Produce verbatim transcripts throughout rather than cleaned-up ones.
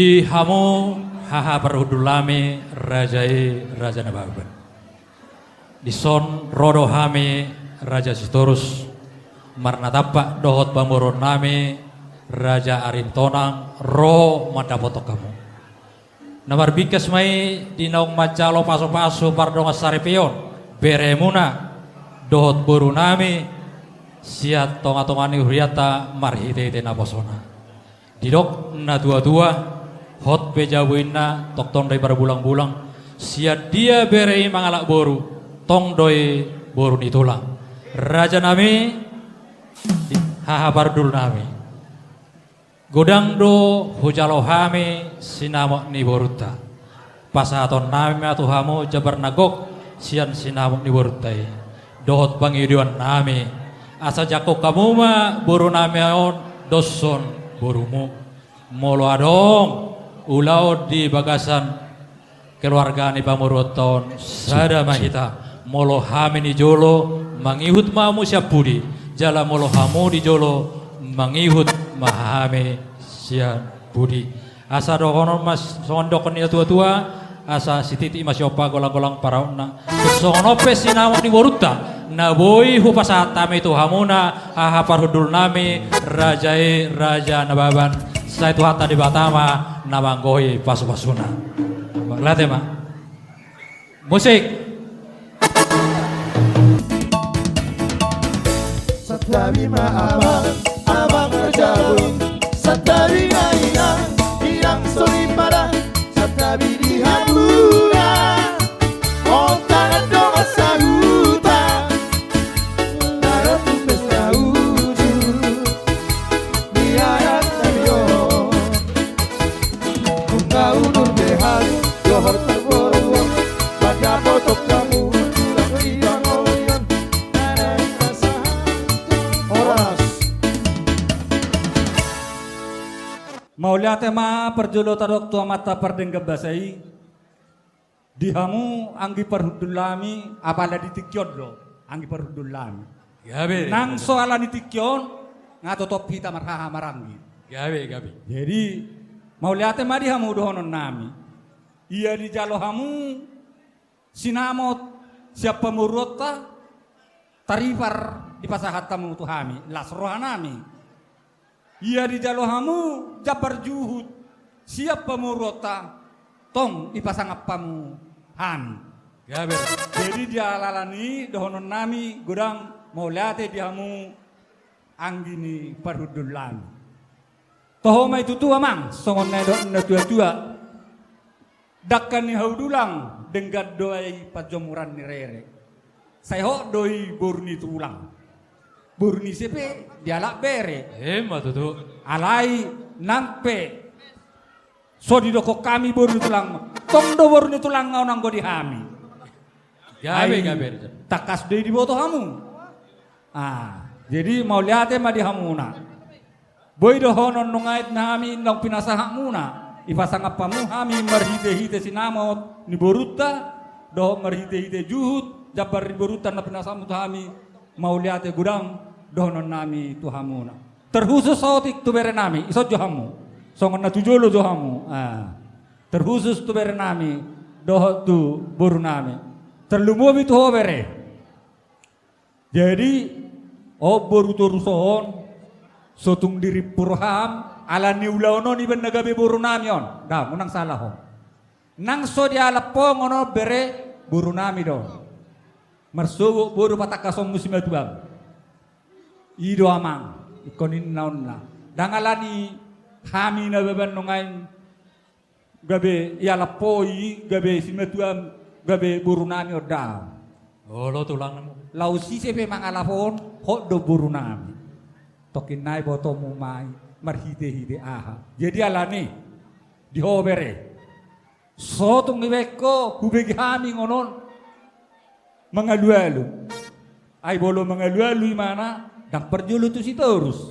Di hamu haha parhundul nami, raja i Raja Nababan. Dison ro do hami Raja Sitorus marnatampak dohot pamoruon nami Raja Aritonang ro mandapothon hamu. Na marbingkas ma i di naung manjalo pasupasu pardongan saripeon beremuna dohot boru nami sian tongatonga ni hurianta marhitehite naposona. Didok na tuatua, hot pe jabu inna, tongtong do i parbulangbulang. Sian dia bere i mangalap boru, tong do i boru ni tulang. Raja nami, haha parhundul nami. Godang do hujalo hami sinamot ni borunta. Pasahaton nami ma tu hamu jambar na gok sian sinamot ni borunta i dohot pangidoan nami, asa jangkon hamu ma boru nami on doshon borumu. Molo adong ulaon di bagasan keluarga ni pamoruonta on, sada ma hita. Molo hami ni jolo, mangihut ma hamu sian pudi, jala molo hamu di jolo, mangihut ma hami sian pudi. Asa dohonon ma songon didok ni na tuatua, asa sititi ma siompa, golanggolang parautna. Tung songon on pe sinamot ni borunta na boi hupasahat hami tu hamuna, haha parhundul nami, raja i Raja Nababan. Sai Tuhanta Debata ma na manggohi pasupasuna. Mauliate ma. Musik. Santabi ma amang, amang parjabu. Santabi ma inang, inang soripada. Santabi di hamuna, on tangan dongan sahuta. Nara tu pesta uju. Di adat na binoto. Nunga unur be hami dohot parboruon, mandapothon hamu tulang di hangoluan. Horas. Mauliate ma parjolo tadok tu Amanta Pardenggan Basa i. Di hamu anggi parhundul nami, apala di tingki on do anggi parhundul nami. Gabe. Nang so ala ni tingki on, nga totop hita marhaha maranggi. Gabe, gabe. Jadi, mauliate ma di hamu dohonon nami. Ia dijalo hamu sinamot sian pamoruonta, taripar dipasahat hamu tu hami, las roha nami. Ia dijalo hamu jambar juhut sian pamoruonta, tong dipasangap hamu hami. Gabe. Jadi di ala-ala ni i dohonon nami godang mauliate di hamu anggi ni parhundul nami. Toho ma i tutu amang, songon na nidok ni na tuatua. Dangka ni hau dulang, denggan do i panjomuran ni rere. Sai hot do i boru ni tulang. Boru ni ise pe dialap bere. Ima tutu. Alai nang pe so didokhon hami boru ni tulang, tong do boru ni tulang on anggo di hami. Gabe, ai gabe. Tangkas do i diboto hamu. Ah, jadi mauliate ma di hamuna. Boi dohonon nunga i hami naung pinasahatmuna, ipasangap hamu hami marhitehite sinamot ni borunta dohot marhitehite juhut jambar ni borunta na pinasahatmu tu hami. Mauliate godang dohonon nami tu hamuna. Terkhusus saotik tu bere nami, ison jo hamu. Songon na tu jolo jo hamu. Ah. Terkhusus tu bere nami dohot tu boru nami. Terlumobi tu ho bere. Jadi, o boru toru son, so tung dirimpu roham ala ni ulaon on, iba na gabe boru nami on. Dang, unang salah ho. Nang so dialap ho on, bere, boru nami do. Marsogot boru patangkasonmu simatuam. I do amang, ingkon ninna on na. Dang ala ni hami Nababan nunga i gabe ialap ho i, gabe simatuam, gabe boru nami on, dang. Olo tulang nami. Laos ise pe mangalap on, hot do boru nami. Tongkin nai botomu ma i marhitehite aha. Jadi ala ni i, di ho bere. So tung dibaen ho, hubege hami ngon on mangalualu. Ai molo mangalualu imana, dang parjolo tu Sitorus.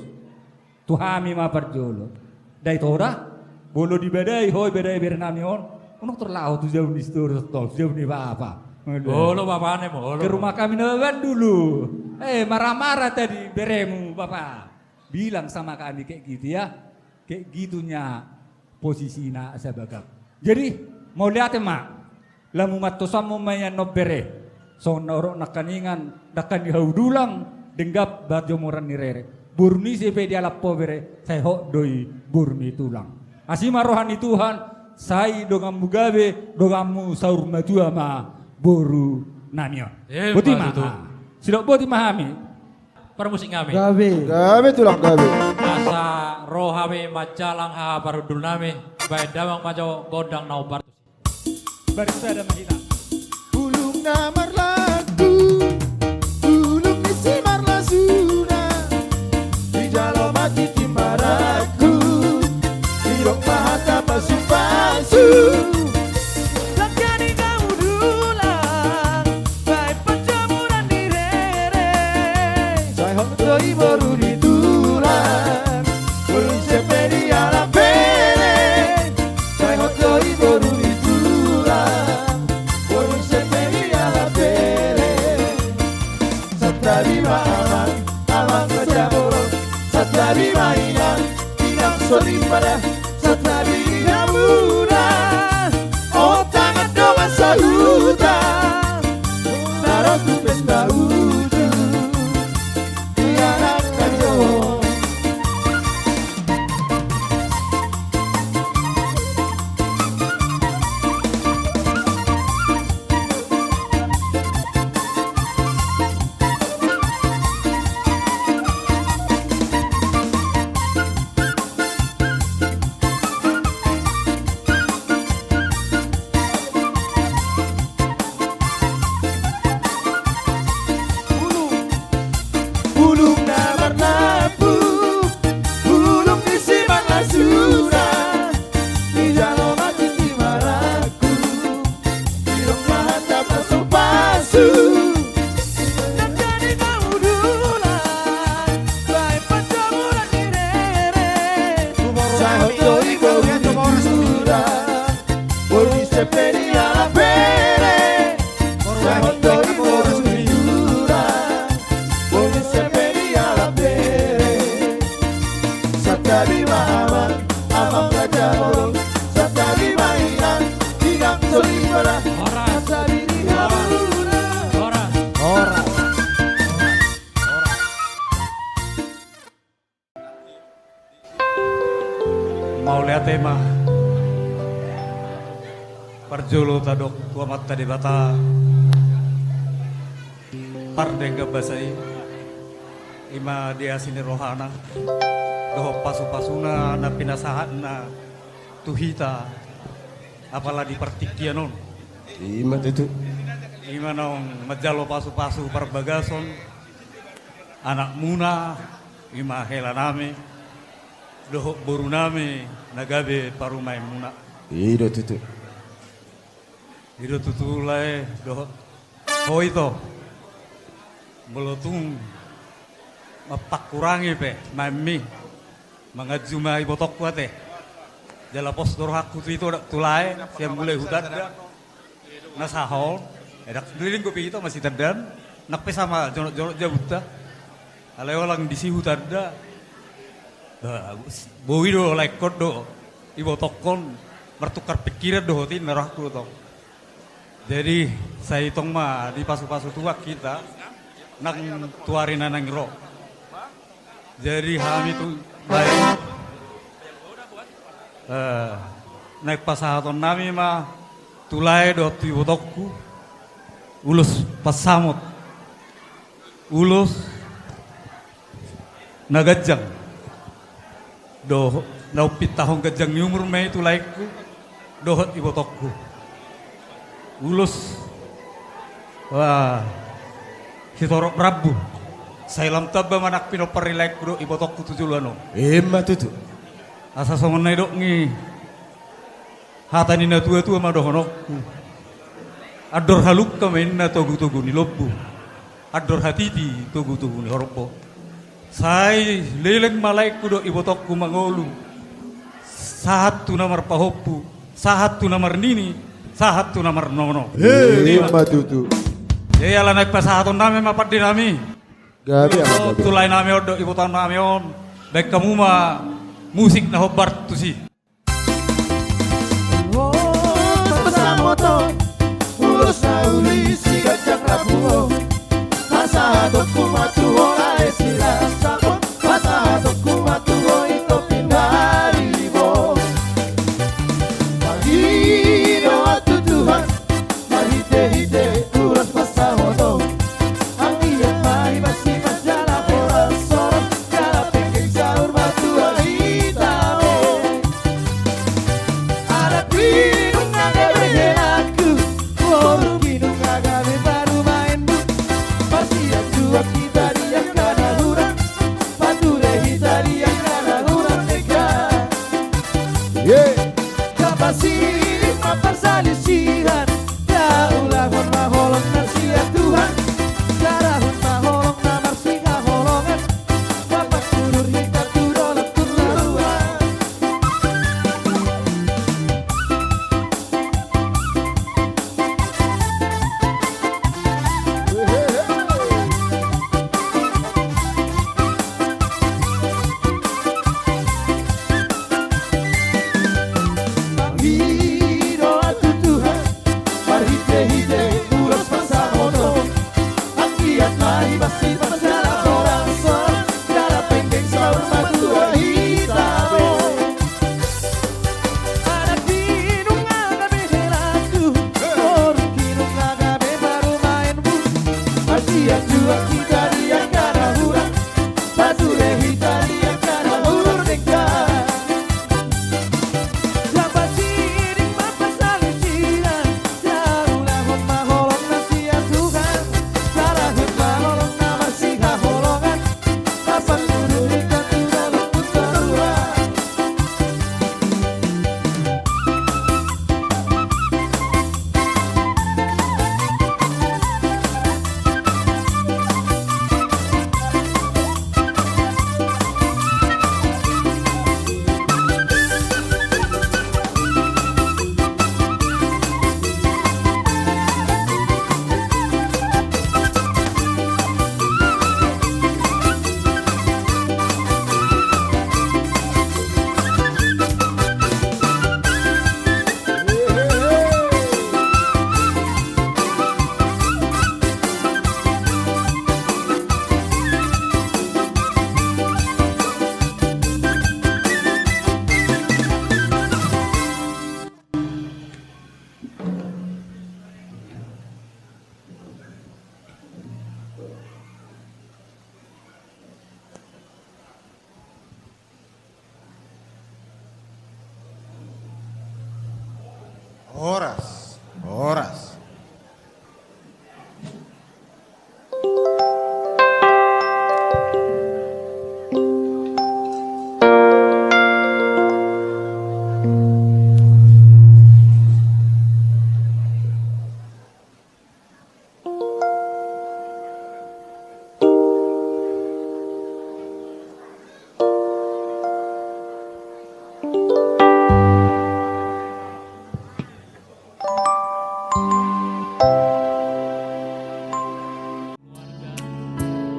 Tu hami ma parjolo. Dai toda, molo dibadai ho, ibadai bere nami on, unang tor laho tu jabu ni Sitorus tong, tu jabu ni bapa. Mangalualu. Olo bapa nami, olo. Ke rumah kami Nababan dulu. Eh, marah-marah tadi beremu bapa. Bilang sama kami kayak gitu ya. Kayak gitunya posisina sabagam. Jadi, mauliate ma. Lamu mantosammu ma i annon bere. Songon na hudok nangkaningan, dangka ni hau dulang, denggan parjamuran ni rere. Boru ni ise pe dialap ho bere, sai hot do i boru ni tulang. Asi ma roha ni Tuhan, sai donganmu gabe, donganmu saur matua ma boru nami on. Emma tutu. Boti ma. Ah. Sidok boti ma hami. Parmusik nami. Gabe. Gabe tulang gabe. Asa ro hami manjalang haha parhundul nami. Baen damang ma jo gondang na hombar. Baris pada mahita. Bulung na marlaku, bulung ni si marlasuna. Dijalo ma tintin marangkup, didok ma hata pasupasu. Dangka ni hau dulang, baen parjamuran ni rere. Sai hot do i boru ni tulang, boru ni ise pe dialap bere. Sai hot do i boru ni tulang, boru ni ise pe dialap bere. Santabi ma amang, amang raja bolon. Santabi ma inang, inang soripada. Santabi hamuna, o tangan dongan sahuta, na ro tu pesta uju. Bulung na marlaku, bulung ni si marlasuna. Dijalo ma tintin marangkup, didok ma hata pasupasu. Dangka ni hau dulang, baen parjamuran ni rere. Sai hot do i boru ni tulang, boru ni ise pe dialap bere. Sai hot do i boru ni tulang, boru ni ise pe dialap bere. Santabi ma amang, amang raja bolon. Santabi ma inang, inang soripada. Horas. Santabi di hamuna. Horas. Horas. Mauliate ma. Parjolo tadok tu Amanta Debata pardenggan basa i, i ma di asi ni rohana dohot pasupasuna na pinasahatna tu hita, apala di partingkian on. I ma tutu. I ma naung manjalo pasupasu parbagason anakmuna, i ma helanami dohot borunami na gabe parumaenmuna. I do tutu. I do tutu lae dohot ho ito. Molo tung mampangkurangi pe maenmi, manganju ma ibotongku ate. Jala pos do rohangku tu ito, tu lae sian mulai hutanda na sahat on. Ndang leleng dope ito masitandaan, nang pe sama jonokjonok jabunta. Alai holan disi hutanda, boi do laengkon dohot ibotongkon martukar pingkiran dohot i, ninna rohangku do tong. Jadi sai tong ma dipasupasu Tuhan hita nang tu ari na naeng ro. Jadi hami tu lae, eh, naeng pasahatonnami ma tu lae dohot tu ibotongku ulos pansamot, ulos na ganjang. Dohot na umpitahon ganjang ni umur ma i tu laengku dohot ibotongku. Ulos, wah, sitorop rambu. Sai lam tamba ma nang pinompar ni laengku dohot ibotongku tu joloan on. Emma tutu. Asa songon na nidok ni hata ni natuatua ma dohononku. Andor halungka ma inna togutogu ni lombu. Andor hatiti togutogu ni horbo. Sai leleng ma laengku dohot ibotongku mangolu. Sahat tu na marpahompu, sahat tu na marnini, sahat tu na marnono. Emma tutu. Jadi ala naeng pasahatonnami ma pandenami. Gabe, gabe. Tu laenami on dohot ibotonnami on. Baen hamu ma musik na hombar tusi. Oto, ulos na uli siganjang na pungu. Pasahatonku ma tu ho lae silas sapot. Pasahatonku ma tu ho i topi na limo. Mangido ahu tu Tuhan, marhitehite ulos pansamoton. Anggiat ma hipas-hipas jala horas-horas, jala penggeng saur matua hita be. Anak i nunga gabe helaku, boru i nunga gabe parumaenmu. Marsianjuan hita di angka na hurang, pature hita di angka na hurang denggan. Ye. Jala sining ma parsalisihan, jala ulahon ma holong na sian Tuhan. Jalahon ma holong na marsihaholongan, jala pangkudur hita tu dolok tu toruan. Mangido ahu tu Tuhan, marhitehite ulos pansamoton. Anggiat ma hipas-hipas jala horas-horas, jala penggeng saur matua hita be. Anak i nunga gabe helaku, boru i nunga gabe parumaenmu. Marsianjuan hita di angka na hurang, pature hita di angka na hurang denggan. Jala sining ma parsalisihan, jala ulahon ma holong na sian Tuhan. Jalahon ma holong na marsihaholongan, jala pangkudur hita tu dolok tu toruan. Horas, horas.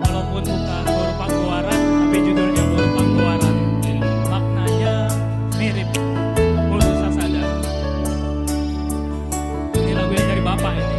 Walaupun bukan boru panggoaran, tapi judulnya boru panggoaran. Maknanya mirip, boru sasada. Ini lagu yang dari Bapak ini.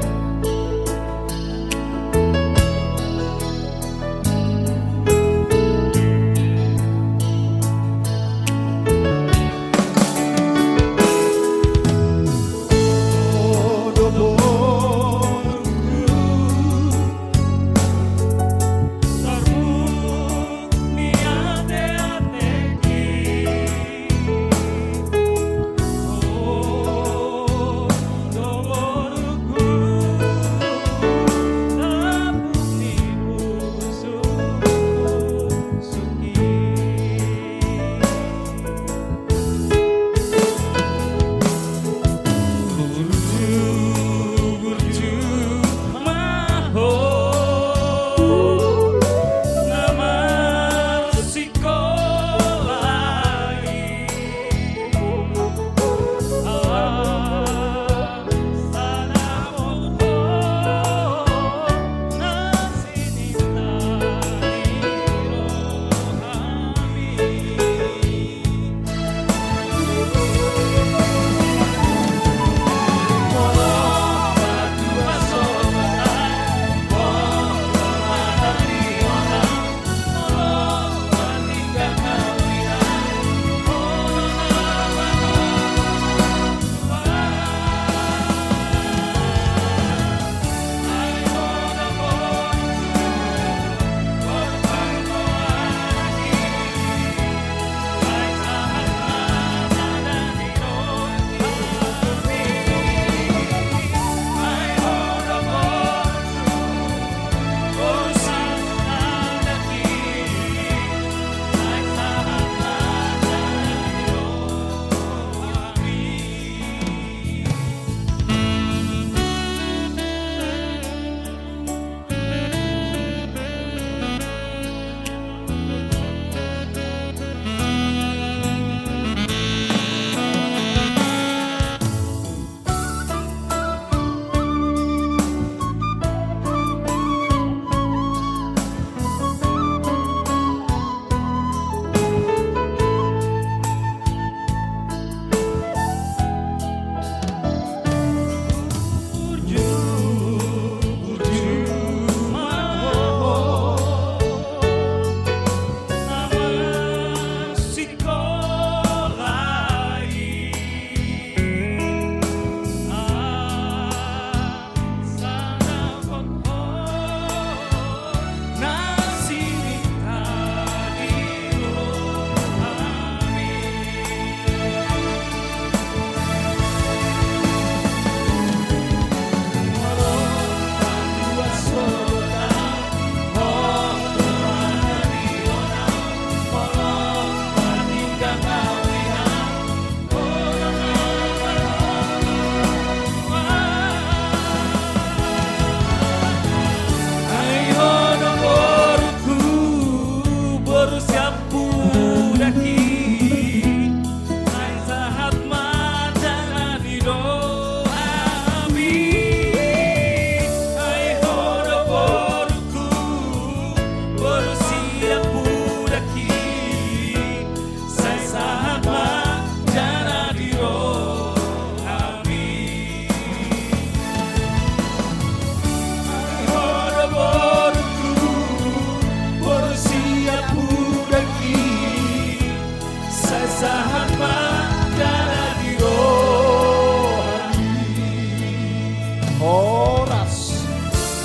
Horas.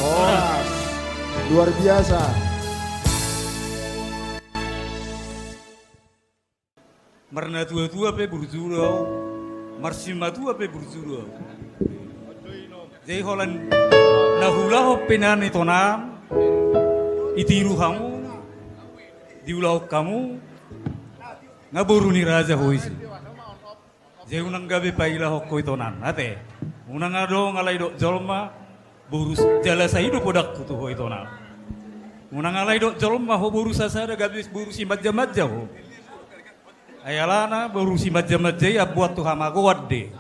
Horas. Luar biasa. Marnatua-tua pe burju do ahu, marsimatua pe burju do ahu. Jadi holan na huulahon pe na ni tonam, ditiru hamu, diulahon hamu, nga boru ni raja ho ise. Jadi unang gabe pailahon ho i tonam, ate. Unang adong alai didok jolma, boru s-, jala sai do podangku tu ho i tonam. Unang alai didok jolma ho boru sasada gabe boru simanja-manja ho. Ai alana boru simanja-manja i ambuan tu hamagoan do i.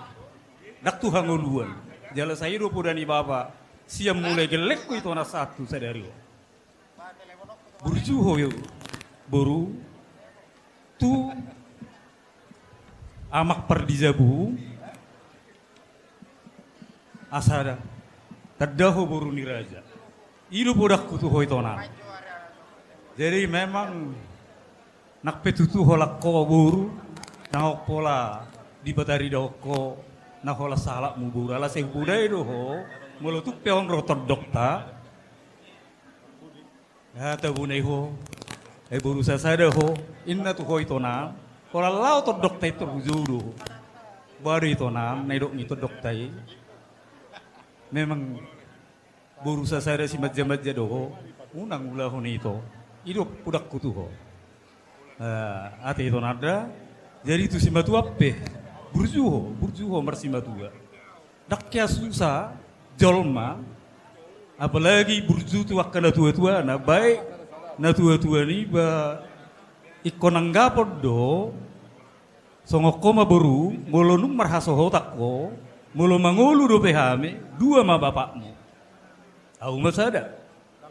Ndang tu hangoluan. Jala sai do poda ni bapa, sian mulai gellengku i tonam sahat tu sadari on. Burju ho i boru, tu amang pardijabu, asa tanda ho boru ni raja. I do podangku tu ho i tonam. Jadi memang nang pe tutu holan ho boru, nang pola dipataridahon ho, nang holan sahalakmu boru, ala sai hupodai do ho, molo tung pe on ro tondongta. Hata bona i ho, ai boru sasada ho, inna tu ho i tonam, holan laho tondongta i tor hujou do ho. Ba do i tonam, na didok ni tondongta i. Memang boru sasada simanja-manja do ho, unang ulahon ito. I do podangku tu ho. Eh, ate i tonam da, jadi tu simatua pe, burju ho, burju ho marsimatua. Ndang hea susa jolma, apalagi burju tu angka natua-tuana, baik natua-tua niba ingkon anggapon do, songon ho ma boru, molo nunga marhasohotan ho, molo mangolu dope hami, dua ma bapakmu. Ahu ma sada,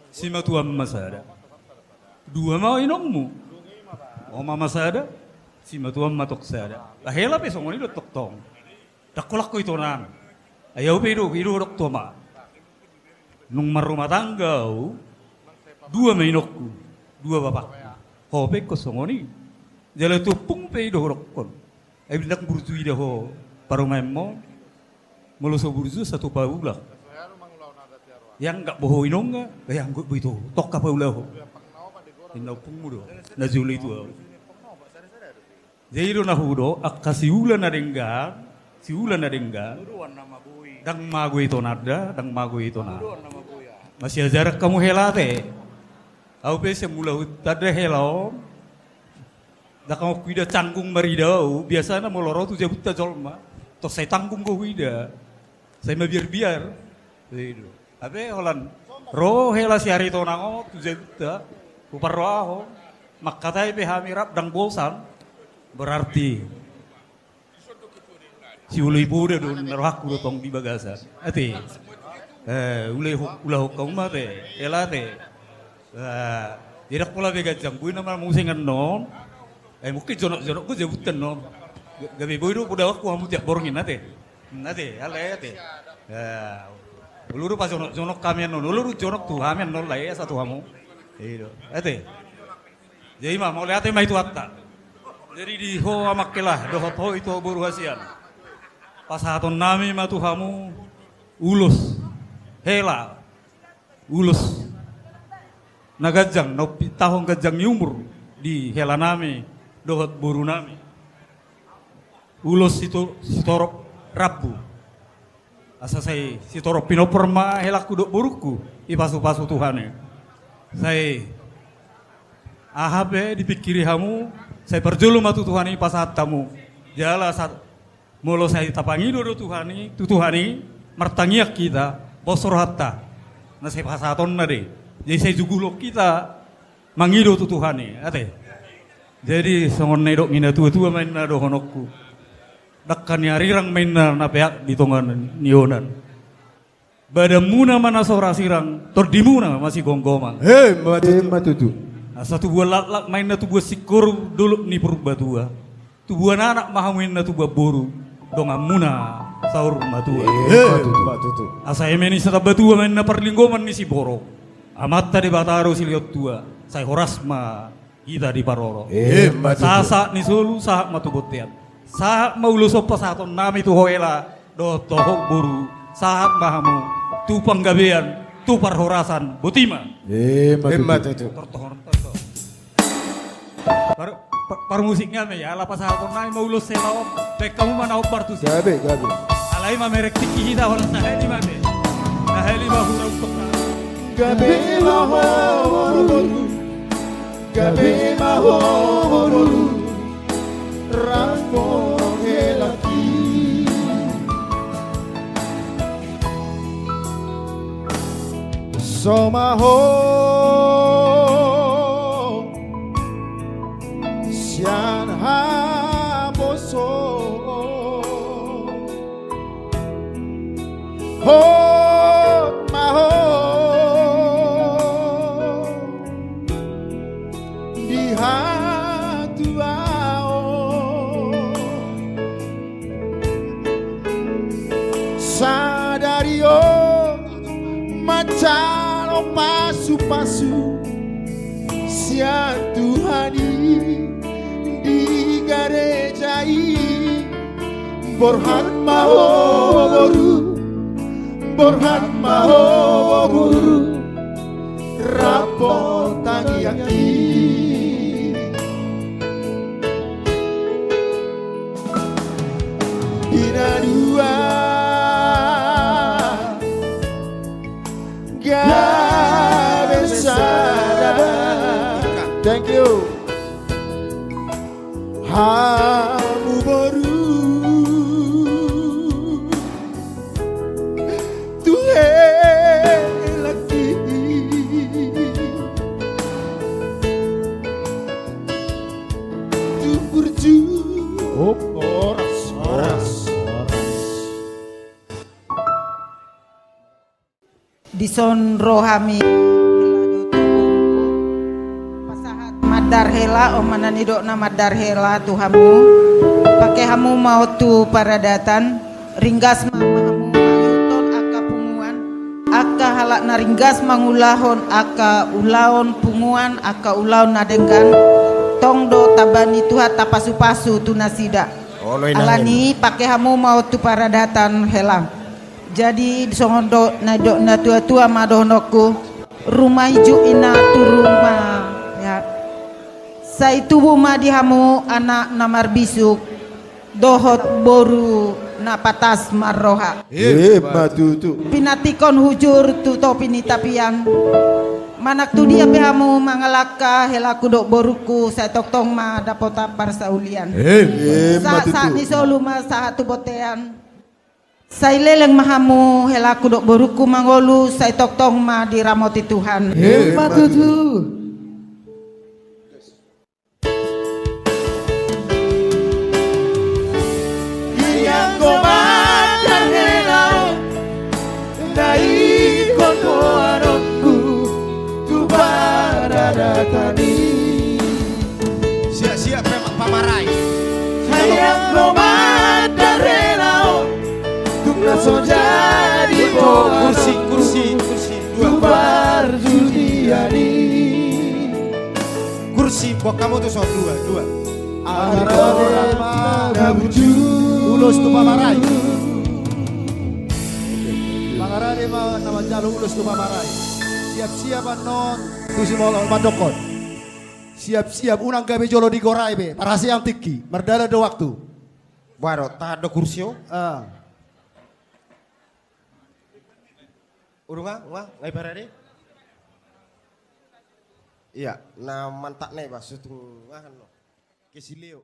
simatuam ma sada. Dua ma inongmu. Ho ma sada, simatuam ma tong sada. Hela pe songon i do tongtong. Ndang holan ho i tonam. Ai ahu pe i do, i do hudok tu ho ma. Nunga marrumah tangga ahu, dua ma inongku, dua bapakku. Ho pe ingkon songon i. Jala tu ompungmu pe i do hudokkon. Ai ndang burju ida ho parumaenmon. Molo so burju satu paula. Ianggo boho inongna, ianggo boito, tongka paula ho. Inna ompungmu do, na jolo i tu ahu. Jadi do na hudok, angka siula na denggan, siula na denggan. Ndang mago i tonam da, ndang mago i tonam. Masiajaran hamu hela ate. Ahu pe sian mula hutanda hela on. Ndang adong huida canggung marida ahu, biasana molo ro tu jabunta jolma, tos sai tanggung do huida. Sai mabiar-biar. Ido. Hape holan ro hela si Aritonang on tu jabunta, huparrohahon, mangkatai pe hami rap ndang bosan. Berarti siula i poda do na rohangku do tong di bagasan. Ate. Eh, ula ho-, ula ho hamu ma ate. Hela ate. Eh, jadi ndang pola be ganjang boi nama muse annon. Eh, mungkin jonok-jonok ho jabunta annon. Ga-, gabe boi do podaonku hamu tiap borngin ate. Ate, alai ate. Eh, olo do pajonok-jonok hami annon. Olo do jonok tu hami annon, alai asa tu hamu. Ido. Ate. Jadi ma, mauliate ma i tu Tuhanta. Jadi di ho amang hela, dohot ho ito boru hasian. Pasahatonnami ma tu hamu ulos, hela, ulos na ganjang, na umpitahon ganjang ni umur di helanami dohot borunami. Ulos sito-, sitorop rambu. Asa sai sitorop pinompar ma helangku dohot borungku, dipasu-pasu Tuhan i. Sai aha pe dipingkiri hamu, sai parjolo ma tu Tuhan i pasahat hamu. Jala sa-, molo sai tapangido do Tuhan i, tu Tuhan i, martangiang hita, pos rohanta. Na sai pasahatonna do i. Jadi sai jugulhon hita, mangido tu Tuhan i, ate. Jadi songon na nidok ni natua-tua ma inna dohononku. Dangka ni arirang ma inna na peak di tonga ni onan. Badanmuna ma na so ra sirang, tondimuna ma sigomgoman. Emma tutu. Emma tutu. Asa tubuan laklak ma inna tubuan singkoru dolok ni Purbatua. Tubuan anak ma hamu inna tubuan boru, donganmuna saur matua. Emma tutu. Emma tutu. Asa eme ni Satambatua ma inna parlinggoman ni siborok. Amanta Debata do silehon tua, sai horas ma hita diparorot. Emma tutu. Sahat ni solu, sahat ma tu bontean. Sahat ma ulos on pasahatonnami tu ho hela, dohot tu ho boru, sahat ma hamu, tu panggabean, tu parhorasan, boti ma. Ima tutu. Tortor, tortor. Par-, par-, parmusik nami, ala pasahaton nami ma ulos hela on, baen hamu ma na hombar tusi. Gabe, gabe. Alai mamereng tingki hita holan sahali ma be. Sahali ma hurang peka. Gabe ma ho boru. Gabe ma ho boru. Rap hela ki. Somaho sian haposo. Hot ma ho di hatuaon. Sadari on manjalo pasupasu sian Tuhan i di gareja i. Borhat ma ho boru, borhat ma ho boru, rap tangiang i. Di na dua gabe sada. Thank you. Hamu boru tu hela ki. Tu burju. Op, horas, horas, horas. Dison ro hami pasahat mandar hela, on ma na nidokna mandar hela tu hamu. Pake hamu ma on tu paradatan, ringgas ma hamu mangihuthon angka punguan, angka halak na ringgas mangulahon angka ulaon punguan, angka ulaon na denggan, tong do tamba ni Tuhan tapasupasu tu nasida. Alani pake hamu ma on tu paradatan hela. Jadi songon do na nidok ni natuatua ma dohononku, rumah ijuk ina turun ma, ya. Sai tubu ma di hamu anak na marbisuk dohot boru na patas marroha. Ima tutu. Pinantikhon hujur tu topi ni tapian. Manang tu dia pe hamu mangalangka, helaku dohot borungku, sai tongtong ma dapotan parsaulian. Ima tutu. Sahat ni solu ma sahat tu bontean. Sai leleng ma hamu helaku dohot borungku mangolu, sai tongtong ma diramoti Tuhan. Ima tutu. Di anggo mandar hela on, na ingkon goarongku tu paradatan i. Siap-siap, pema-, pamarai. Sayang lo mandar hela on, tung na so jadi boha kursi, kursi, kursi, tu dua. Parjudian i. Kursi, buat kamu tuh, so, dua, dua. Amar borat na burju. Ulos tu pamarai. Pangarade ma na manjalo ulos tu pamarai. Siap-siap annon, tusi molo mandokkon. Siap-siap, unang gabe jolo digorai be, parhaseang tingki, mardalan do waktu. Baru, tahan do kursi on. Ah. Urung, ah, nga, nga iparade. Iya, na mantap na iba, sutung, ah, no. Kesileo.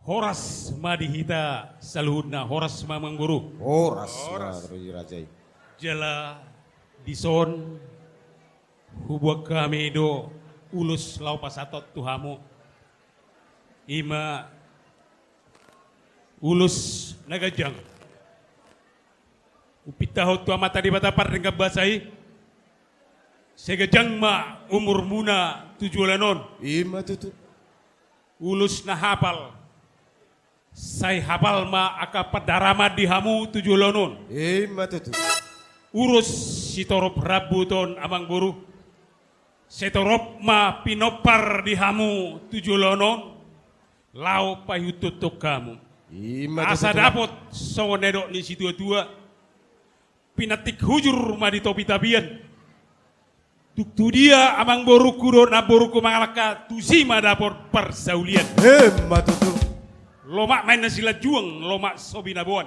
Horas ma di hita saluhutna, horas ma amangboru. Horas, horas ma di raja i. Jala dison hubuat hami do ulos laho pasahathon tu hamu. Ima ulos na ganjang. Hupintahon tu Amanta Debata pardenggan basa i. Sai ganjang ma umurmuna tu joloan on. Ima tutu. Ulos na hapal. Sai hapal ma angka pandaraman di hamu tu joloan on. Ima tutu. Ulos sitorop rambuton, amangboru. Sai torop ma pinompar di hamu tu joloan on. Laho paihuthon hamu. Ima tutu. Asa dapot songon na nidok ni situatua. Pinantik hujur ma di topi tapian. Tung tu dia amangborungku dohot namborungku mangalangka, tusi ma dapot parsaulian. Emma tutu. Lomak ma inna silanjuang, lomak so binaboan.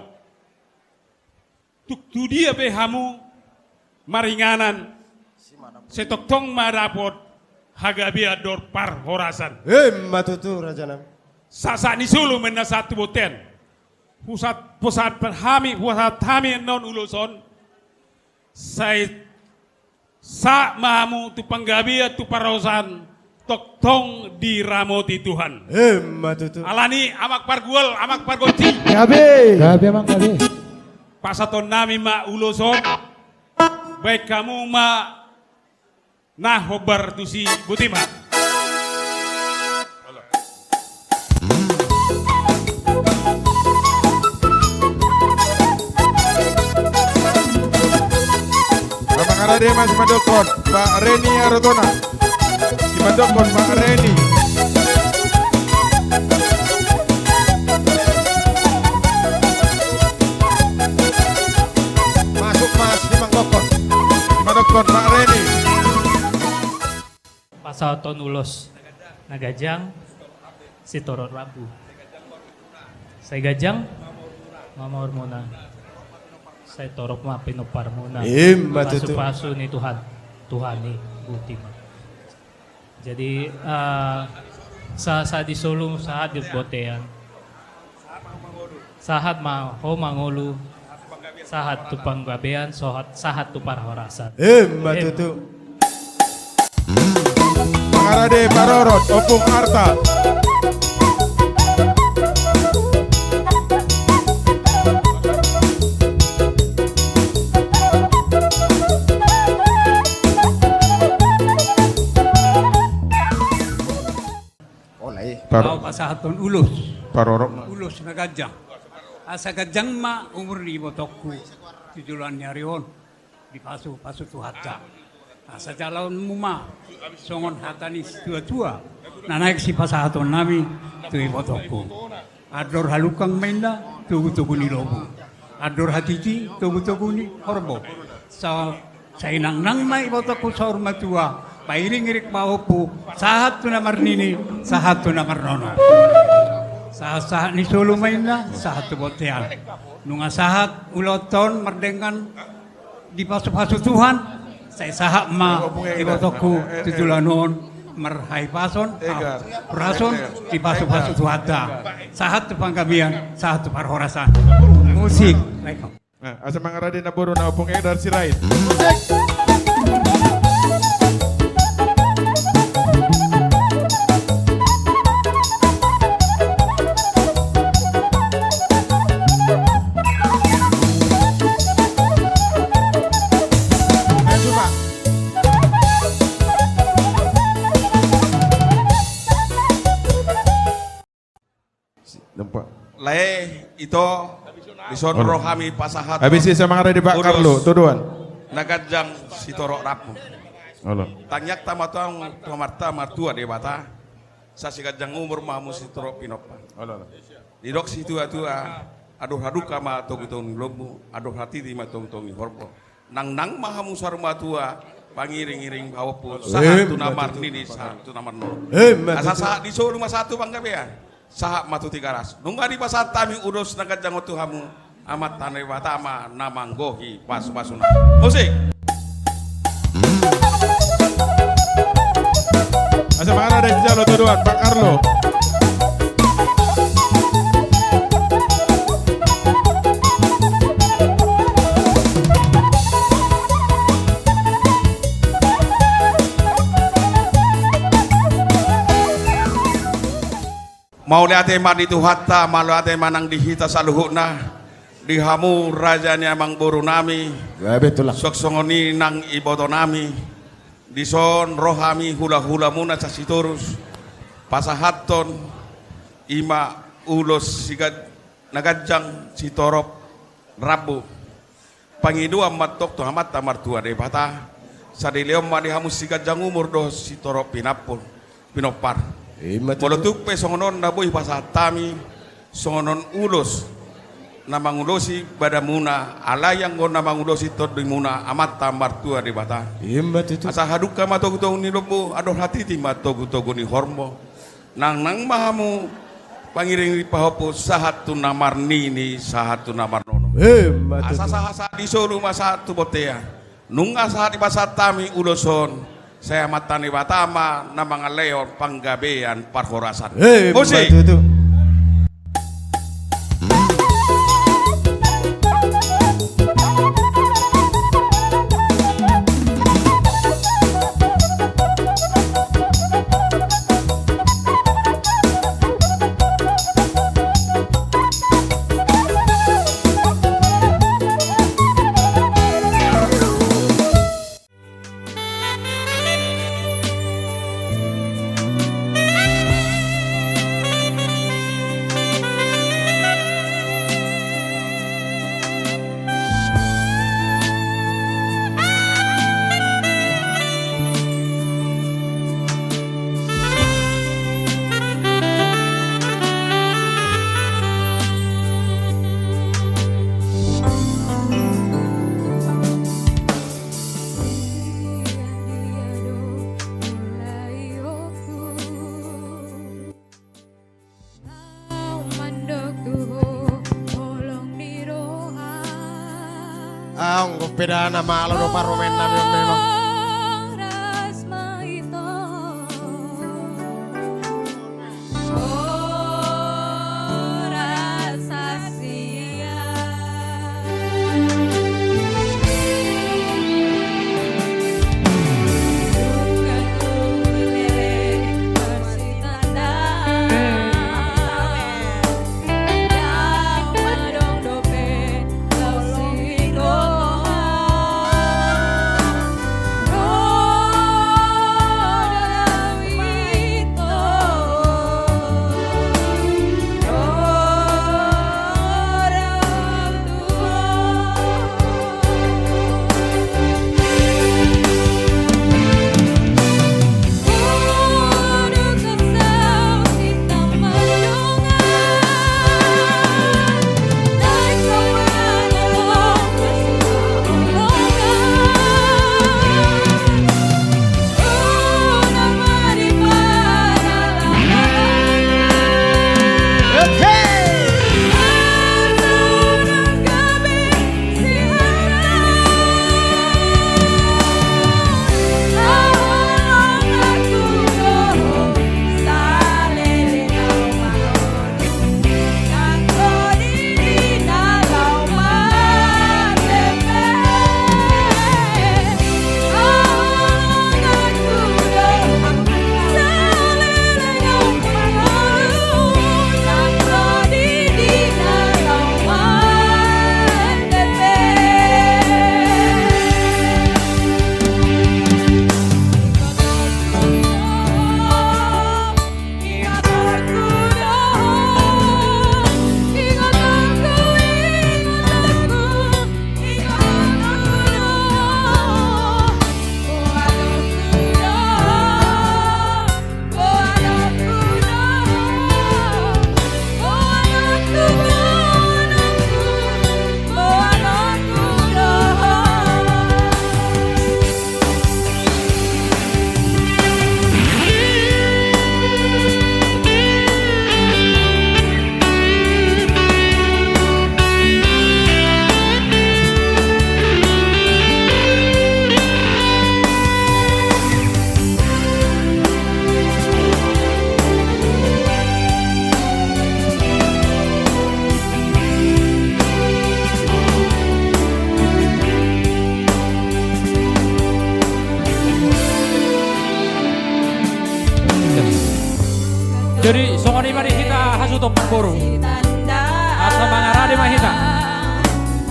Tung tu dia pe hamu maringanan, sai tongtong ma dapot hagabean dohot parhorasan. Emma tutu, rajanami. Sahat-sahat ni solu ma inna sahat tu bontean. Hupasahat, hupasahat hami, hupasahat hami annon ulos on. Sai sahat ma hamu tu panggabean, tu parhorasan, tongtong diramoti Tuhan. Emma tutu. Alani amang pargual, amang pargonsi. Gabe. Gabe, amang, gabe. Pasahatonnami ma ulos on. Baen hamu ma na hombar tusi, boti ma. Amang, rade ma simandokhon, Pak Reni Arotona. Simandokhon, Pak Reni. Masuk, Mas, simandokhon. Simandokhon, Pak Reni. Pasahathon ulos na ganjang, sitorop rambu. Sai ganjang ma umurmuna. Sai torop ma pinomparmuna. Emma tutu. Pasu-pasu ni Tuhan. Tuhan i, boti ma. Jadi, eh, sa-, sahat di solu, sahat di bontean. Sahat ma ho mangolu, sahat tu panggabean, sahat, sahat tu parhorasan. Emma tutu. Amang rade parorot, Ompung Arta. Olo, eh. Par- Laho pasahathon ulos. Parorot. Ulos na ganjang. Asa ganjang ma umur ni ibotongku tu joloan ni ari on, dipasu-pasu Tuhanta. Asa jaloonmu ma songon hata ni situa-tua na naeng sipasahatonnami tu ibotongku. Andor halungkang ma inna togu-togu ni lobu. Andor hatiti togu-togu ni horbo. Sa-, sai nangnang ma ibotongku saur matua, pairing-iring pahompu, sahat tu na marnini, sahat tu na marnono. Sahat-sahat ni solu ma inna, sahat tu bontean. Nunga sahat ulaonta on mardenggan dipasu-pasu Tuhan, sai sahat ma ibotongku tu joloan on marhahipason, hahipason, dipasu-pasu Tuhanta. Sahat tu panggabean, sahat tu parhorasan. Musik. Baik. Nah, asa mangarade namboruna Ompung Edar Sirait. Musik. Lae, ito, dison ro hami pasahat. Habis i, asa mangarade Pak Carlo, tuduan. Na ganjang sitorop rambu. Tangiangta ma tu Amanta Martua Debata. Sai siganjang umur ma hamu sitorop pinompar. Olo, olo. Didok situa-tua, andor halungkang ma togu-togu ni lobu, andor hatiti ma togu-togu ni horbo. Nangnang ma hamu saur matua, pangiring-iring pahompu, sahat tu na marnini, sahat tu na marnono. Asa sahat di solu ma sahat tu panggabean, sahat ma tu Tigaras. Nunga dipasahat hami ulos na ganjang on tu hamu, Amanta Debata ma na manggohi pasu-pasuna. Musik. Asa mangarade sijalo tuduan, Pak Carlo. Mauliate ma di Tuhanta, mauliate ma nang di hita saluhutna, di hamu raja ni amangborunami, suang songon i nang ibotonami, dison ro hami hula-hulamuna Sitorus, pasahathon i ma ulos sigan-, na ganjang sitorop rambu. Pangidoan ma antong tu Amanta Martua Debata, sai dilehon ma di hamu siganjang umur dohot sitorop pinampun, pinompar. Molo tung pe songon on na boi pasahat hami, songon on ulos na mangulosi badanmuna, alai anggo na mangulosi tondimuna Amanta Martua Debata. Ima tutu. Asa hadungka ma togutogu ni lombu, andor hatiti ma togutogu ni horbo. Nangnang ma hamu pangiring ni pahompu, sahat tu na marnini, sahat tu na marnono. Ima tutu. Asa sahatsahat ni solu ma sahat tu bontean. Nunga sahat dipasahat hami ulos on, sai Amanta Debata ma na mangalehon panggabean parhorasan. Ima tutu. Musik. Anggo peda na malo do parumaen nami on memang. Jadi songon i ma di hita hasuhuton parboru. Asa mangarade ma hita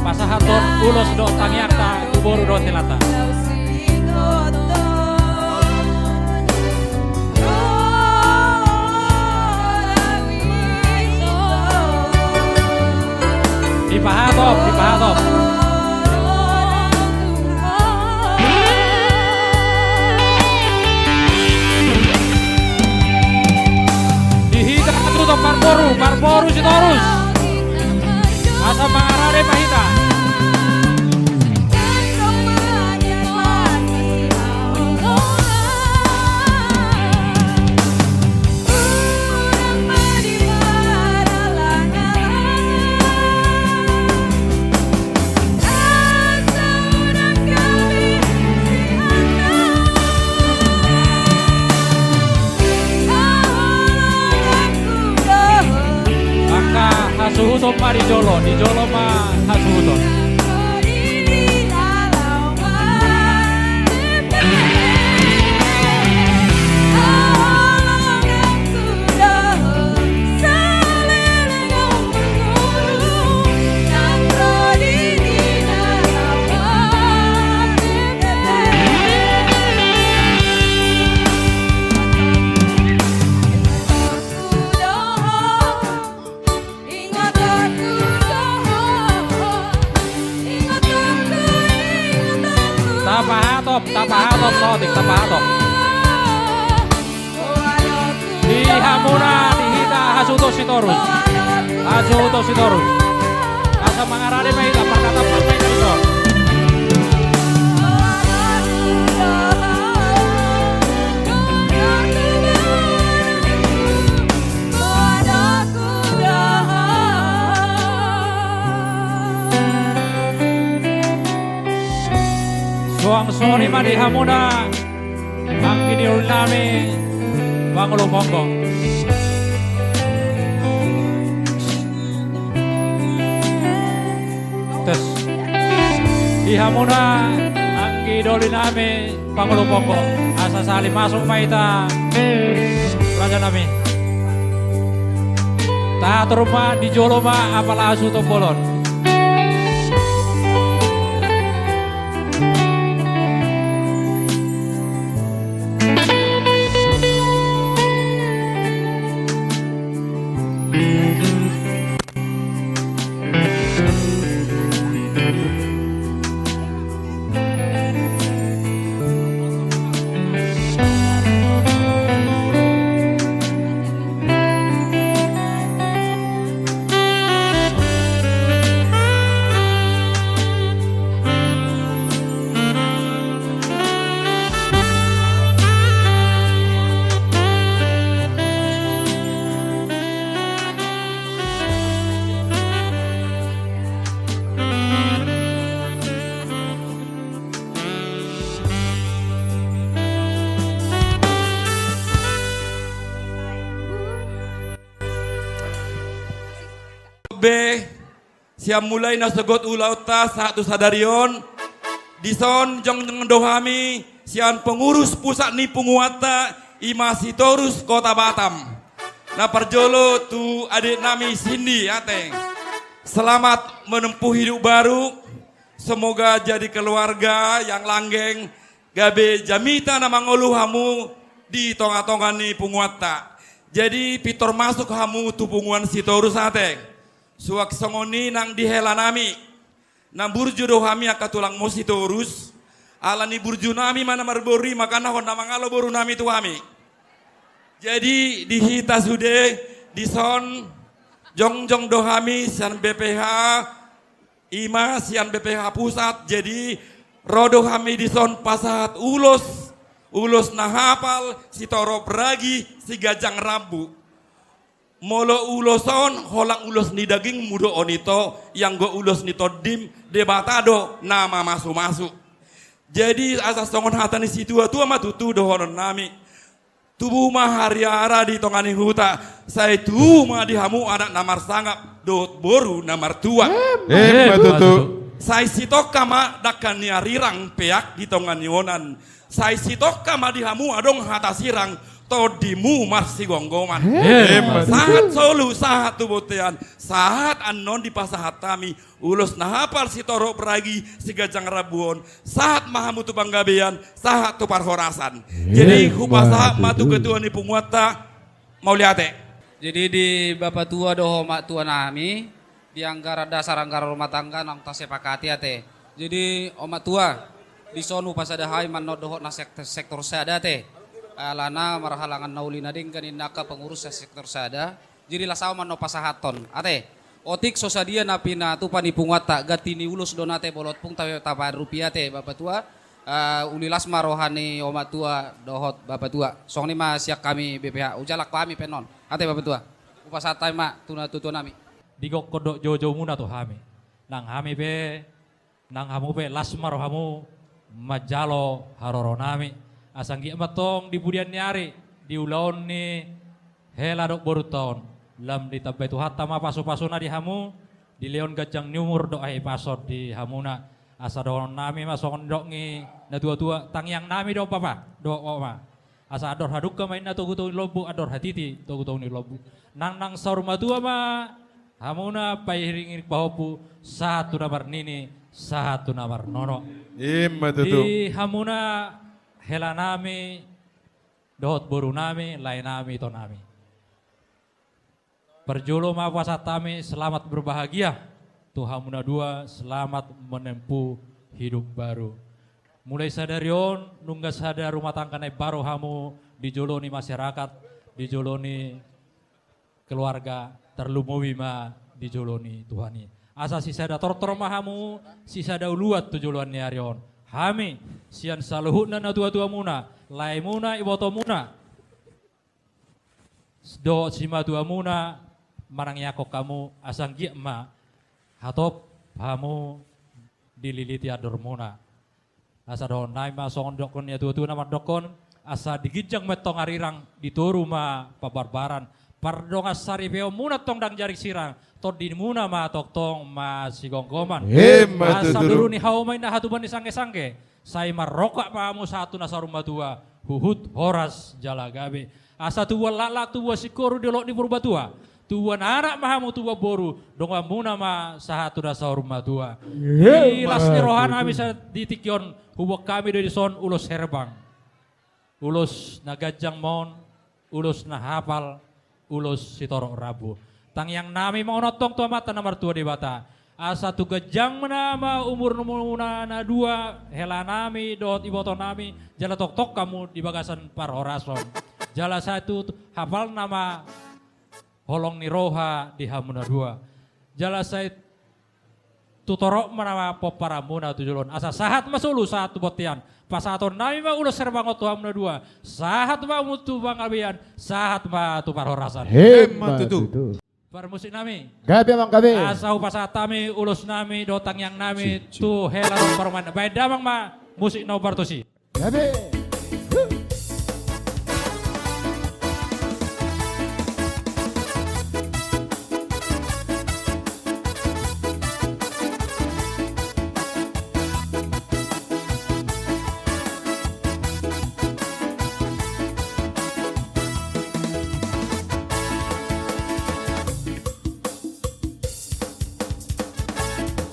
pasahathon ulos dohot tangiangta tu boru dohot helanta. Dipahatop, dipahatop. Di hita hasuhuton parboru, parboru Sitorus. Asa Suhuton ma di jolo, di jolo ma hasuhuton. Tapahatop, tapahatop, sotik, tapahatop. Di hamuna, di hita, hasuhuton Sitorus. Hasuhuton Sitorus. Asa mangarade ma hita, markatap ma hita dison. Suang songon i ma di hamuna, anggi doli nami, pangulu ponggo. Tes. Di hamuna, anggi doli nami, pangulu ponggo, asa sahali masuk ma hita, raja nami. Tahatur ma di jolo ma apala hasuhuton bolon. Be, sian mulai na sogot ulaonta sahat tu sadari on, dison jongjong do hami sian pengurus pusat ni punguanta, i ma Sitorus Kota Batam. Na parjolo tu adek nami Sindi, ate. Selamat menempuh hidup baru. Semoga jadi keluarga yang langgeng, gabe jamita na mangolu hamu di tonga-tonga ni punguanta. Jadi pintor masuk hamu tu punguan Sitorus, ate. Suang songon i nang di hela nami. Na burju do hami angka tulangmu Sitorus. Ala ni burju nami ma na marboru i, makana hona mangalo boru nami tu hami. Jadi di hita sude dison jongjong do hami sian B P H, i ma sian B P H pusat, jadi ro do hami dison pasahat ulos, ulos na hapal, sitorop ragi, siganjang rambu. Molo ulos on, holan ulos ni dagingmu do on ito, ianggo ulos ni tondim, Debata do na mamasumasu. Jadi asa songon hata ni situa-tua ma tutu dohonon nami. Tubu ma hariara di tonga ni huta, sai tubu ma di hamu anak na marsangap dohot boru na martua. Emma tutu. Sai sitongka ma dangka ni arirang peak di tonga ni onan. Sai sitongka ma di hamu adong hata sirang, tondimu marsigomgoman. Emma tutu. Sahat solu, sahat tu bontean, sahat annon dipasahat hami ulos na hapal, sitorop ragi, siganjang rambu on, sahat ma hamu tu panggabean, sahat tu parhorasan. Jadi hupasahat ma tu ketua ni punguanta, mauliate. Jadi di bapa tua dohot omak tua nami, di anggaran dasar anggaran rumah tangga naung tasepakati, ate. Jadi omak tua, dison hupasada hami mannon dohot na sek-, sektor sada, ate. Alana marhalangan na uli na denggan ninna angka pengurus sektor sada. Jadi las ahu mannon pasahathon, ate. Otik so sadia na pinatupa ni punguanta, ganti ni ulos do on, ate, molo otik pung ta-, taparupi, ate, bapa tua. Eh, uli las ma roha ni omak tua dohot bapa tua. Songon i ma sian hami B P H, hujalangkon hami pe annon, ate, bapa tua. Hupasahat hami ma tu natua-tua nami. Digokkon dohot joujou muna tu hami. Nang hami pe, nang hamu pe, las ma rohamu manjalo haroro nami. Asa anggiat ma antong di pudian ni ari, di ulaon ni hela dohot borunta on, Lam ditambai Tuhanta ma pasupasuna di hamu, dilehon ganjang ni umur dohot hahipason di hamuna. Asa dohononnami ma songon didok ni na tuatua, tangiangnami do bapa dohot mama. Asa andor hadungka ma inna togutogu ni lombu, andor hatiti togutogu ni lombu. Nangnang saur matua ma hamuna, pairingiring pahompu, sahat tu na marnini, sahat tu na marnono. Ima tutu. Di hamuna helanami dohot borunami, laenami, itonami. Parjolo ma pasahat hami selamat berbahagia tu hamu na dua, selamat menempuh hidup baru. Mulai sadari on, nunga sada rumah tangga na imbaru hamu di jolo ni masyarakat, di jolo ni keluarga, tarlumobi ma di jolo ni Tuhan i. Asa sisada tortor ma hamu, sisada uluan tu joloan ni ari on. Hami, sian saluhutna natuatuamuna, laemuna, ibotomuna, dohot simatuamuna, manangiangkon hamu, asa anggiat ma hatop hamu dililiti andormuna. Asa dohononnami ma songon didok ni natuatua na mandokkon, asa di ginjang ma antong arirang, di toru ma pabarbaran, pardongansaripeonmuna antong ndang jadi sirang, tondimuna ma tongtong masigomgoman. Ima tutu. Asa duru ni hau ma inna hatubuan ni sanggesangge, sai marrongkap ma hamu sahat tu na saur matua, huhut horas jala gabe. Asa tubuan laklak, tubuan singkoru di dolok ni Purbatua, tubuan anak ma hamu, tubuan boru, donganmuna ma sahat tu na saur matua. Ima tutu. Di las ni rohanami sa di tingki on, huboan hami do dison ulos herbang, ulos na ganjang ma on, ulos na hapal, ulos sitorop rambu. Tangiangnami ma on antong tu Amanta na martua Debata, asa tu ganjang ma umurmuna na dua, helanami dohot ibotonami, jala tongtong hamu di bagasan parhorason. Jala sai tu hapalna ma holong ni roha di hamu na dua. Jala sai tu torop ma nama pomparanmuna tu jolo on. Asa sahat ma solu, sahat tu bontean. Pasahatonnami ma ulos herbang on tu hamu na dua. Sahat ma hamu tu panggabean, sahat ma tu parhorasan. Ima tutu. Ima tutu. Parmusiknami. Gabe, amang, gabe. Asa hupasahat hami ulosnami dohot tangiangnami tu hela dohot parumaen. Baen damang ma musik na hombar tusi. Gabe.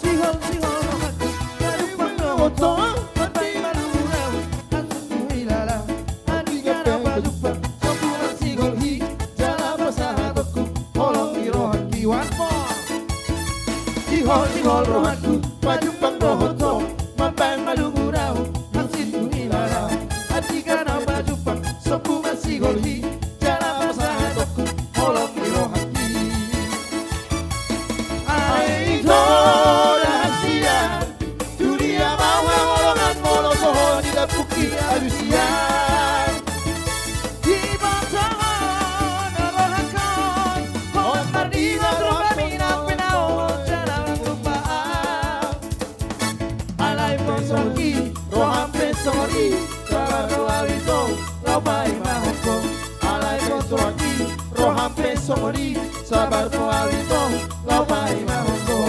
Sihol, sihol rohangku, pajumpang dohot ho, marpaima luhut ahu, hansit tu hilala. Andigan ahu pajumpang, sombungan sihol i, jala pasahatonku, holong ni rohangki wan ho. Sihol, sihol rohangku, pajumpang dohot ho, marpaima luhut ahu, hansit tu hilala. Andigan ahu pajumpang, sombungan sihol i, jala pasahatonku, holong ni rohangki. Alai ito rahasia, tu dia ma au haholongan molo so ho didampukki alusia. Diboto ho na rohangkon, hot marnida roham, inang pe na ho jala tupa. Alai pe songon i, roham pe songon i, sabar do au ito, laho paimahon ho. Alai pe songon i, roham pe songon i, sabar do au ito, laho paimahon ho.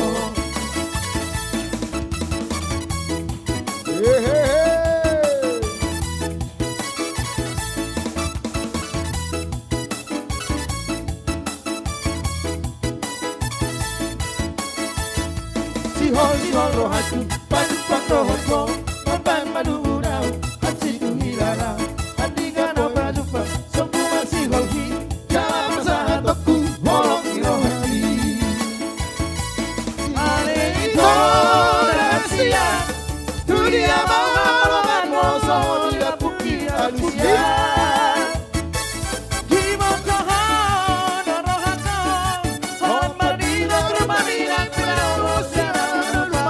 Hehehe. Sihol, sihol rohangku, pajumpang dohot ho, marpaima luhut ahu, hansit tu hilala. Andigan ahu pajumpang, sombungan sihol i, jala pasahatonku, holong ni rohangki. Alai ito rahasia, tu dia ma au haholongan molo so ho didampukki alusia. Diboto ho na rohangkon, hot marnida roham, inang pe na ho jala tupa.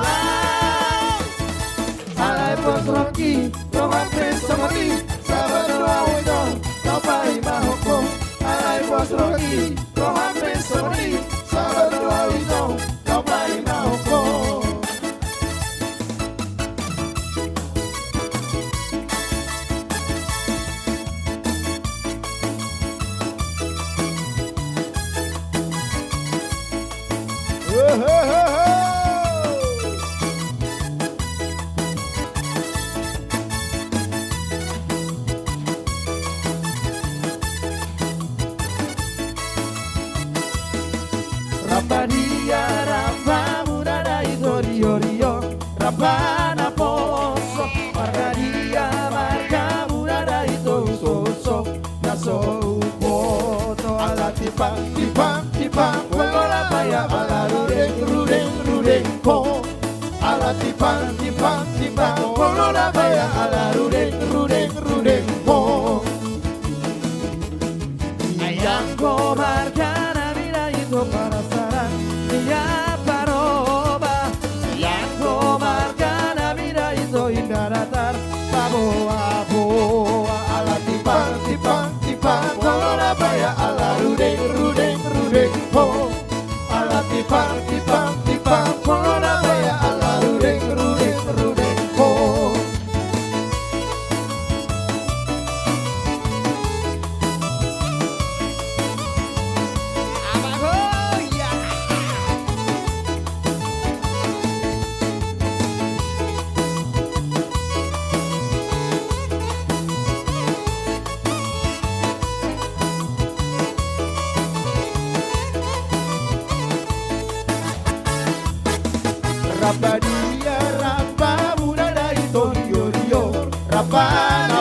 Alai pe songon i, roham pe songon i, sabar do au ito, laho paimahon ho. Alai pe songon i, roham pe songon i, sabar do au ito, laho paimahon ho. Panaposo, marga dia margamuna da ito, ito, ito, na so huboto. Ala tipang, tipang, tipang, molo na baya ala rudeng, rudeng, rudeng ho. Ala tipang, tipang, tipang, molo na baya ala rudeng, rudeng, rudeng ho. Ianggo marga nami da ito parasaran, ia paroba. Ianggo marga nami da ito inda datar paboa-boa. Ala tipang, tipang, tipang, molo na baya ala rudeng, rudeng, rudeng ho. Ala tipang, tipang, tipang, molo na baya ala rudeng, rudeng, rudeng ho. Rap dia, rap muna da ito, dio, dio, rap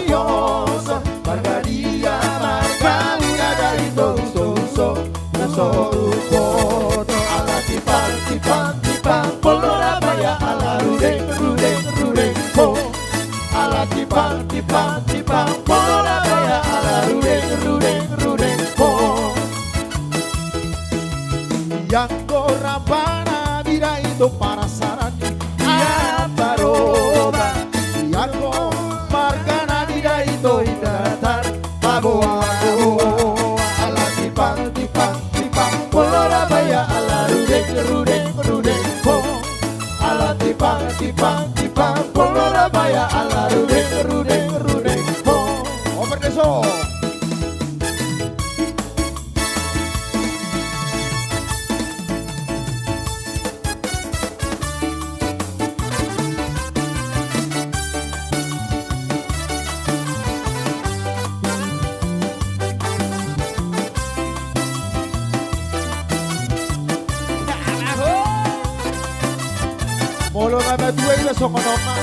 nioso. Marga dia margamuna da ito, ito, ito, na so huboto. Ala tipang, tipang, tipang, molo na baya ala rudeng, rudeng, rudeng ho. Ala tipang, tipang, tipang, molo na baya ala rudeng, rudeng, rudeng ho. Ianggo rap nami da ito parasaran, ia paroba. Ianggo marga nami da ito inda datar paboa-boa. Ala tipang, tipang, tipang, molo na baya ala rudeng, rudeng, rudeng ho. Ala tipang, tipang, tipang, molo na baya ala rudeng, rudeng, rudeng ho. Oper deso. Molo na matua iba songon on ma.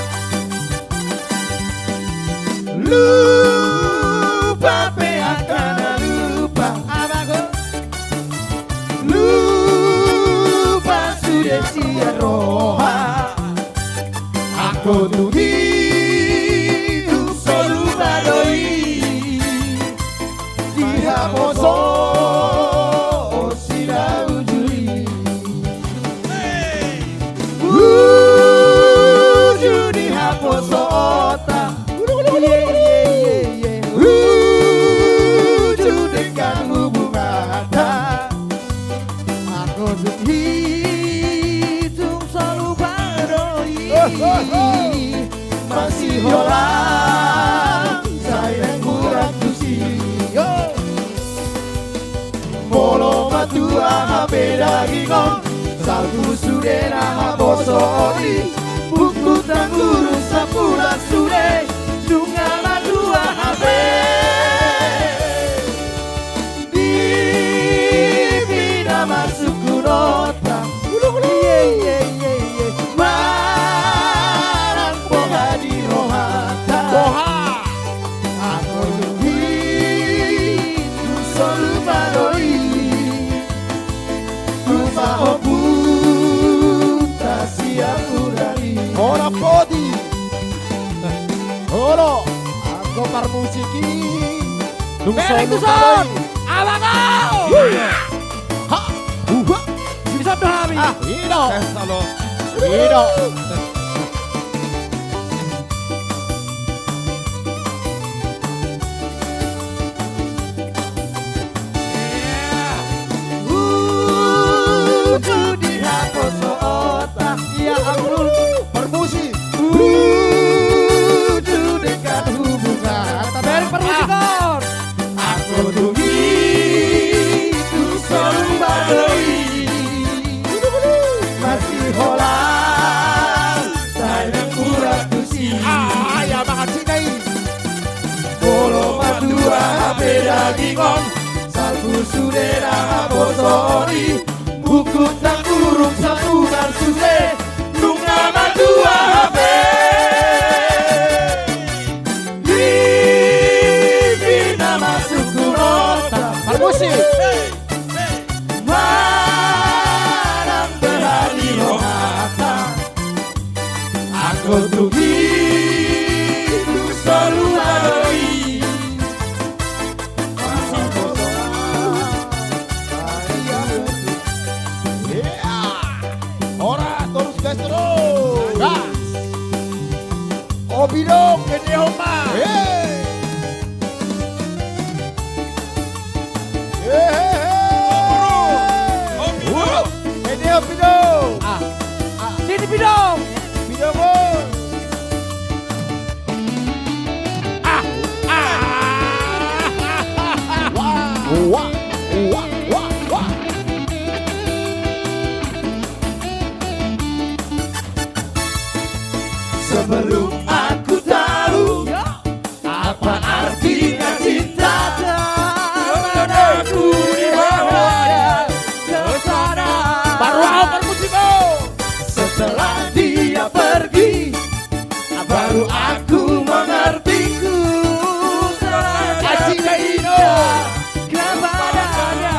Lupa pe angka na lupa. Lupa sude sian roha. Anggo tung i tung solu ma do i di haposo. Sinaujui uju di haposoonta. Uju denggan hubunganta. Anggo tung i tung solu ma do i. Masiholan sai hurang tusi. Molo matua hape daging on, salpu sude na haposoon i. Bungkut tanggurung sapulan sude, nunga matua hape. Di pina masuk gunota. Iye, iye, iye, iye. Manang boha di rohanta. Boha. Anggo tung i tung solu ma do i. Lupa ompunta sian hurang i. Ora poti. Olo, anggo parmusik i. Dung bereng solu tu son. Abang au. Ha. Uha. Bisa do hami. Ah, ido. Eh, salo. Ido. Uju di haposoonta. Iya, Abdul. Parmusik. Uju denggan hubungan. Tabereng parmusikon. Anggo tung i tung solu ma do i. Masiholan sai hurang tusi. Ah, ya, bahan sini. Molo matua hape daging on, salpu sude na haposoon i. Bungkut tanggurung sapulan sude, nunga matua hape. Manang berani rohata, anggo tung i solu adong i. Ora, torus gas terus. Gas. Opi dong, gede homa. Hei. Hei, hei, hei. Opi dong. Gede opi dong. Ah. Ah. Sini, Pi dong. Pi dong, boy. Ah, ah. Wah, wah, wah, wah, wah. Sebelum aku tahu apa artinya cinta, belum aku dibawa ke sana. Baru aku bermusik, oh. Setelah dia pergi, baru aku mengerti ku telah jatuh cinta kepadanya.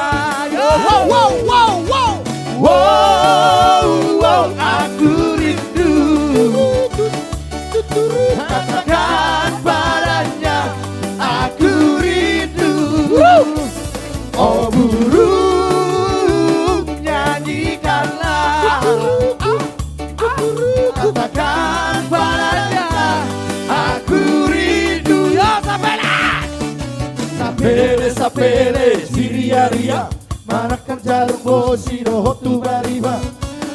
Yo. Wow, wow, wow, wow. Wow, wow, aku rindu. Katakan padanya, aku rindu. Oh burung, nyanyikanlah. Katakan padanya, aku rindu. Yo, sapele. Sapele, sapele, siriaria. Manangkang jarung bosi dohot tu bariba.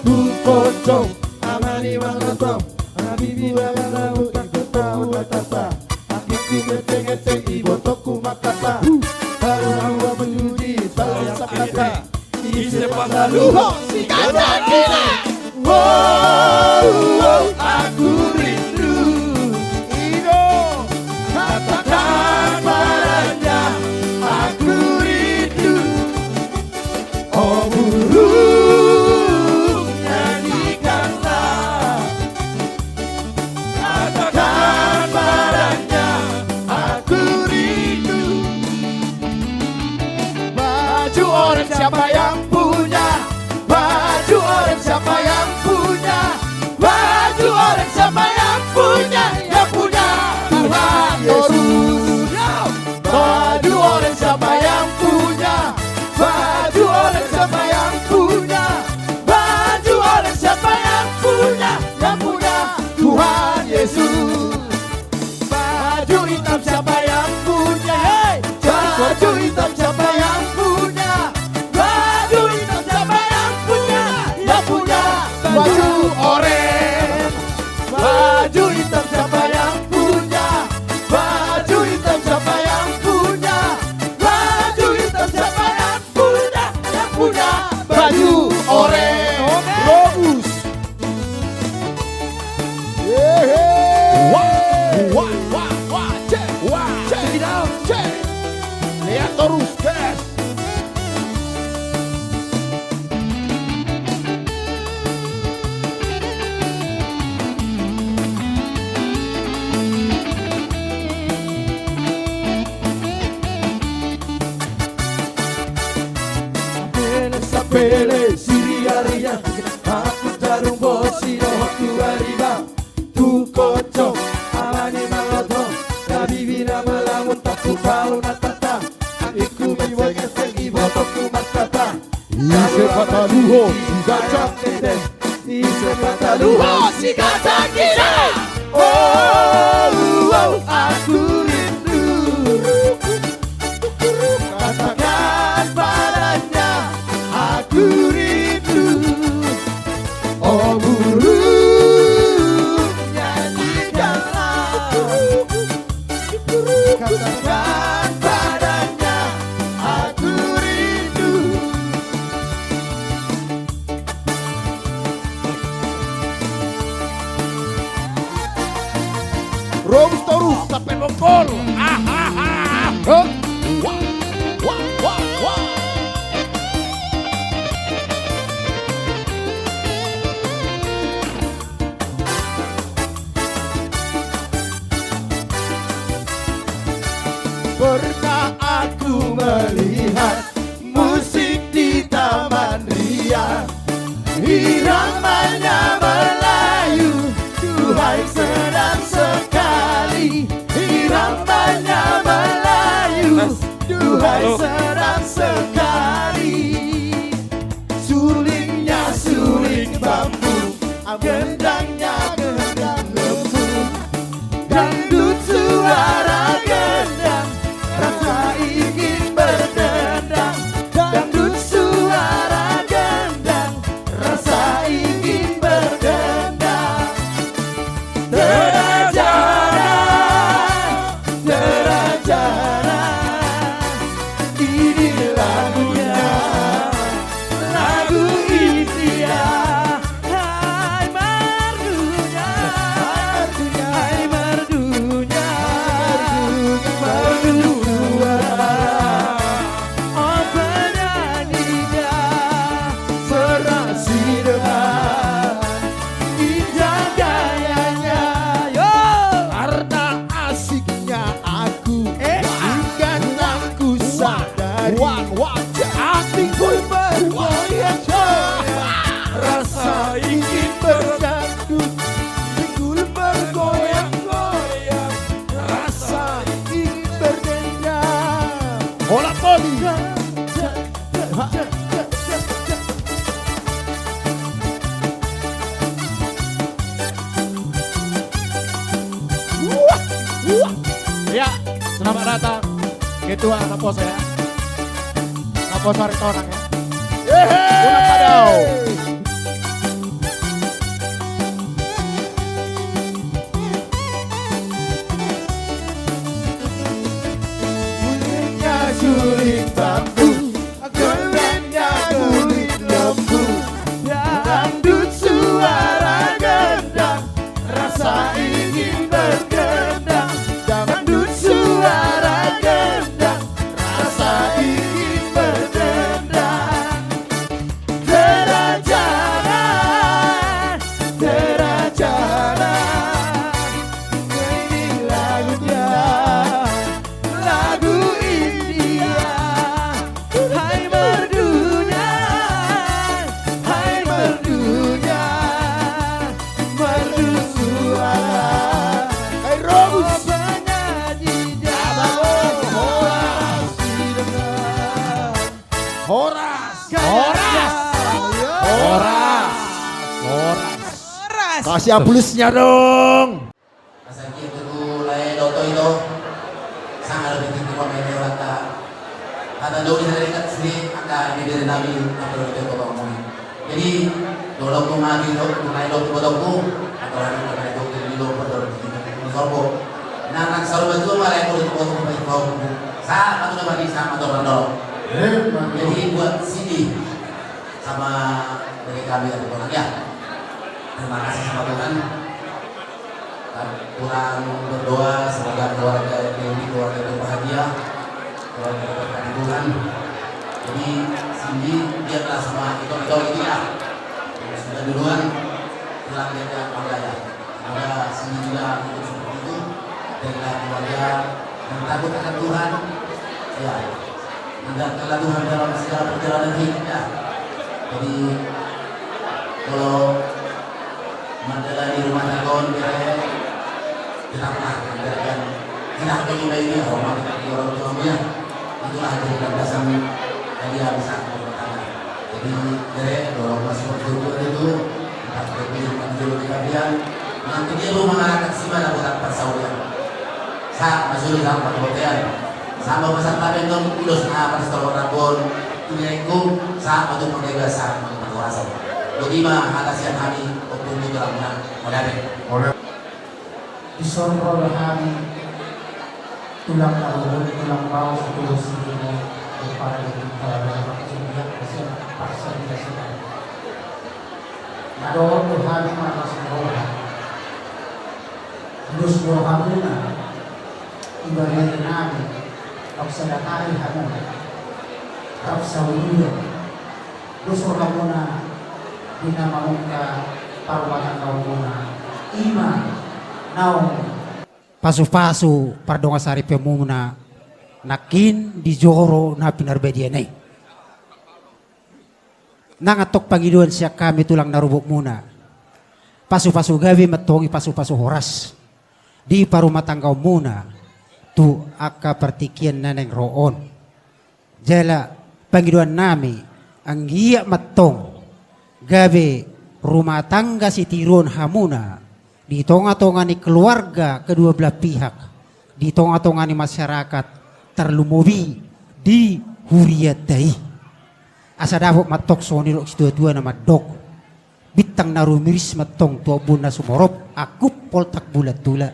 Tung poncong, amani manonton. Habibi, wala lau, tak tahu apa. Anggiku mengecek-ngecek, ibotongku mangkata. Baru ahu memuji, sayang kata. Ise pataluhon si kancang kina. Wow, wow, aku rindu. Ido. Katakan padanya, aku rindu. Oh burung, nyanyikanlah. Katakan padanya, aku rindu. Baju oranye siapa yang punya? Baju oranye siapa yang punya? Baju oranye siapa yang punya? Yang punya Tuhan Yesus. Baju oranye siapa yang punya? Baju oranye siapa yang punya? Baju oranye siapa yang punya? Yang punya Tuhan Yesus. Baju hitam siapa yang punya? Hei! Baju hitam siapa yang punya? Baju hitam siapa yang punya? Yang punya baju oranye. Baju hitam siapa yang punya? Baju hitam siapa yang punya? Baju hitam siapa yang punya, yang punya baju oranye. Oke. Robus. Yehe. Wah, wah, wah, wah, cek, wah, cek, cek. Lihat terus, guys. Sapele, sapele, siriaria. Manangkang jarung bosi dohot tu bariba. Tung poncong, amani manonton. Habibi na melamun, tak tahu apa. Anggiku mengecek-ngecek, ibotongku mangkata. Ise pataluhon si kancang kina. Ise pataluhon si kancang kina. Oh, oh, aku rindu. Katakan padanya, aku rindu. Oh burung, nyanyikanlah. Katakan padanya, aku rindu. Robus torus, sampe nonggol. Ahaha. Hah? Wah, wah, wah, wah. Pernah aku melihat Iramanya Melayu, duhai sedap sekali. Iramanya Melayu, duhai sedap sekali. Sulingnya suling bambu, gendangnya gendang lembu. Dangdut suara gendang, rasa ingin berdendang. Dangdut suara gendang, rasa ingin berdendang. Tera jara, tera jara. Ini lagunya, lagu India. Hai merdunya, hai merdunya, merdu suara. Oh, penyanyinya serasi dengan indah gayanya. Yo! Karena asiknya aku, eh, dengan aku sadari. Wah, wah, wah. Hatiku bergoyang-goyang, rasa ingin berdangdut. Pinggul bergoyang-goyang, rasa ingin berdendam. Hola, Poli. Wah, wah. Ya, selamat datang Ketua Naposo ya. Naposo Aritonang ya. Yeay. Ulang padao. Sulingnya suling bambu, gendangnya kulit lembu. Dangdut suara gendang, rasa ingin berdendang. Dangdut suara gendang, rasa ingin berdendang. Tera jara, tera jara. Ini lagunya, lagu India. Hai merdunya, hai merdunya, merdu suara. Hai Robus. Oh, penyanyi. Horas. Horas. Horas. Horas. Horas. Kasih aplausnya dong. Asa kian tu lae doto ito. Sangat lebih tinggi pemainnya rata. Kata doni dari kat sini angka ini dari nami apa lebih tinggi pemainnya. Jadi, dolok tu mati tu, mulai dolok tu botokku, atau lagi mulai dolok tu di dolok botokku, di sorbo. Nah, nang saru batu mulai dolok tu botokku, botokku. Sa, batu dapat di sama tu dolok. Eh, batu. Jadi, buat sini sama dari kami ya, Tuhan, ya. Terima kasih sama Tuhan. Kurang berdoa, semoga keluarga ini keluarga berbahagia, keluarga berkat Tuhan. Jadi, Cindy, biarlah semua itu, itu, itu ya. Sudah duluan, pulang dia ke keluarga ya. Semoga Cindy juga hidup seperti itu, dan keluarga yang takut akan Tuhan. Ya. Andalkanlah Tuhan dalam segala perjalanan hidupnya. Jadi, kalau menjalani rumah tangga on, bere, tetaplah andalkan, kita bagi ini hormat kepada orang tuamu ya. Itulah jadi landasan dari bisa rumah tangga. Jadi, bere, kalau masuk ke itu, empat puluh tujuh, empat puluh tujuh kalian, nanti dia mau mengangkat si mana buat persaulian. Sa, masuk dalam perhatian. Sama pesan tapi dong, ulos na pas tolong rabon, punya ikut, sa, untuk menggagas, sa, untuk perkuasa. Jadi mah, hata siap hari, untuk itu dalam menang. Oleh. Oleh. Di sorong roda hami, tulang na ruhut, tulang baos, tulang sirimo, kepada kita, paksa kita semua. Na dohot tu hami marlas ni roha. Dos rohamuna, ibebere nami, rap sada hali hamu, rap sauludon. Dos rohamuna, di na mamungka parbangan naumuna, ima, naung. Pasupasu pardongan saripeonmuna, nangkin di joro na pinarbadian i. Nang antong pangidoan sian hami tulang na rorobotmuna. Pasu-pasu gabe ma antong i, pasu-pasu horas di parumatanggaonmuna tu angka partingkian na naeng ro on. Jala pangidoannami, anggiat ma antong gabe rumah tangga sitiruon hamuna di tonga-tonga ni keluarga kedua belah pihak, di tonga-tonga ni masyarakat, tarlumobi di hurianta i. Asa dapot ma antong songon nidok situa-tua na mandok: Bintang na rumiris ma antong tu ombun na sumorop, angkup poltak bulan tula.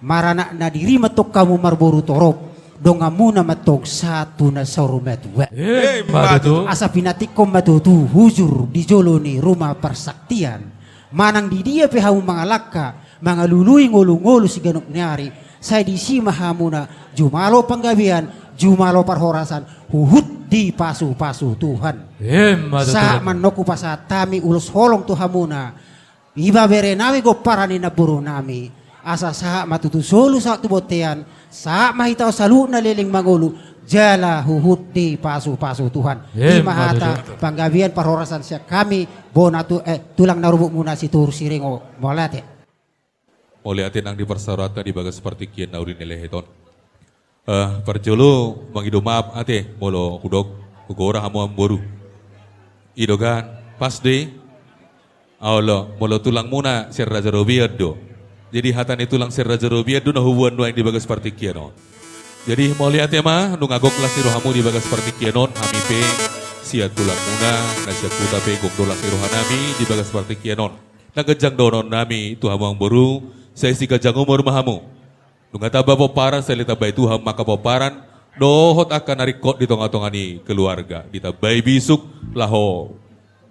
Maranak na diri ma antong hamu marboru torop, donganmuna ma antong sahat tu na saur matua. Emma tutu. Asa pinantikhon ma tutu hujur di jolo ni ruma parsaktian. Manang di dia pe hamu mangalangka, mangalului ngolu-ngolu siganup ni ari, sai disi ma hamuna jumalo panggabean, jumalo parhorasan, huhut dipasu-pasu Tuhan. Emma tutu. Sahat ma antong hupasahat hami ulos holong tu hamuna, iba berenami, gomparan ni namborunami, asa sahat ma tutu solu sahat tu bontean, sahat ma hita on saluhutna leleng mangolu, jala huhut dipasu-pasu Tuhan. Emma tutu. I ma hata panggabean parhorasan sian hami, bona tu, eh, tulang na rorobotmuna Sitorus Siringo. Mauliate. Mauliate nang di parsaoranta di bagas partingkian na uli ni lehet on. Eh, parjolo mangido maaf ate, molo hudok hugora hamu amangboru. I do kan, pas do i. Olo, molo tulangmuna sian Raja Robean do. Jadi hata ni tulang sian Raja Robean do na huboan nuaeng di bagas partingkian on. Jadi mauliate ma, nunga gok las ni rohamu di bagas partingkian on, hami pe sian tulangmuna na sian huta pe gok do las ni rohanami di bagas partingkian on. Na ganjang dohononnami tu hamu amangboru, sai siganjang umur ma hamu. Nunga tamba pomparan, sai ditambai Tuhan ma angka pomparan dohot angka na ringkot di tonga-tonga ni keluarga, ditambai bisuk laho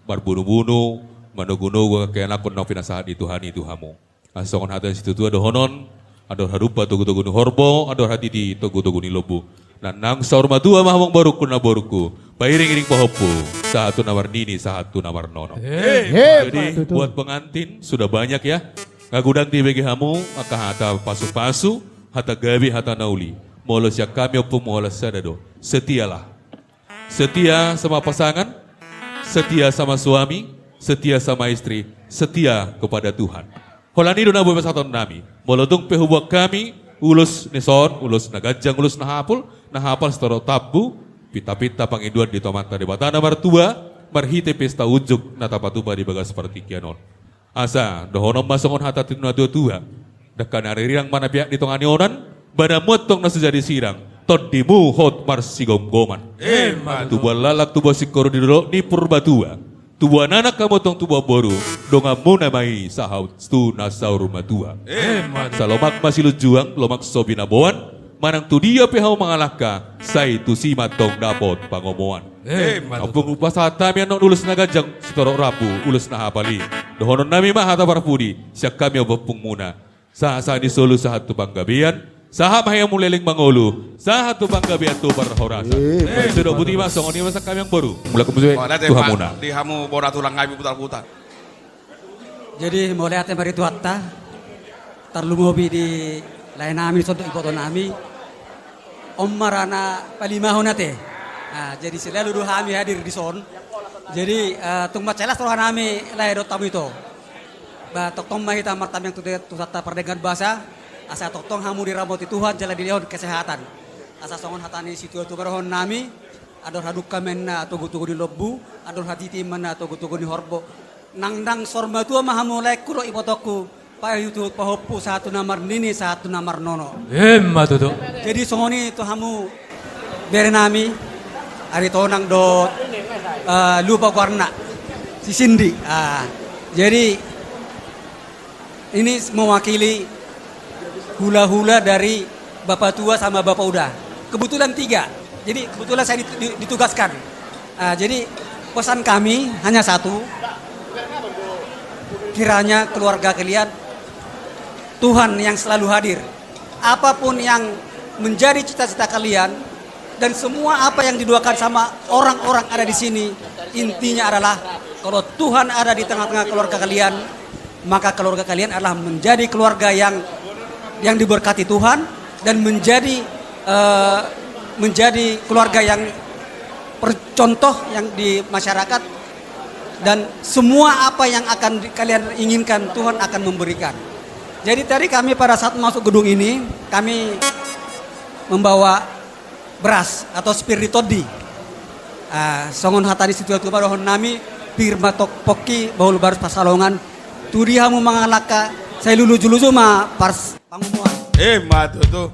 marbunu-bunu, manogu-nogu angka ianakhon naung pinasahat ni Tuhan i tu hamu. Asa songon hata ni situa-tua dohonon: Andor hadumpang togu-togu ni horbo, andor hatiti togu-togu ni lombu. Nang saur matua ma hamu amangborungku, namborungku, pairing-iring pahompu, sahat tu na marnini, sahat tu na marnono. Emma tutu. Jadi buat pengantin sudah banyak ya. Nga godang dibege hamu angka hata pasu-pasu, hata gabe, hata na uli. Molo sian hami ompungmu holan sada do: Setialah. Setia sama pasangan, setia sama suami, setia sama istri, setia kepada Tuhan. Holan i do na boi pasahatonnami. Molo tung pe huboan hami ulos ni son, ulos na ganjang, ulos na hapul, na hapal sitorop tambu, pinta-pinta pangidoan di Tuhanta Debata na martua, marhite pesta unjuk na tapatupa di bagas partingkian on. Asa dohonon ma songon hata ni natua-tua: Dangka ni arirang ma na peak di tonga ni onan, badanmu antong na so jadi sirang, tondimu hot marsigomgoman. Emma tutu. Tubuan laklak, tubuan singkoru di dolok ni Purbatua. Tubuan anak hamu antong tubuan boru, donganmuna ma i sahat tu na saur matua. Emma tutu. Asa lomak ma silunjuang, lomak so binaboan, manang tu dia pe hamu mangalangka, sai tusi ma antong dapot pangomoan. Emma tutu. Ompung, hupasahat hami annon ulos na ganjang sitorop rambu, ulos na hapal i. Dohononnami ma hata parpudi sian hami ompung-ompungmuna: Sahat-sahat ni solu sahat tu panggabean, sahat ma hamu leleng mangolu, sahat tu panggabean tu parhorasan. Emma tutu. Botima, songon i ma sian hami amangboru. Mulak muse tu hamuna. Di hamu bona tulang hami Putar-putar. Jadi mauliate ma di Tuhanta, tarlumobi di laenami, sonduk ibotonami. On ma ra na palimahon ate. Nah, jadi selalu do hami hadir di son. Jadi, eh, tung mansai las rohanami lae dohot hamu ito. Ba tongtong ma hita martangiang tu Tuhanta pardenggan basa, asa tongtong hamu diramoti Tuhan jala dilehon kesehatan. Asa songon hata ni situa-tua ma dohononnami: Andor hadungka ma inna togu-togu ni lombu, andor hatiti ma inna togu-togu ni horbo. Nang, nang saur matua ma hamu laengku dohot ibotongku, paihuthut pahompu sahat tu na marnini sahat tu na marnono. Emma tutu. Jadi songon i tu hamu berenami, Aritonang dohot, eh, lupa goarna, si Sindi. Ah, jadi ini mewakili hula-hula dari Bapak Tua sama Bapak Uda. Kebetulan tiga. Jadi kebetulan saya dit-, di-, ditugaskan. Ah, jadi pesan kami hanya satu. Kiranya keluarga kalian, Tuhan yang selalu hadir. Apapun yang menjadi cita-cita kalian dan semua apa yang didoakan sama orang-orang ada di sini, intinya adalah kalau Tuhan ada di tengah-tengah keluarga kalian, maka keluarga kalian adalah menjadi keluarga yang, yang diberkati Tuhan dan menjadi, eh, menjadi keluarga yang percontoh yang di masyarakat, Dan semua apa yang akan di-, kalian inginkan, Tuhan akan memberikan. Jadi tadi kami pada saat masuk gedung ini, kami membawa beras atau pir di tondi. Ah, songon hata ni situatua ma dohonon nami, pir ma pongki, bahul barus pansalongan. Tu dia hamu mangalangka, sai lujuluju ma pars-, pangomoan. Ima tutu.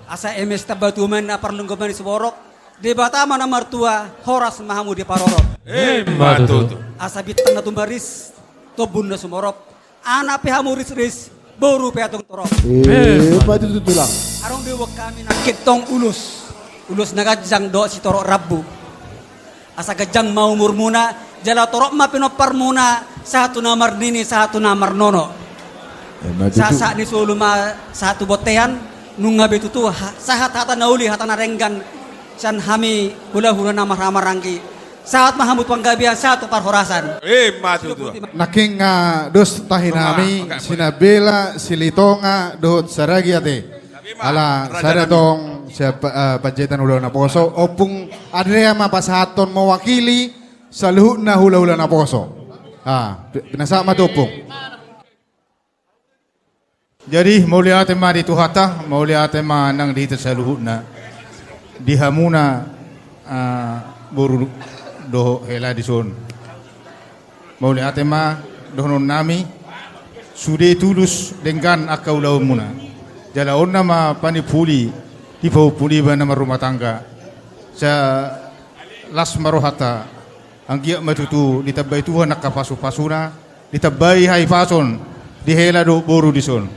Asa eme sitambatua ma inna parlinggoman ni siborok, Debata ma na martua, horas ma hamu diparorot. Ima tutu. Asa bintang na tumaris, tombun na sumorop, anak pe hamu risris, boru pe antong torop. Ima tutu, Tulang. Adong do iboan hami nangkin tong ulos. Ulos na ganjang dohot sitorop rambu. Asa ganjang ma umurmuna, jala torop ma pinomparmuna, sahat tu na marnini, sahat tu na marnono. Ima tutu. Sahat-sahat ni solu ma, sahat tu bontean, nunga be tutu, ha-, sahat hata na uli, hata na denggan, sian hami hulahula na marhahamaranggi. Sahat ma hamu tu panggabean, sahat tu parhorasan. Ima tutu. Nangkin, ah, dos tahi nami, Sinambela, Silitonga, dohot Saragi ate. Ala sada tong sian pa-, eh, Panjaitan Hulahula Naposo, Ompung Andrea ma pasahathon mewakili saluhutna hulahula naposo. Ah, pi-, pinasahat ma tu Ompung. Jadi, mauliate ma di Tuhanta, mauliate ma nang di hita saluhutna. Di hamuna, ah, boru dohot hela dison. Mauliate ma dohonon nami, sude tulus denggan angka ulaonmuna. Jala on nama panimpuli di pahompu niba na marrumah tangga. Sa las ma rohanta, anggiat ma tutu ditambai Tuhan angka pasupasuna, ditambai hahipason di hela dohot boru dison.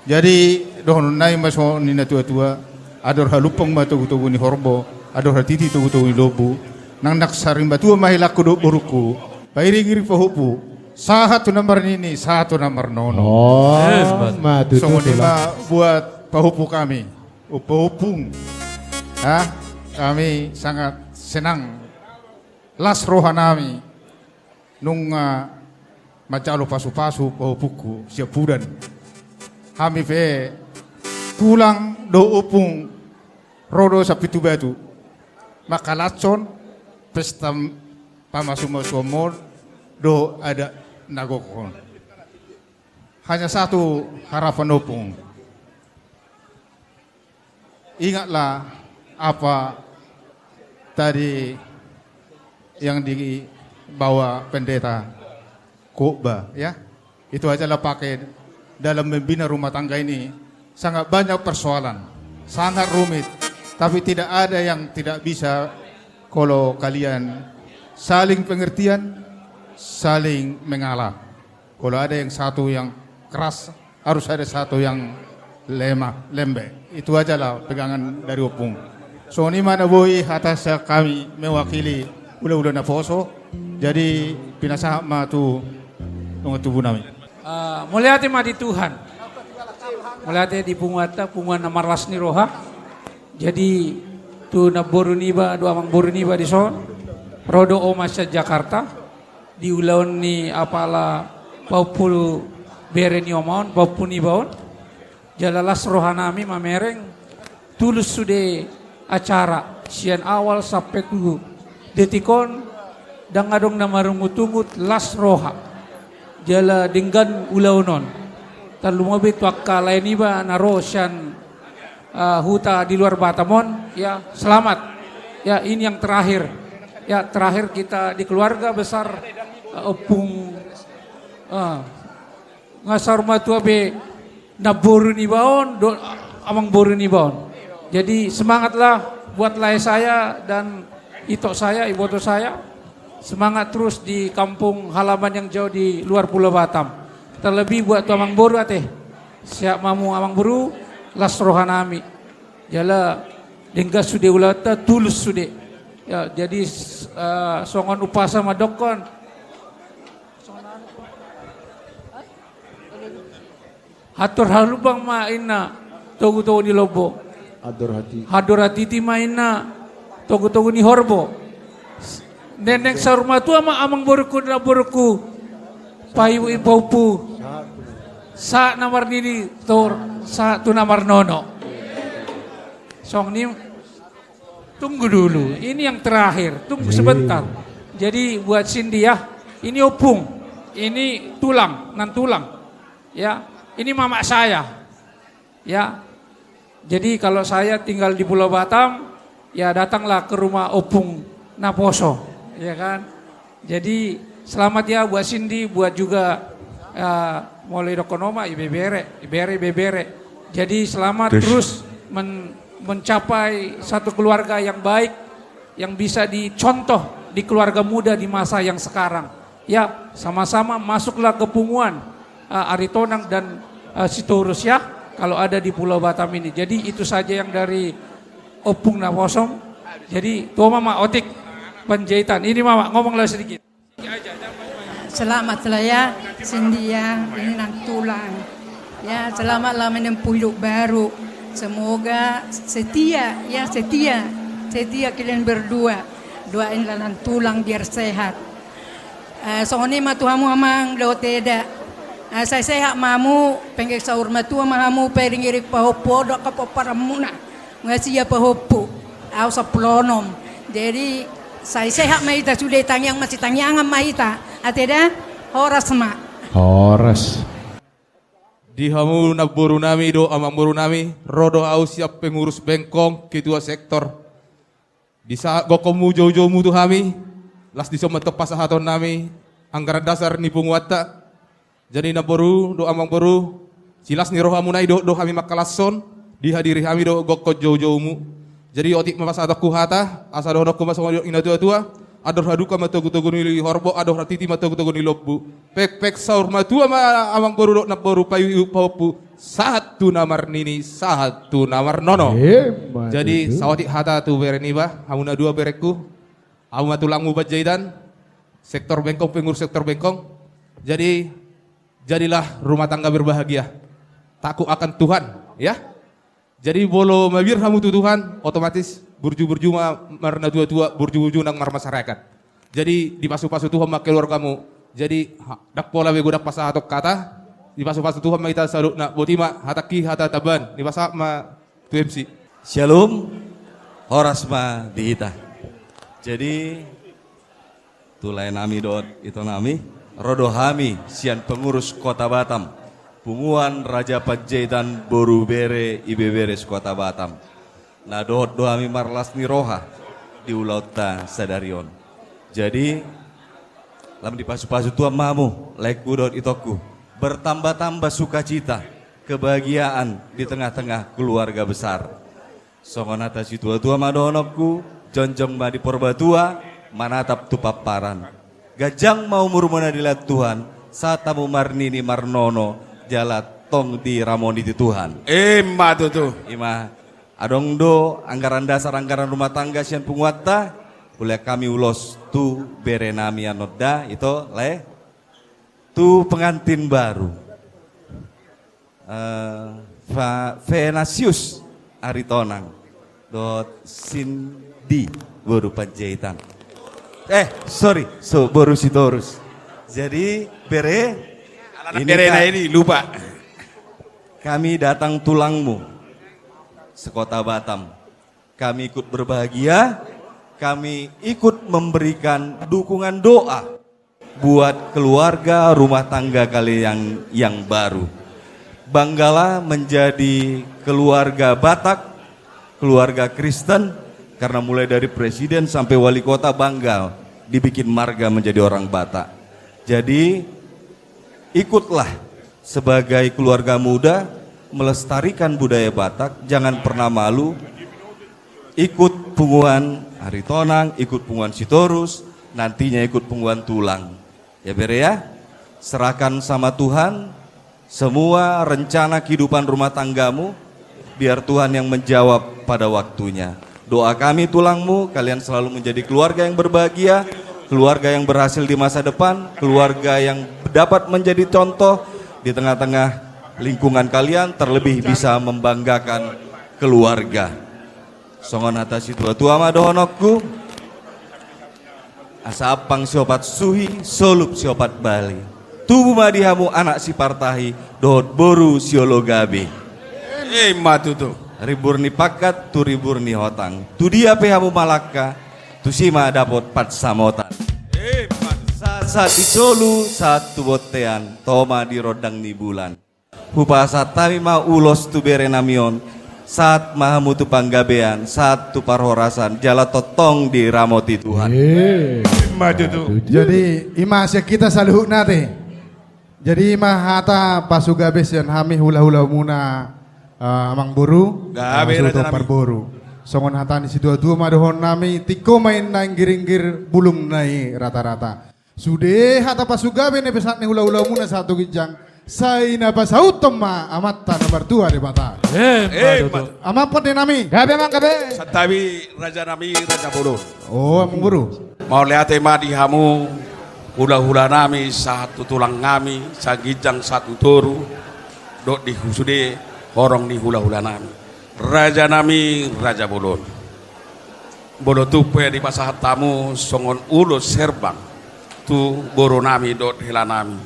Jadi, dohonon nami ma songon ninna tuatua, andor halumpang ma togutogu ni horbo, andor hatiti togutogu ni lombu, nang nang sarimatua ma helangku dohot borungku, pairingiring pahompu, sahat tu na marnini, sahat tu na marnono. Oh, ima tutu, Tulang. Songon i ma buat pahompu kami, Ompung. Ah, kami sangat senang, las roha nami, nunga manjalo pasupasu pahompungku siampudan. Hami pe Tulang dohot Ompung ro do sian Pitubatu mangkalashon pesta pamasumasuon dohot adat na gok on. Hanya satu harapan Ompung. Ingatlah apa tadi yang dibawa pendeta khotbah, ya. Itu ajalah pakai dalam membina rumah tangga ini. Sangat banyak persoalan, sangat rumit, tapi tidak ada yang tidak bisa kalau kalian saling pengertian, saling mengalah. Kalau ada yang satu yang keras, harus ada satu yang lemah, lembek. Itu ajalah pegangan dari Ompung. Songon i ma na boi hata sian hami mewakili hulahula naposo. Jadi pinasahat ma tu nunga tubu nami. Ah, mauliate ma di Tuhan. Mauliate di punguanta, punguan na marlas ni roha. Jadi tu namboru niba dohot amangboru niba dison, ro do oma sian Jakarta di ulaon ni apala pahompu bere ni oma on, pahompu niba on. Jala las roha nami mamereng, tulus sude acara sian awal sampe tu detik on, ndang adong na marungutungut, las roha. Jala denggan ulaon on. Tarlumobi tu angka lae niba na ro sian, eh, huta di luar Batam on, ya, selamat. Ya, ini yang terakhir. Ya, terakhir kita di keluarga besar, eh, Ompung, eh, nga saur matua be namboru niba on dohot amangboru niba on. Jadi semangatlah buat lae saya dan ito saya, iboto saya. Semangat terus di kampung halaman yang jauh di luar Pulau Batam. Terlebih buat tu amangboru ate. Sehat ma hamu amangboru, las roha nami. Jala denggan sude ulaonta, tulus sude. Ya, jadi, eh, songon umpasa mandokkon. Andor halumpang ma inna togutogu ni lombu. Andor hatiti. Andor hatiti ma inna togutogu ni horbo. Neng saur matua ma amangborungku, namborungku, pahompu, pahompu. Sahat na marnini, tor, sahat tu na marnono. Songon i. Tunggu dulu, ini yang terakhir. Tunggu sebentar. Jadi buat Cindy ya, Ini opung, ini tulang, nantulang. Ya, ini mamak saya. Ya. Jadi kalau saya tinggal di Pulau Batam, ya datanglah ke rumah opung naposo, ya kan? Jadi selamat ya buat Cindy, buat juga, eh, molo didokkon oma, ibebere, ibere, ibebere. Jadi selamat terus men-, mencapai satu keluarga yang baik, yang bisa dicontoh di keluarga muda di masa yang sekarang. Ya, sama-sama masuklah ke punguan, eh, Aritonang dan, eh, Sitorus ya, kalau ada di Pulau Batam ini. Jadi itu saja yang dari Opung Naposo. Jadi tu oma ma Otik Panjaitan. Ini mama ngomong lah sedikit. Selamat lah ya, Cindy ya, ini nantulang. Ya, selamat lah menempuh hidup baru. Semoga setia, ya setia, setia kalian berdua. Doain lah nantulang biar sehat. Eh, songon i ma tu hamu amang dohot eda. Eh, sai sehat ma hamu, pengge saur matua ma hamu, pairing-iring pahompu, dohot pomparanmuna. Nga sia pahompu, au sampulu onom. Jadi sai sehat ma hita sude, tangiang masitangiangan ma hita. Ate da, horas ma. Horas. Di hamu namboru nami dohot amangboru nami, ro do au sian pengurus bengkong, ketua sektor. Di sahat gokhonmu joujoumu tu hami, las dison ma tong pasahaton nami anggaran dasar ni punguanta. Jadi namboru dohot amangboru, silas ni rohamuna i dohot do hami mangkalashon, dihadiri hami dohot gokhon joujoumu. Jadi otik ma pasahatonku hata, asa dohononku ma songon didok ni natuatua: Andor halumpang ma togutogu ni horbo, andor hatiti ma togutogu ni lombu. Pekpek saur matua ma amangboru dohot namboru, paihuthut pahompu, sahat tu na marnini, sahat tu na marnono. Emma tutu. Jadi saotik hata tu bere niba, hamu na dua berengku, hamu ma tulangmu Panjaitan, sektor bengkong, pengurus sektor bengkong. Jadi jadilah rumah tangga berbahagia, takut akan Tuhan, ya. Jadi molo mabiar hamu tu Tuhan, otomatis burju-burju ma marnatuatua, burju-burju nang marmasyarakat. Jadi dipasupasu Tuhan ma keluargamu. Jadi ha-, ndang pola be godang pasahaton hata, dipasupasu Tuhan ma hita saluhutna. Boti ma hatangki, hata tambahan, dipasahat ma tu M C. Syalom, horas ma di hita. Jadi tu lae nami dohot ito nami, ro do hami sian pengurus Kota Batam, punguan Raja Panjaitan, boru, bere, ibebere se-Kota Batam. Na dohot do hami marlas ni roha di ulaonta sadari on. Jadi lam dipasupasu Tuhan ma hamu, laengku dohot itongku. Bertambah-tambah sukacita, kebahagiaan di tengah-tengah keluarga besar. Songon hata situatua ma dohononku: Jongjong ma di Purbatua, manatap tu pomparan. Ganjang ma umurmuna di lahan Tuhan, sahat hamu marnini marnono, jala tong diramoti Tuhan. Emma tutu. Ima, adong do anggaran dasar, anggaran rumah tangga sian punguanta. Hulehon hami ulos tu bere nami annon da, ito lae, tu pengantin baru. Eh, Fa-, Venasius Aritonang dohot Cindy boru Panjaitan. Eh, sorry, so, boru Sitorus. Jadi bere, ini bere na ini lupa. Kami datang tulangmu se-Kota Batam. Kami ikut berbahagia, kami ikut memberikan dukungan doa buat keluarga rumah tangga kalian yang, yang baru. Banggalah menjadi keluarga Batak, keluarga Kristen, karena mulai dari presiden sampai wali kota bangga dibikin marga menjadi orang Batak. Jadi ikutlah sebagai keluarga muda melestarikan budaya Batak, jangan pernah malu. Ikut punguan Aritonang, ikut punguan Sitorus, nantinya ikut punguan tulang. Ya, bere ya, serahkan sama Tuhan semua rencana kehidupan rumah tanggamu, biar Tuhan yang menjawab pada waktunya. Doa kami tulangmu, kalian selalu menjadi keluarga yang berbahagia, keluarga yang berhasil di masa depan, keluarga yang dapat menjadi contoh di tengah-tengah lingkungan kalian, terlebih bisa membanggakan keluarga. Songon hata situatua ma dohononku: Asa ampang siopat suhi, solup siopat bali. Tubu ma di hamu anak sipartahi dohot boru siologabe. Emma tutu. Rimbur ni pangkat tu rimbur ni hotang. Tu dia pe hamu mangalangka, tusi ma dapot pansamotan. Emma tutu. Sahat Sahat di solu, sahat tu bontean, toma di rondang ni bulan. Hupasahat hami ma ulos tu bere nami on, sahat ma hamu tu panggabean, sahat tu parhorasan, jala tongtong diramoti Tuhan. Eh. Ima tutu. Jadi, ima sian hita saluhutna ate. Jadi, ima hata pasugabe sian hami hulahula muna, eh, amangboru, gabe, eh, raja nami. Parboru. Songon hata ni situatua ma dohonon nami, tingko ma inna inggiringgir, bulungna i ratarata. Sude hata pasugabe na pesahat ni hulahula muna sahat tu ginjang, sai na pasauthon ma Amanta na martua Debata. Eh, eh, ma tutu. Amang pande nami. Gabe, amang, gabe. Santabi raja nami, raja bolon. Oh, amangboru. Mauliate ma di hamu hulahula nami, sahat tu tulang nami, sian ginjang sahat tu toru, dohot di sude horong ni hulahula nami. Raja nami, raja bolon. Molo tung pe dipasahat hamu songon ulos herbang tu boru nami dohot hela nami.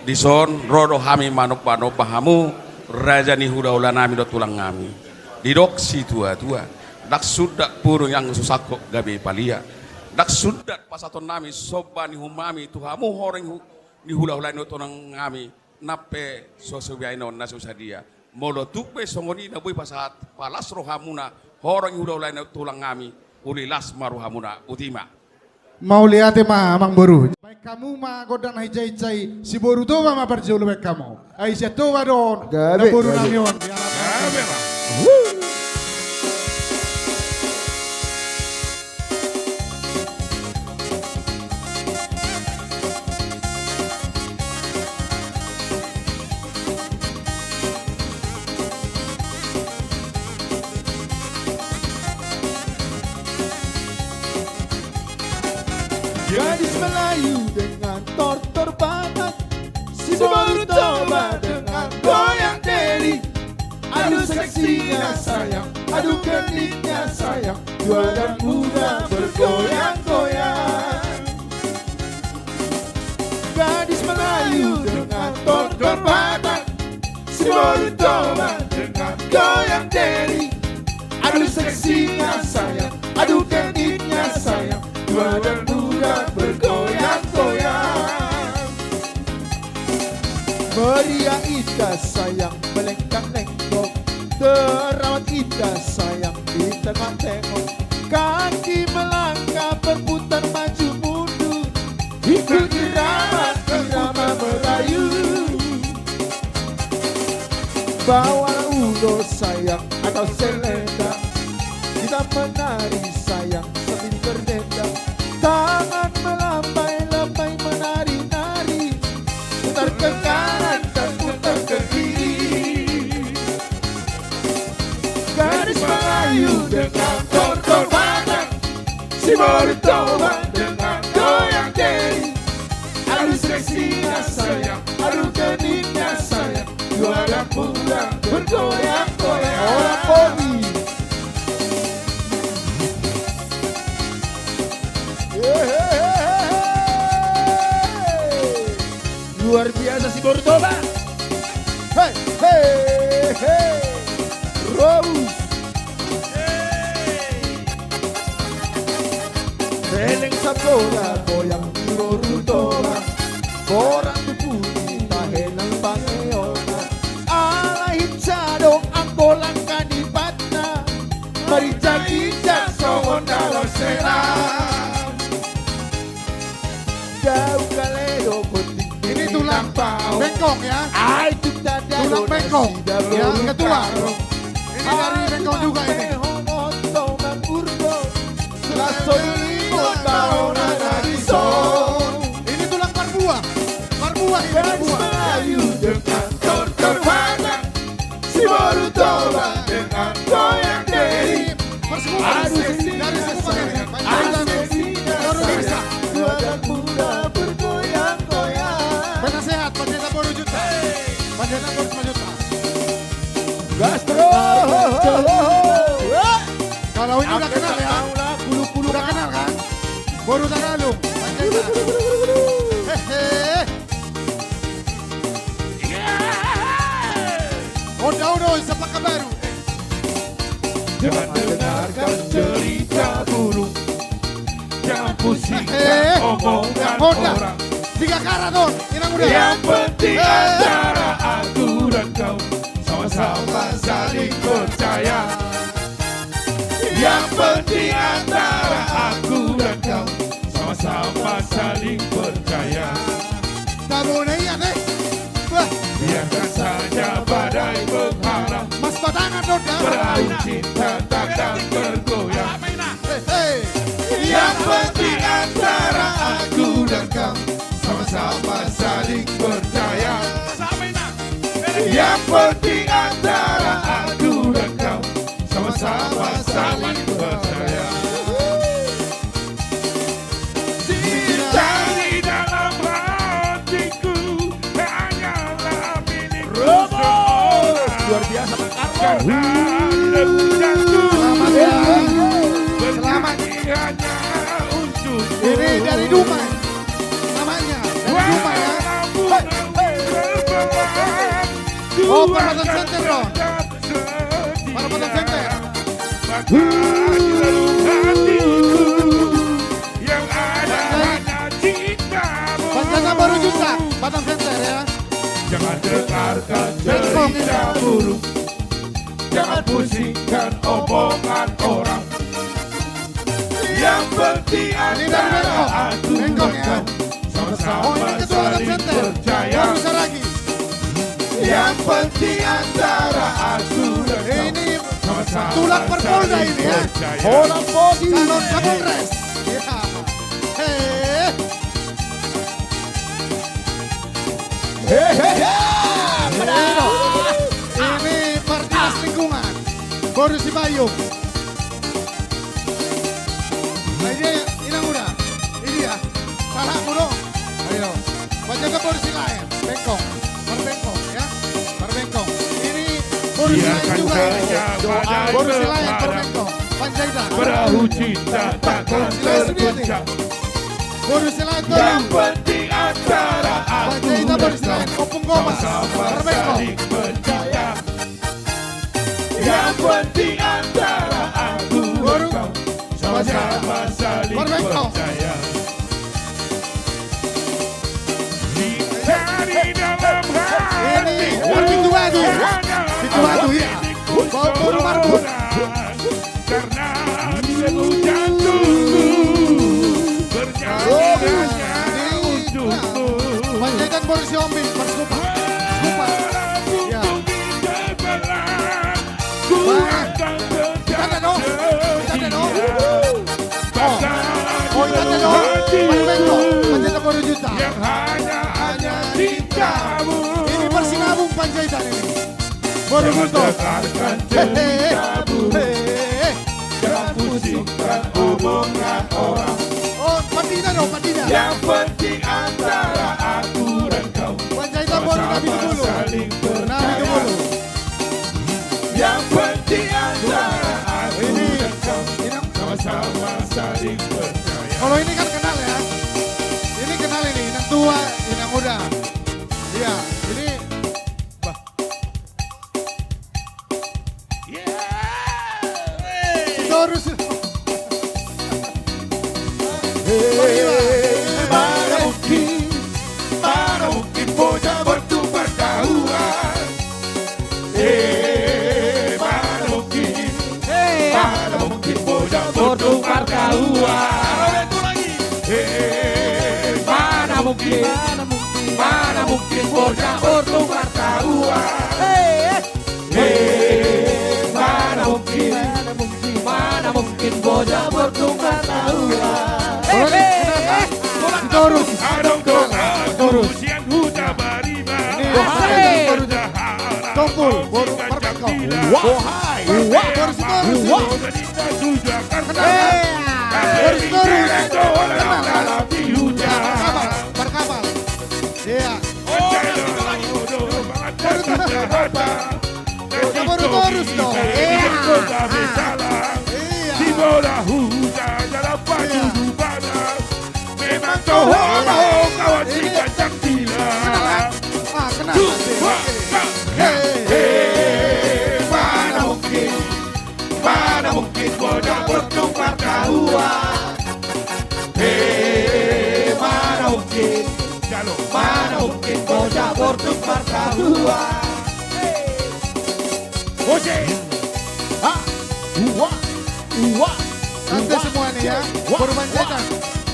Dison ro do hami manombanomba hamu, raja ni hulahula nami dohot tulang nami. Didok situatua, ndang sundat purung anggo so sangkot gabe palia. Ndang sundat pasahaton nami somba ni uhum nami tu hamu horong hu-, ni hulahula ni dohot tulang nami. Nang pe so subaen on na so sadia. Molo tung pe songon i na boi pasahat, palas rohamuna, horong ni hulahula ni tulang nami, uli las ma rohamuna, botima. Mauliate ma amangboru. Baen hamu ma gondang na hinsahinsa i, siboru Toba ma parjolo baen hamu. Ai sian Toba do on, gabe, na boru nami on. Gabe ma. Gadis Melayu dengan tortor Batak, si boru Toba dengan goyang diri. Aduh seksinya sayang, aduh genitnya sayang, tua dan muda bergoyang-goyang. Gadis Melayu dengan tortor Batak, si boru Toba dengan goyang diri. Aduh seksinya sayang, aduh genitnya sayang, tua dan muda bergoyang-goyang. Meriah indah sayang, melengkak-lengkok, terawat indah sayang di tengah-tengah. Kaki melangkah berputar maju mundur, ikut irama, irama Melayu. Bawa ulos sayang atau selendang, kita menari sayang sambil berdendang. Tangan melambai-lambai menari-nari, putar ke kanan dan putar ke kiri. Gadis Melayu dengan tortor Batak, si boru Toba dengan goyang diri. Aduh seksinya sayang, aduh genitnya sayang, tua dan muda bergoyang-goyang. Orang Bali. Hehehe. Luar biasa si boru Toba. Hei, hei, hei. Robus. Leleng sapoda goyang di boru Toba. Borat tu pudi tahe nang pangeona. Ala hinsa do anggo langka ni patna. Marinjak-injak songon dalan selam. Daun kaledo penting. Ini tulang bengkong ya. Ai tuta daun tulang bengkong. Ya, ketua. Ini dari bengkong juga ini. Ini tulang parbuah. Parbuah ini, parbuah. Gadis Melayu dengan tortor Batak. Si boru Toba dengan goyang diri. Aduh seksinya sayang, aduh seksinya sayang, tua dan muda bergoyang-goyang. Penasehat, Pandita Boru Juta. Pandita Boru Juta. Gas terus. Kalau ini udah kenal ya? Udah kenal kan? Boru Taralum. Hehe. Honda Uno, Cempaka Baru. Jangan dengarkan cerita burung. Jangan pusingkan omongan orang. Tiga karat on, Inang Uda. Yang penting antara aku dan kau sama-sama saling percaya. Yang penting antara aku dan kau sama-sama saling percaya. Biarkan saja badai menghalang, perahu cinta takkan tergoyah. Yang penting antara aku dan kau sama-sama saling percaya. Yang penting antara aku dan kau sama-sama saling percaya. Cinta di dalam hatiku hanyalah milikku seorang. Luar biasa, Bang Karno. Karena aku jatuh. Selamat, ya. Selamat. Ini dari Dumai namanya, dari Dumai, ya. Hei, hei. Oh, Perempatan Center dong. Perempatan Center. Yang ada hanya cintamu. Panjaitan baru juga, Perempatan Center, ya. Jangan dengarkan cerita buruk. Jangan pusingkan omongan orang. Yang penting antara aku dan kau sama-sama saling percaya. Yang penting antara aku dan kau sama-sama saling percaya. Ini tulang Polda ini, ya. Calon Kapolres. Ya. Hei. Hehehe. Ini Martinus Lingkungan. Boru Sipayung. Nah, ini Inang Uda. Ini ya. Salah mulu. Ayo. Baca ke Boru Silaen. Bengkong. Perbengkong, ya. Perbengkong. Ini Boru Silaen juga. Boru Silaen, Perbengkong. Panjaitan. Perahu cinta takkan terpecah. Boru Silaen, Toru. Yang penting antara aku dan kau sama-sama saling percaya. Yang penting antara aku dan kau sama-sama saling percaya. Cinta di dalam hatiku. Ini pintu batu. Pintu batu, iya. Bau, bau marbun. Karena aku jatuh, bernyanyi hanya untukmu. Panjaitan Boru Sihombing, Mas Kupa. Kupa. Ya. Baik. Kita ada dong. Kita ada dong. Oh. Oh, kita ada dong. Mas Bengko. Panjaitan Boru Juta. Yang hanya, hanya cintamu. Ini Persinabung Panjaitan ini. Boru Guntur. Hehehe. Jangan pusingkan omongan orang. Oh, Pandita dong, Pandita. Yang penting antara aku dan kau. Panjaitan Boru Nabi Debulu. Nabi Debulu. Yang penting antara aku dan kau sama-sama saling percaya. Kalau ini kan kenal ya. Ini kenal ini, Inang tua, Inang muda. Iya, ini Bah. Terus. Eh, mana mungkin, mana mungkin bocah bertukar kawan. Eh, mana mungkin, mana mungkin bocah bertukar kawan. Eh, mana mungkin, mana mungkin bocah bertukar kawan. Eh, mana mungkin, mana mungkin bocah bertukar kawan. Eh, eh, eh. Terus. Terus. Ini. Tompul, Boru Permengko. Wah. Wah. Boru Sitorus ini. Kenal, kan? Eh, Boru Sitorus. Kenal, kan? Markapal, markapal. Iya. Oh, ada satu lagi. Boru Sitorus. Boru Sitorus dong. Iya. Ah. Iya. Memang toho, toho, kawan si Kancang Tila. Kenal, kan? Ah, kenal. Dua, tiga. Hei, hei, mana mungkin, mana mungkin bocah bertukar kawan. Hei, mana mungkin. Mana mungkin bocah bortuk martua. Ose. Ha. Ua. Ua. Santai semua nih ya. Boru Panjaitan.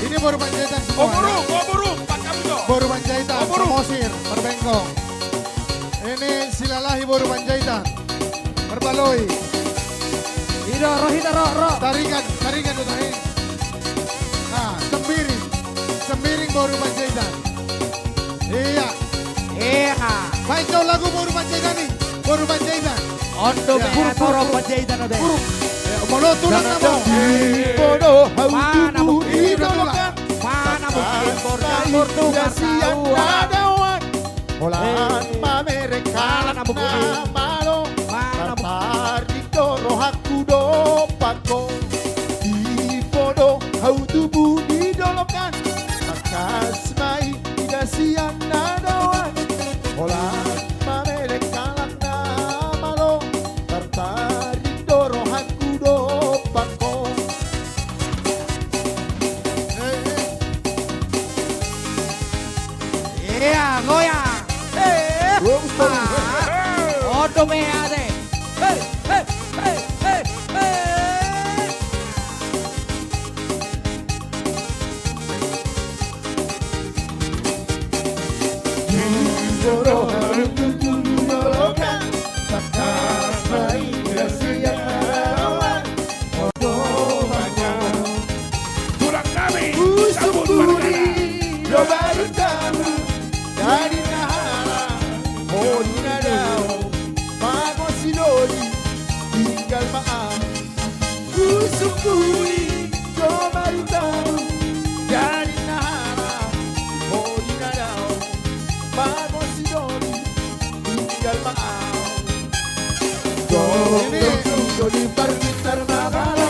Ini boru Panjaitan semua. Boru Panjaitan, Samosir, Marbengkong. Ini Silalahi boru Panjaitan. Marbaloi. Ido, ro hita, ro, ro. Taringan, taringan do tahe. Nah, Sembiring. Sembiring boru Panjaitan. Iya. Iya. Baen jo lagu boru Panjaitan i. Boru Panjaitan. Ondo be, boru Panjaitan ode. Molo tulang namo. Di podo hau tubu di dolokan. Mana mungkin bocah bortuk martua. Holan mamereng halak na malo. Tartarik do rohangku dompak ho. Di podo hau tubu di dolokan. Tangkas ma i ida sian na daoan. Holan mamereng halak na malo. Tartarik do rohangku dompak ho. Ia, goyang. Eh. Ondo be ate. Hei, hei, hei, hei, hei. Tulang nami, usungkun i do baru tabu, jadi na hala, holi na dao, mago sidoli, tinggal ma au. Usungkun i do baru tabu, jadi na hala, holi na dao, mago sidoli, tinggal ma au. Dong, dong, dong, dong, di parmintar na malo,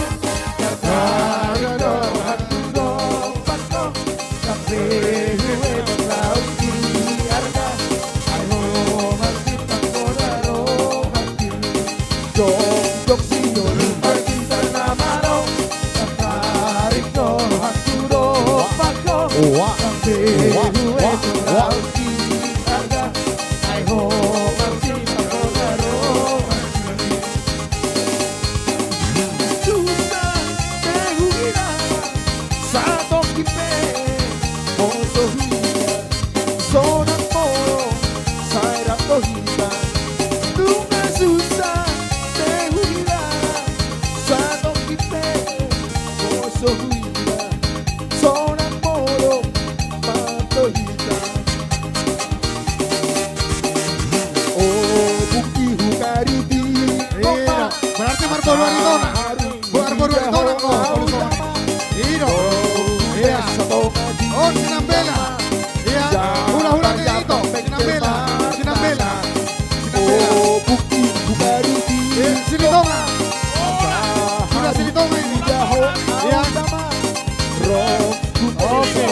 tartarik do rohangku dompak ho. Sampe huetong laut di arga, ai ho marsimpang poda rohangki. Jongjong sidoli margintar na malo, tartarik do rohangku dompak ho. Sampe huetong laut di arga, ai ho marsimpang poda rohangki. Susa pe huhilala, satongkin pe ho so huida. Sonang molo sai rap do hita. Nunga susa pe huhilala, satongkin pe ho so huida. Sonang molo rap do hita. O bungki hukariti. Berarti marboru ari tona. Marboru ari tona, oh. Ido. Ia. Oh, Sinambela. Ia. Hula-hula ke ito. Sinambela. Sinambela. Sinambela. Eh, Silitonga. Sudah Silitonga ini. Ia. Oke.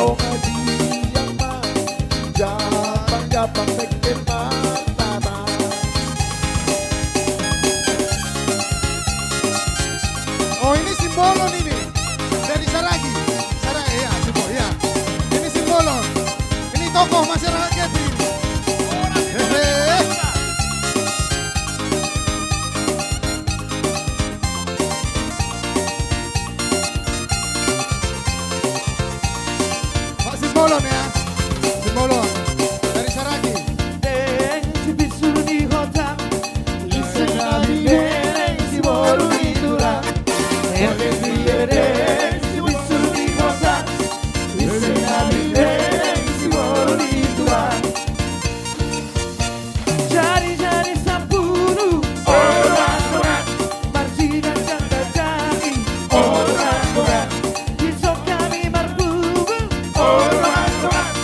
Japang, japang, peke, mata, mata. Oh, ini Simbolon ini. Dari Saragi. Saragi, ya, Simbolon, ya. Ini Simbolon. Ini tokoh masyarakat Kepri. Hehe. Pak Simbolon, ya. Simbolon. Dari Saragi. Deng si pisu ni hota, ise na bibere si boru ni tulang. Deng si bibere si pisu ni hota, ise na bibere si boru ni tulang. Jari-jari sampulu, orang-orang. Marjinang janda jari, orang-orang. Dison hami marpungu, orang-orang.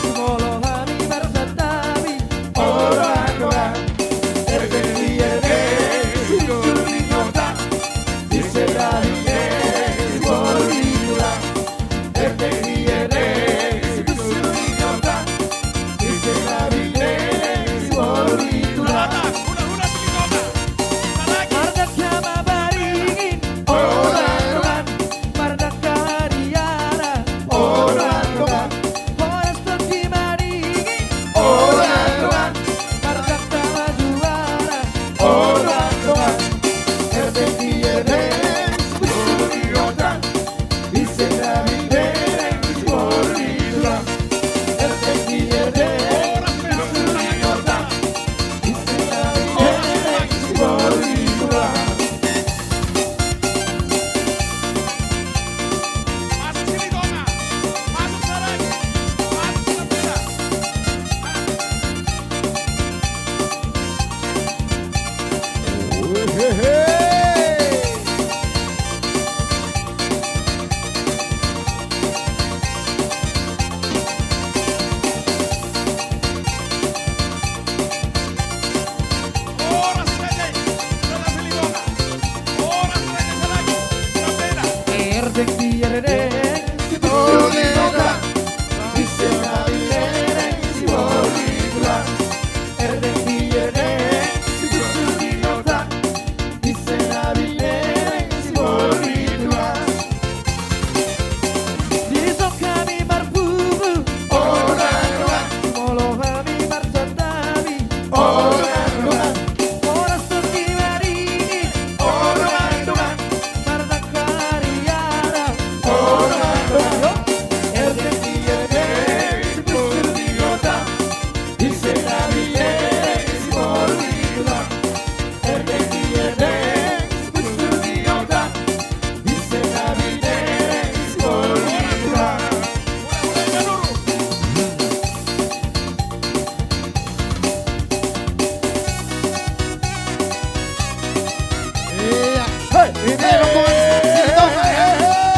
Iya. Hei, ini rombongan Silitonga, ya.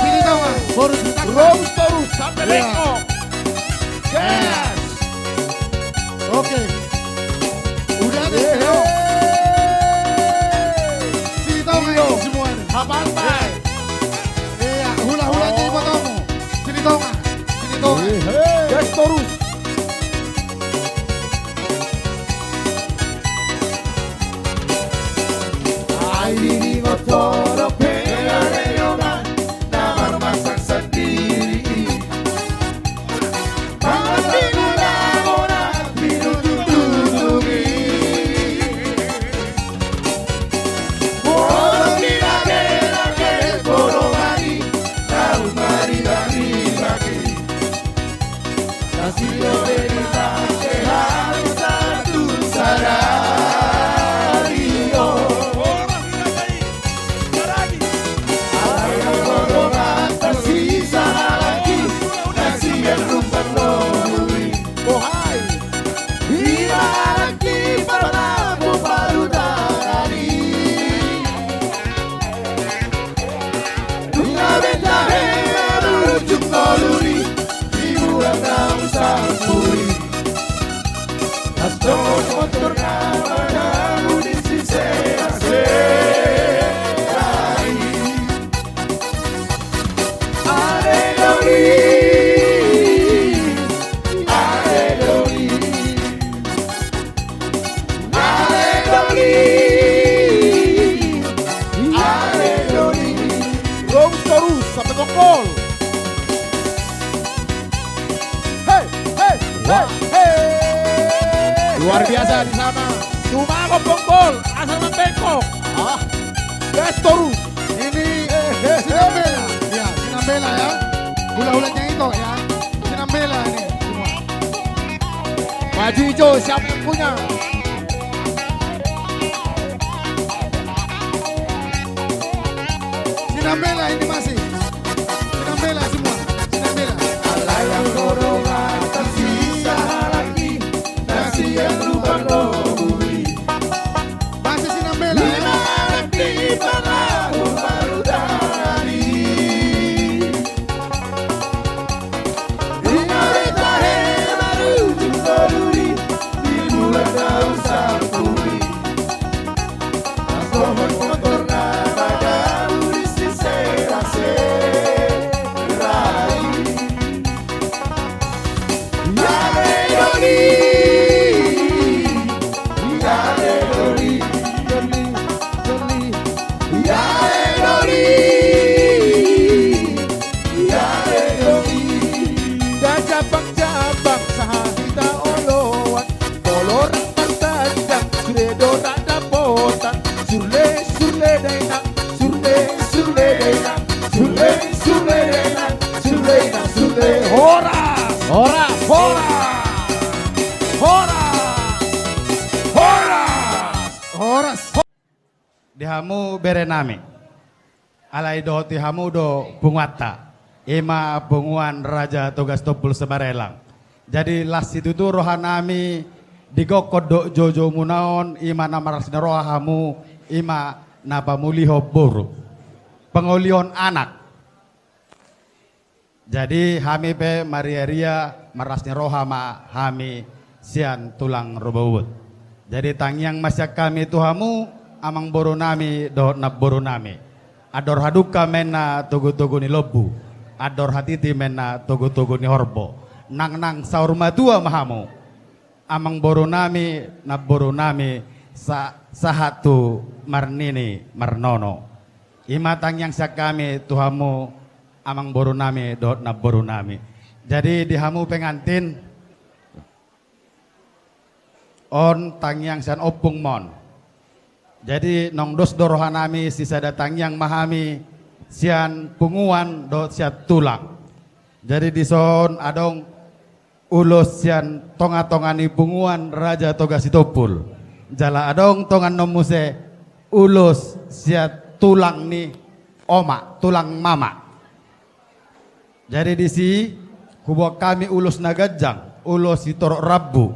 Silitonga, boru Silitonga. Rose terus sampai bengkok. Gas. Oke. Udah deh, Silitonga. Silitonga ini semua nih. Hafal, Pak. Iya, hula-hula jadi fotomu. Silitonga, Silitonga. Gas terus. Ai diri ngotoro pe ale dongan na marmasak sandiri. Pangan di guna guna pinututubi. Bodo di lage lage bodo mari. Tau mari bagi bagi. Nunga be tahe marujung ngoluni, di bulan na sampulu i. Las dohot motor na manamu di sisera-sera i. Ale doli, ale doli. Ale doli, ale doli. Rose terus sampai gol. Hei, hei, hei, hei. Luar biasa di sana. Cuma gol, asal membengkok. Ah, gas terus. Ini, eh, eh, Sinambela. Ya, Sinambela ya. Hula-hulanya itu ya. Sinambela ini semua. Maju ijo, siapa yang punya? Sinambela ini masih. Sinambela semua. Sinambela. Alai anggo dongan tarsisa halak i, na sian Lubang Lobui. Masih Sinambela, ya? Di mana di Parahun baru tadi. Nunga be tahe marujung ngoluni, di bulan na sampulu i. Las dohot motor na manamu di sisera-sera i. Ale doli, ale doli, doli, doli. Ale doli, ale doli. Dajabang-jabang sahat hita oloan. Molo rap martandang, sude do rap dapotan. Surle, surle dainang, surle, surle dainang, surle, surle dainang, surle inang, surle. Horas! Horas! Horas! Horas! Horas! Horas! Di hamu bere nami. Alai dohoti hamu do punguanta, i ma punguan Raja Toga Sitompul Sibarelang. Jadi las situtu roha nami di gokhon dohot joujou muna on, i ma na marlas ni roha hamu, i ma na pamulihon boru, pangolihon anak. Jadi hami pe mariaria, marlas ni roha ma hami sian tulang Rubauut. Jadi tangiang ma sian hami tu hamu, amangboru nami dohot namboru nami. Andor hadungka ma inna togu-togu ni lombu, andor hatiti ma inna togu-togu ni horbo. Nangnang saur matua ma hamu, amangboru nami, namboru nami, sa-, sahat tu marnini marnono. I ma tangiang sian hami tu hamu, amangboru nami dohot namboru nami. Jadi di hamu pengantin, on tangiang sian ompung ma on. Jadi naung dos do roha nami, sisada tangiang ma hami sian punguan dohot sian tulang. Jadi dison adong ulos sian tonga-tonga ni punguan Raja Toga Sitompul. Jala adong tonganon muse ulos sian tulang ni oma, tulang mama. Jadi disi huboan hami ulos na ganjang, ulos sitorop rambu,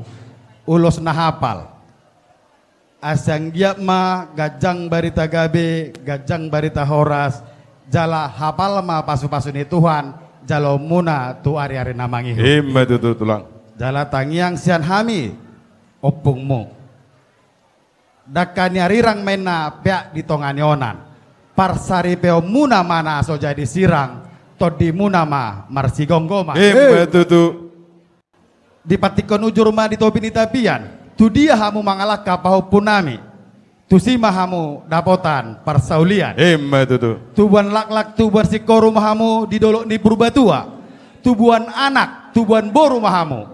ulos na hapal. Asa anggiat ma ganjang barita gabe, ganjang barita horas, jala hapal ma pasu-pasu ni Tuhan jaloonmuna tu ari-ari na mangihut. I ma tutu, tulang. Jala tangiang sian hami, ompungmu. Dangka ni arirang ma inna peak di tonga ni onan. Parsaripeonmuna ma na so jadi sirang, tondimuna ma marsigomgoman. I ma tutu. Dipantikkon ujur ma di topi ni tapian, tu dia hamu mangalangka pahompu nami, tusi ma hamu dapotan parsaulian. I ma tutu. Tubuan laklak, tubuan singkoru ma hamu di dolok ni Purbatua. Tubuan anak, tubuan boru ma hamu.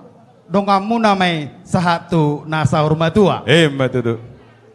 Donganmuna ma i sahat tu na saur matua. I ma tutu.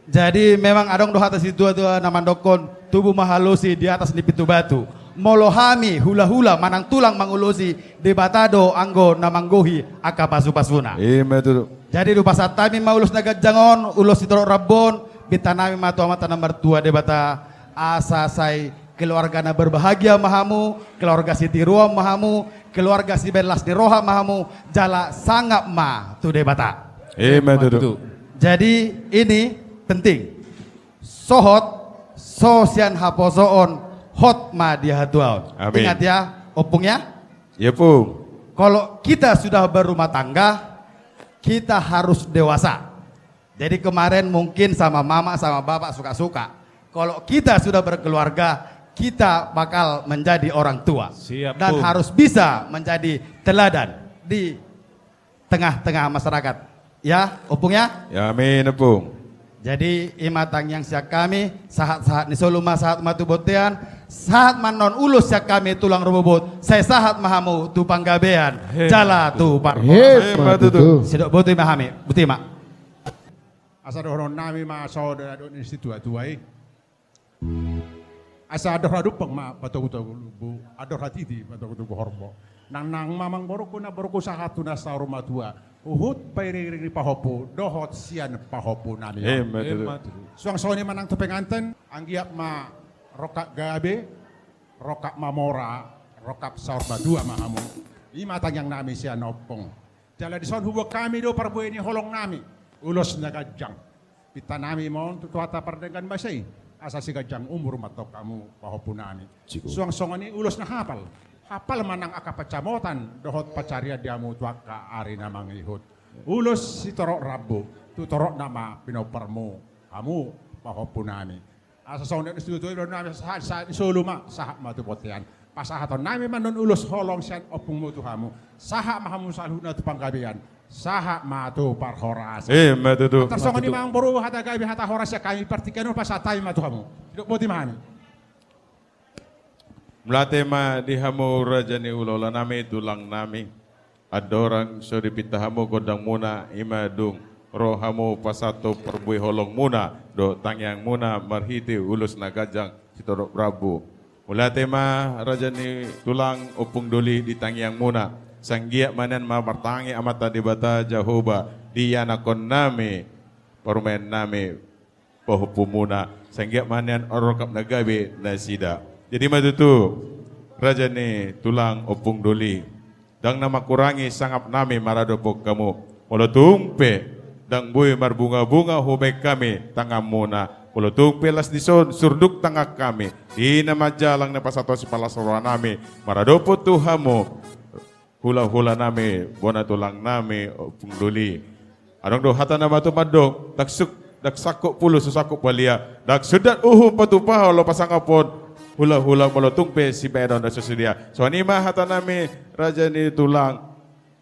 Jadi memang adong do hata situa-tua na mandokkon, tubu ma halosi di atas ni pintu batu. Molo hami hula-hula manang tulang mangulosi, Debata do anggo na manggohi angka pasu-pasuna. I ma tutu. Jadi hupasahat hami ma ulos na ganjang on, ulos sitorop rambu on, pinta nami ma tu Amanta na martua Debata, asa sai keluarga na berbahagia ma hamu, keluarga sitiruon ma hamu, keluarga sibahen las ni roha ma hamu, jala sangap ma tu Debata. I ma tutu. Jadi ini penting. So hot, so sian haposoon, hot ma di hatuaon. Amin. Ingat ya, ompung ya. Ya, Pung. Kalau kita sudah berumah tangga, kita harus dewasa. Jadi kemarin mungkin sama mama, sama bapak suka-suka. Kalau kita sudah berkeluarga, kita bakal menjadi orang tua. Siap, dan Pung. Harus bisa menjadi teladan di tengah-tengah masyarakat. Ya, ompung ya? Ya, amin, ompung. Jadi, i ma tangiang sian hami, sahat-sahat ni solu ma sahat ma tu bontean, sahat ma annon ulos sian hami tulang rorobot, sai sahat ma hamu tu panggabean, he, jala tu parhorasan. He, i ma tutu. Sidok boti ma hami, boti ma. Asa dohonon nami ma songon na didok ni situa-tua i. Asa andor hadumpang ma patogu-togu lombu, andor hatiti patogu-togu horbo. Nangnang ma amangborungku, namborungku sahat tu na saur matua. Huhut pairing-iring ni pahompu, dohot sian pahompu nami. I ma tutu. I ma tutu. Suang songon i ma nang tu penganten, anggiat ma rongkap gabe, rongkap mamora, rongkap saur matua ma hamu. I ma tangiang nami sian ompung. Jala dison huboan hami do parbue ni holong nami, ulos na ganjang. Pinta nami ma on tu Tuhanta pardenggan basa i, asa siganjang umur ma antong hamu pahompu nami. Suang songon i ulos na hapal. Hapal ma nang angka pansamotan dohot pansarian di hamu tu angka ari na mangihut. Ulos sitorop rambu, tu toropna ma pinomparmu hamu pahompu nami. Asa songon na didok ni situa-tua i, dohonon nami sahat-sahat ni solu ma sahat ma tu bontean. Pasahaton nami ma annon ulos holong sian ompungmu tu hamu. Sahat ma hamu saluhutna tu panggabean. Sahat ma tu parhorasan. I ma tutu. Tarsongon i ma amangboru, hata gabe hata horas sian hami, partingkian on pasahat hami ma tu hamu. Sidok boti ma hami. Mauliate ma di hamu raja ni hulahula nami, tulang nami. Andorang so dipinta hamu gondangmuna, i ma dung ro hamu pasahathon parbue holongmuna dohot tangiangmuna marhite ulos na ganjang sitorop rambu. Mauliate ma raja ni tulang, ompung doli, di tangiangmuna. Sai anggiat ma nian ma martangi Amanta Debata Jahowa di ianakhon nami, parumaen nami, pahompumuna, sai anggiat ma nian rongkap na gabe nasida. Jadi ma tutu, raja ni tulang, ompung doli, ndang na mangkurangi sangap nami maradophon hamu. Molo tung pe ndang boi marbunga-bunga hubaen hami tanganmuna, molo tung pe las dison surduk tangan hami, i na manjalang na pasahathon sipallas roha nami maradophon tu hamu, hulahula nami, bona tulang nami, ompung doli. Adong do hata na matua mandok, ndang suk-, ndang sangkop pulu so sangkop palia, ndang sundat uhum patupa olo pasangapon, hula-hula molo tung pe sibahenon na so sadia. Songon i ma hata nami, raja ni tulang.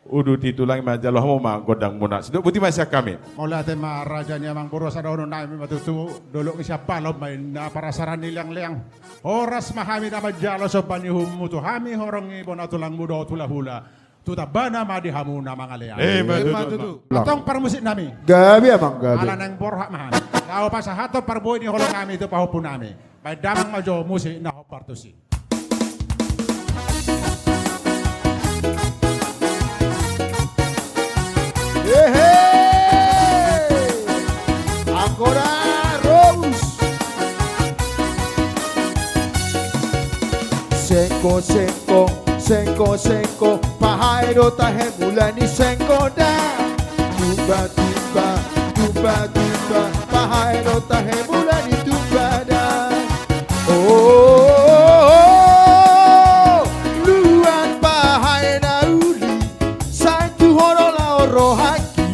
Uduti tulang i ma, jalo hamu ma gondang muna. Sidok boti ma sian hami. Mauliate ma raja ni amang boru, asa dohonon nami ma tutu, dolok ni sian palo ma inna, parasaran ni leang-leang. Horas ma hami na manjalo somba ni uhummu tu hami horong ni bona tulangmu dohot hula-hula. Tu tambana ma di hamu na mangalean. Emma tutu. Antong parmusik nami. Gabe amang, gabe. Ala naeng borhat ma hami, laho pasahathon parbue ni holong nami tu pahompu nami. Baen damang ma jo musik na hombar tusi. Hehe. Anggo na robus. Sengko, sengko, sengko, sengko, pahae do tahe mula ni sengko da. Tumba, tumba, tumba, tumba, pahae do tahe mula ni tumba da. Oh, luat pahae na uli, sai tu ho do laho rohangki.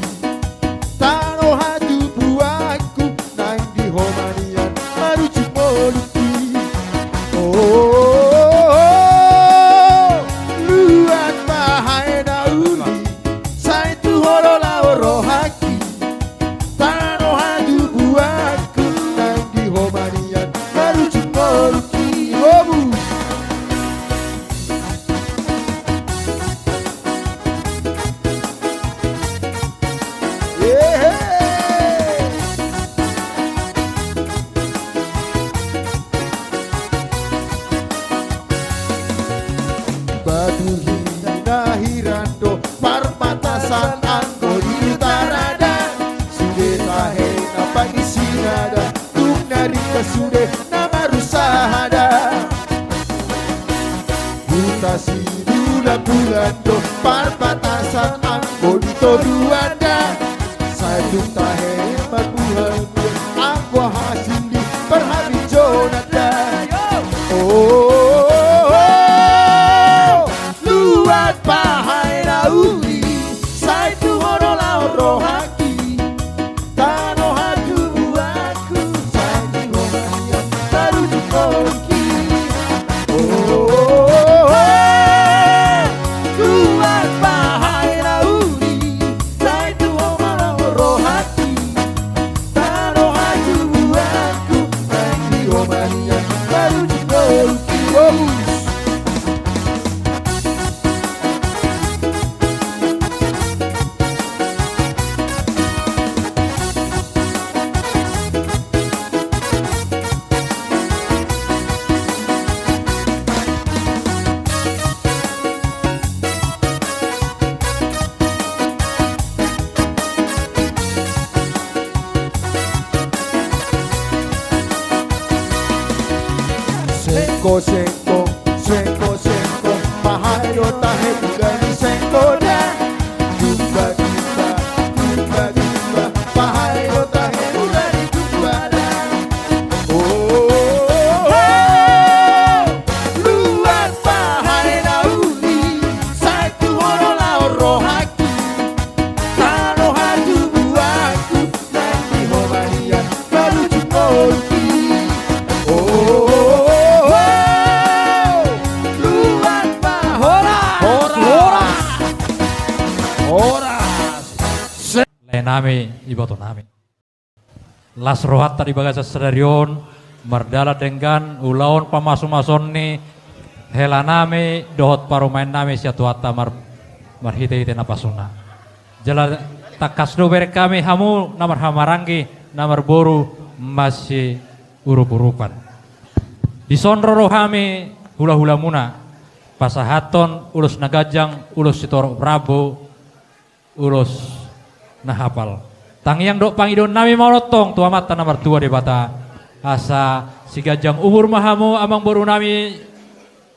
Tano hatubuanku, naeng di ho ma nian marujung ngolungki. Oh, luat pahae na uli, sai tu ho do laho rohangki. Tano hatubuanku, naeng di ho ma nian marujung ngolungki. Obu. Hehe. Batu hinahiran do parmatasan anggo di utara da. Sude tahe na pangisina da, tung na ringgas sude na marusaha da. Huta Sibulan-bulan do parmatasan anggo di toruan da. Sai tung tahe marbuhal anggo hasil ni parhabinjonan da. Oh, luat pahae na uli, sai tu ho do laho rohangki. Tano hatubuanku, sai tu ho ma nian marujung ngolungki. Oh, luat pahae na uli, sai tu ho ma laho rohangki. Tano hatubuanku, sai tu ho ma nian marujung ngolungki. Sengko, sengko, sengko, sengko, pahae do tahe mula ni sengko da. Tumba, tumba, tumba, tumba, pahae do tahe mula ni tumba da. Oh, luat pahae na uli, sai tu ho do laho rohangki. Tano hatubuanku, naeng di ho ma nian marujung ngolungki. Oh, luat pahae. Horas, horas, horas. Lae nami, iboto nami. Las rohanta di bagasan sadari on, mardalan denggan, ulaon pamasumason ni hela nami dohot parumaen nami sian Tuhanta mar-, marhite-hite napasuna. Jala tangkas do bereng hami hamu na marhahamaranggi, na marboru masiurup-urupan. Dison ro do hami hula-hula muna pasahathon ulos na ganjang, ulos sitorop rambu, ulos na hapal. Tangiang dohot pangidoan nami ma on tong tu Amanta na martua Debata, asa siganjang umur ma hamu amang boru nami,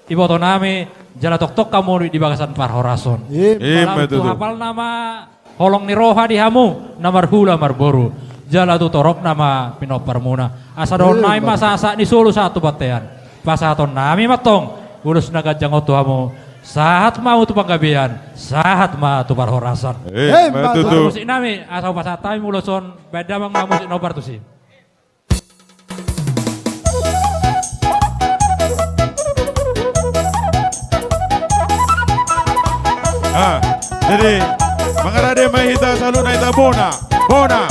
iboto nami, jala tongtong hamu di bagasan parhorason. Emma tutu. Hapal nama holong ni roha di hamu na marhula marboru, jala tu torop nama pinomparmuna. Asa dohonon nami ma sahat-sahat ni solu sahat tu bontean. Pasahaton nami ma tong ulos na ganjang on tu hamu. Sahat ma hamu tu panggabean, sahat ma tu parhorasan. Emma tutu. Musik nami, asa hupasahat hami ulos on, baen damang ma musik na hombar tusi. Jadi, mangarade ma hita saluhutna, hita bona, bona.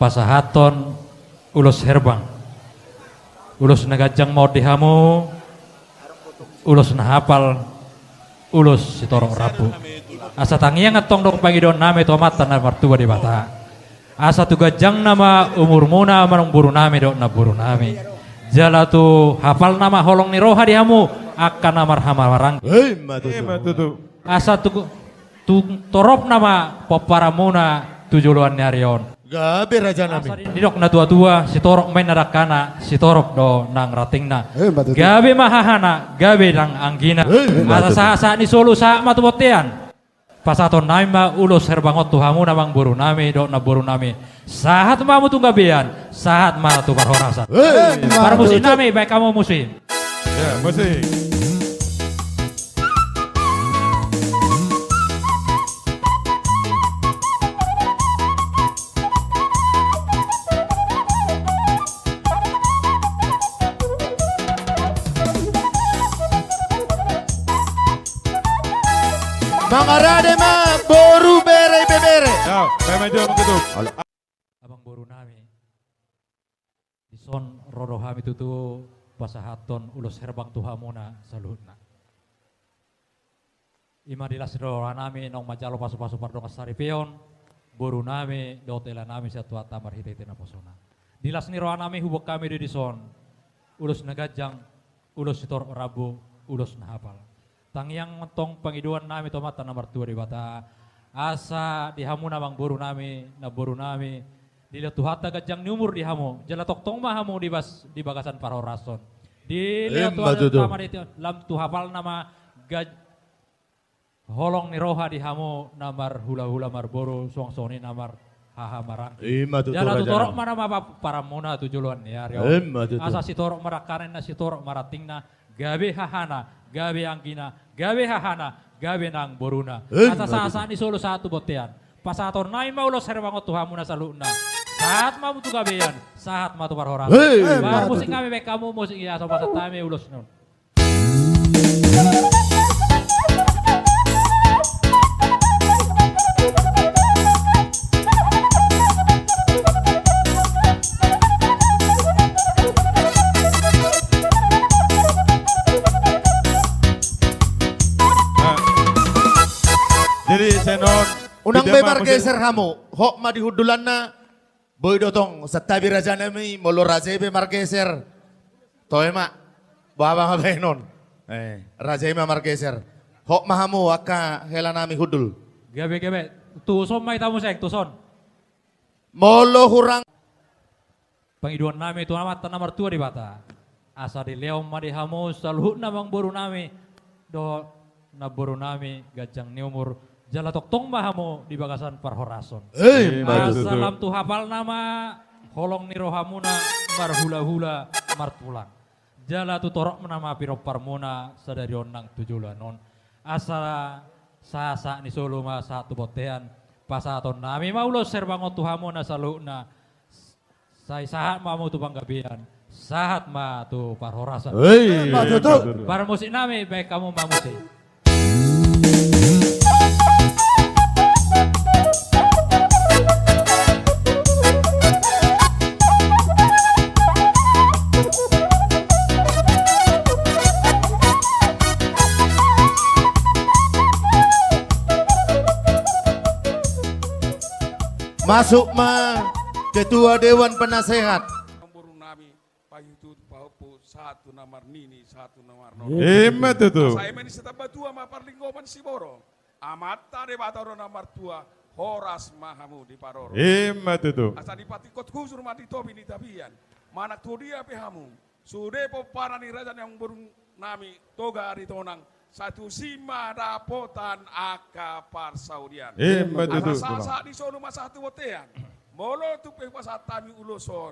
Pasahathon ulos herbang, ulos na ganjang ma on di hamu, ulos na hapal, ulos sitorop rambu. Asa tangiang antong do pangidoannami tu Amanta na martua Debata, asa tu ganjangna ma umurmuna amangborunami dohot namborunami, jala tu hapalna ma holong ni roha di hamu angka na marhahamaranggi. Ima tutu. Ima tutu. Asa tu, tu toropna ma pomparanmuna tu joloan ni ari on. Gabe, rajanami. Asa di, didok natuatua, sitorop ma inna dangkana, sitorop do nang rantingna. Ima tutu. Gabe ma hahana, gabe nang anggina. Ima tutu. Asa sahat, sahat ni solu sahat ma tu bontean. Pasahatonnami ma ulos herbang on tu hamu amangborunami dohot namborunami. Sahat ma hamu tu panggabean, sahat ma tu parhorasan. Ima tutu. Parmusiknami, baen hamu musik. Ya, musik. Mangarade ma boru, bere, ibebere. Ya, baen ma jo, amangborunami. Dison ro do hami tutu pasahathon ulos herbang tu hamuna saluhutna. Ima di las ni rohanami naung manjalo pasupasu pardongansaripeon borunami dohot helanami sian Tuhanta marhitehite naposona. Di las ni rohanami huboan hami do dison ulos na ganjang, ulos sitorop rambu, ulos na hapal. Tangiang antong pangidoannami tu Amanta na martua Debata, asa di hamuna amangborunami, namborunami, dilehon Tuhanta ganjang ni umur di hamu, jala tongtong ma hamu di bas, di bagasan parhorason. Dilehon Tuhanta, ima tutu, lam tu hapalna ma gaj-, holong ni roha di hamu na marhulahula marboru, suang songon i na marhahamaranggi. Ima tutu, rajanami. Jala tu torop ma nama pa-, pomparanmuna tu joloan ni ari on. Ima tutu. Asa sitorop ma dangkana, sitorop ma rantingna, gabe hahana, gabe anggina, gabe hahana, gabe nang boruna. Ima tutu. Asa sahat, sahat ni solu sahat tu bontean. Pasahatonnami ma ulos herbang on tu hamuna saluhutna. Sahat ma hamu tu panggabean, sahat ma tu parhorasan. Ima tutu. Parmusiknami, baen hamu musik i asa pasahat hami ulos on. Jadi, sian on, unang be margeser hamu, hot ma di hundulanna. Boi do tong, santabi rajanami, molo raja i be margeser. Toe ma, boha ma baenon. Eh, raja i ma margeser. Hot ma hamu angka helanami hundul. Gabe, gabe. Tuson ma hita muse, tuson. Molo hurang. Pangidoannami tu Amanta na martua Debata. Asa dilehon ma di hamu saluhutna amangborunami dohot namborunami ganjang ni umur, jala tongtong ma hamu di bagasan parhorason. Ima tutu. Asa lam tu hapalna ma holong ni rohamuna marhulahula martulang. Jala tu torop nama pinomparmuna sadari on nang tu joloan on. Asa sahat, sahat ni solu ma sahat tu bontean. Pasahatonnami ma ulos herbang on tu hamuna saluhutna. Sai sahat ma hamu tu panggabean, sahat ma tu parhorasan. Ima tutu. Parmusiknami, baen hamu ma musik. Masuk ma ketua dewan penasehat. Namborunami, paihutihut pahompu, sahat tu na marnini, sahat tu na marnono. Ima tutu. Asa eme ni sitambatua ma parlinggoman siborok. Amanta Debata do na martua, horas ma hamu diparorot. Ima tutu. Asa dipatingkot hujur ma di topi ni tapian. Manang tu dia pe hamu, sude pomparan ni raja ni amangborunami Toga Aritonang, sai tusi ma dapotan angka parsaulian. Ima tutu. Asa sahat, sahat ni solu ma sahat tu bontean. Molo tung pe hupasahat hami ulos on,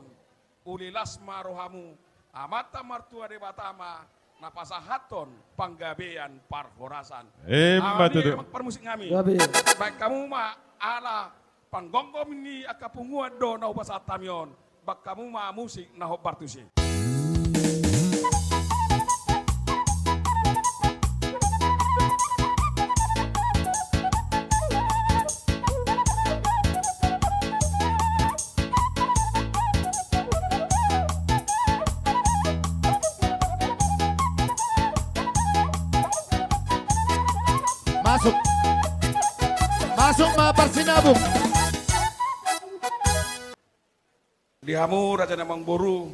uli las ma rohamu, Amanta martua Debata ma na pasahathon panggabean parhorasan. Ima tutu. Parmusiknami. Baen hamu ma ala Panggonggom ni angka punguan do na hupasahat hami on, baen hamu ma musik na hombar tusi. Masuk. Masuk ma parsinabung. Di hamu raja ni amangboru,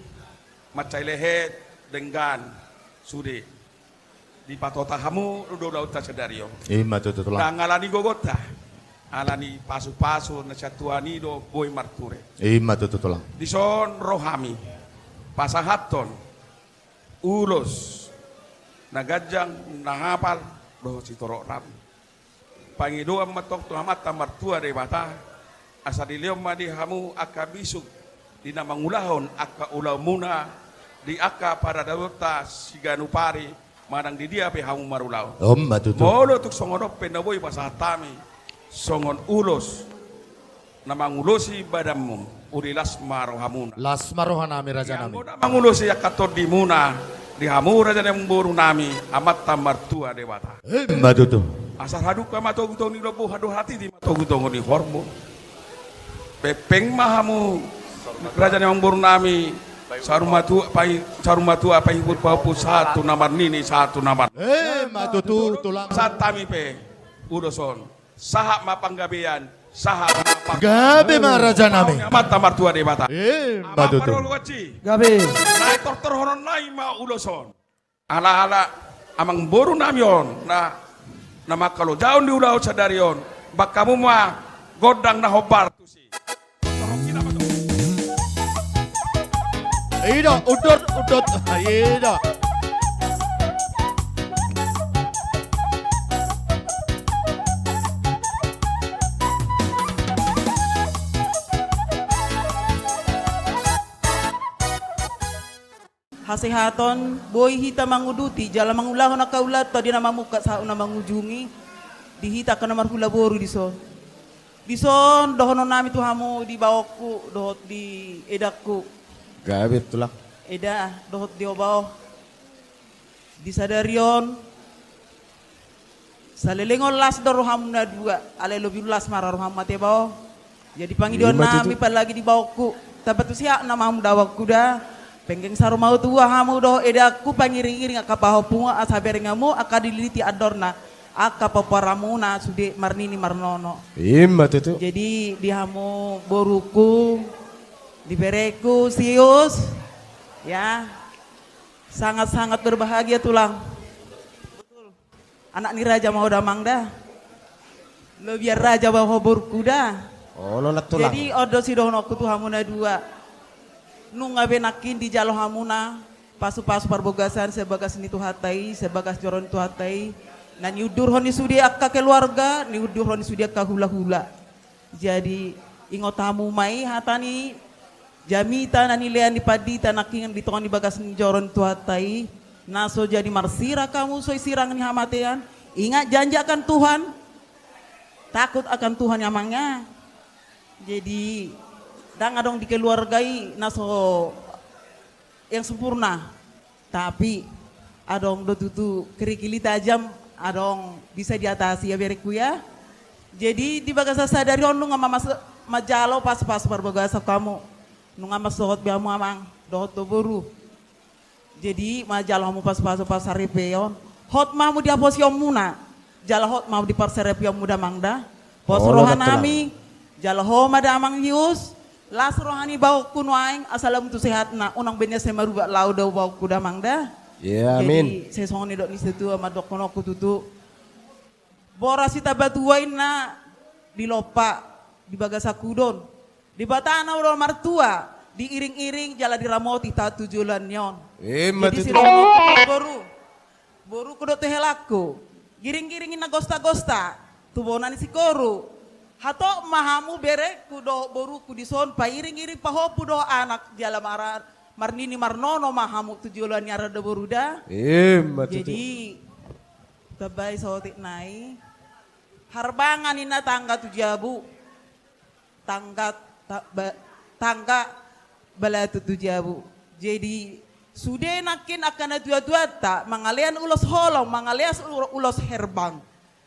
mansai lehet, denggan, sude. Dipatota hamu do ulaonta sadari on. I ma tutu, Tulang. Ndang alani gogonta, alani pasupasu na sian Tuhan i do boi marture. I ma tutu, Tulang. Dison ro hami pasahathon ulos na ganjang, na hapal dohot sitorop rambu. Pangidoan ma antong tu Amanta Martua Debata, asa dilehon ma di hamu angka bisuk di na mangulahon angka ulaonmuna di angka paradatonta siganup ari, manang di dia pe hamu marulaon. On ma tutu. Molo tung songon on pe na boi pasahat hami songon ulos na mangulosi badanmu, uli las ma rohamuna. Las ma rohanami, rajanami. Anggo na mangulosi angka tondimuna di hamu raja ni amangborunami, Amanta Martua Debata. I ma tutu. Asa hadungka ma togutogu ni lombu, hadungka hatiti ma togutogu ni horbo. Pengpeng ma hamu raja ni amangborunami, saur matua pai-, saur matua pahompu, pahompu sahat tu na marnini, sahat tu na mar- I ma tutu, Tulang. Sahat hami pe ulos on. Sahat ma panggabean, sahat ma pang- Gabe ma, rajanami. Amanta Martua Debata. I ma tutu. Amang pargonsi. Gabe. Naeng tortorhonon nai ma ulos on. Ala-ala amangborunami on na, na mangkalojaon di ulaon sadari on, baen hamu ma gondang na hombar tusi. I do, udut, udut. I do. Hasehaton, boi hita manguduti jala mangulahon angka ulaonta di na mamungka sahat na mangujungi, di hita angka na marhula boru dison. Dison dohononnami tu hamu di baoku dohot di edangku. Gabe, Tulang. Eda dohot di obaon. Di sadari on, saleleng on las do rohamu na dua, alai lobi las ma ra rohamu ate baoku. Jadi pangidoannami, i ma tutu, apalagi di baoku, tamba tu sehatna ma hamu da baoku da. Penggeng saur matua hamu dohot edangku, pangiring-iring angka pahompu, asa bereng hamu angka dililiti andorna angka pomparanmuna sude marnini marnono. I ma tutu. Jadi di hamu boruku, di berengku, si Yus, ya, sangat-sangat berbahagia, Tulang. Anak ni raja ma ho da, Amang, da. Lobian raja ma ho, boruku, da. Olo, Tulang. Jadi on do sidohononku tu hamu na dua. Nunga be nangkin dijalo hamuna pasupasu parbagasan sian bagas ni Tuhanta i, sian bagas joro ni Tuhanta i, na niundurhon ni sude angka keluarga, niundurhon ni sude angka hulahula. Jadi ingot hamu ma i hata ni jamita na nilean ni pandita nangkin di tonga ni bagas ni joro ni Tuhanta i, na so jadi marsirang hamu, so i sirang ni hamatean. Ingat, janji akan Tuhan, takut akan Tuhan, ya, Amang, ya. Jadi ndang adong di keluarga i na so yang sempurna. Tapi adong do tutu kerikil i tajam, adong bisa diatasi, ya, berengku, ya. Jadi di bagasan sadari on nunga ma-, mas-, manjalo pasupasu parbagasan hamu. Nunga ma sohot be hamu, Amang, dohot do boru. Jadi manjalo hamu pasupasu parsaripeon. Hot ma hamu di haposionmuna. Jala hot ma hamu di parsaripeonmu da, Amang, da. Pos rohanami. Jala ho ma da, Amang Yus. Las roha ni baoku nuaeng, asa lam tu sehatna, unang be na sai marubak laho do baoku da, Amang, da. Iya, amin. Jadi sai songon nidok ni satua ma dohononku tutu. Boras i tamba tua inna di lompa, di bagasan hudon. Debata na olo martua, diiring-iring jala diramoti sahat tu joloan ni on. Ima tutu. Jadi sidohononku tu boru. Boruku dohot tu helangku, giring-giring inna gosta-gosta tu bona ni sikoru. Hatop ma hamu berengku dohot boruku dison, pairing-iring pahompu dohot anak jala mara-, marnini marnono ma hamu tu joloan ni ari on da, boru, da. Ima tutu. Jadi tambai saotik nai. Harbangan inna tangga tu jabu. Tangga, ta-, ba-, tangga balatuk tu jabu. Jadi, sude nangkin angka natuatuanta, mangalean ulos holong, mangalean ulos herbang.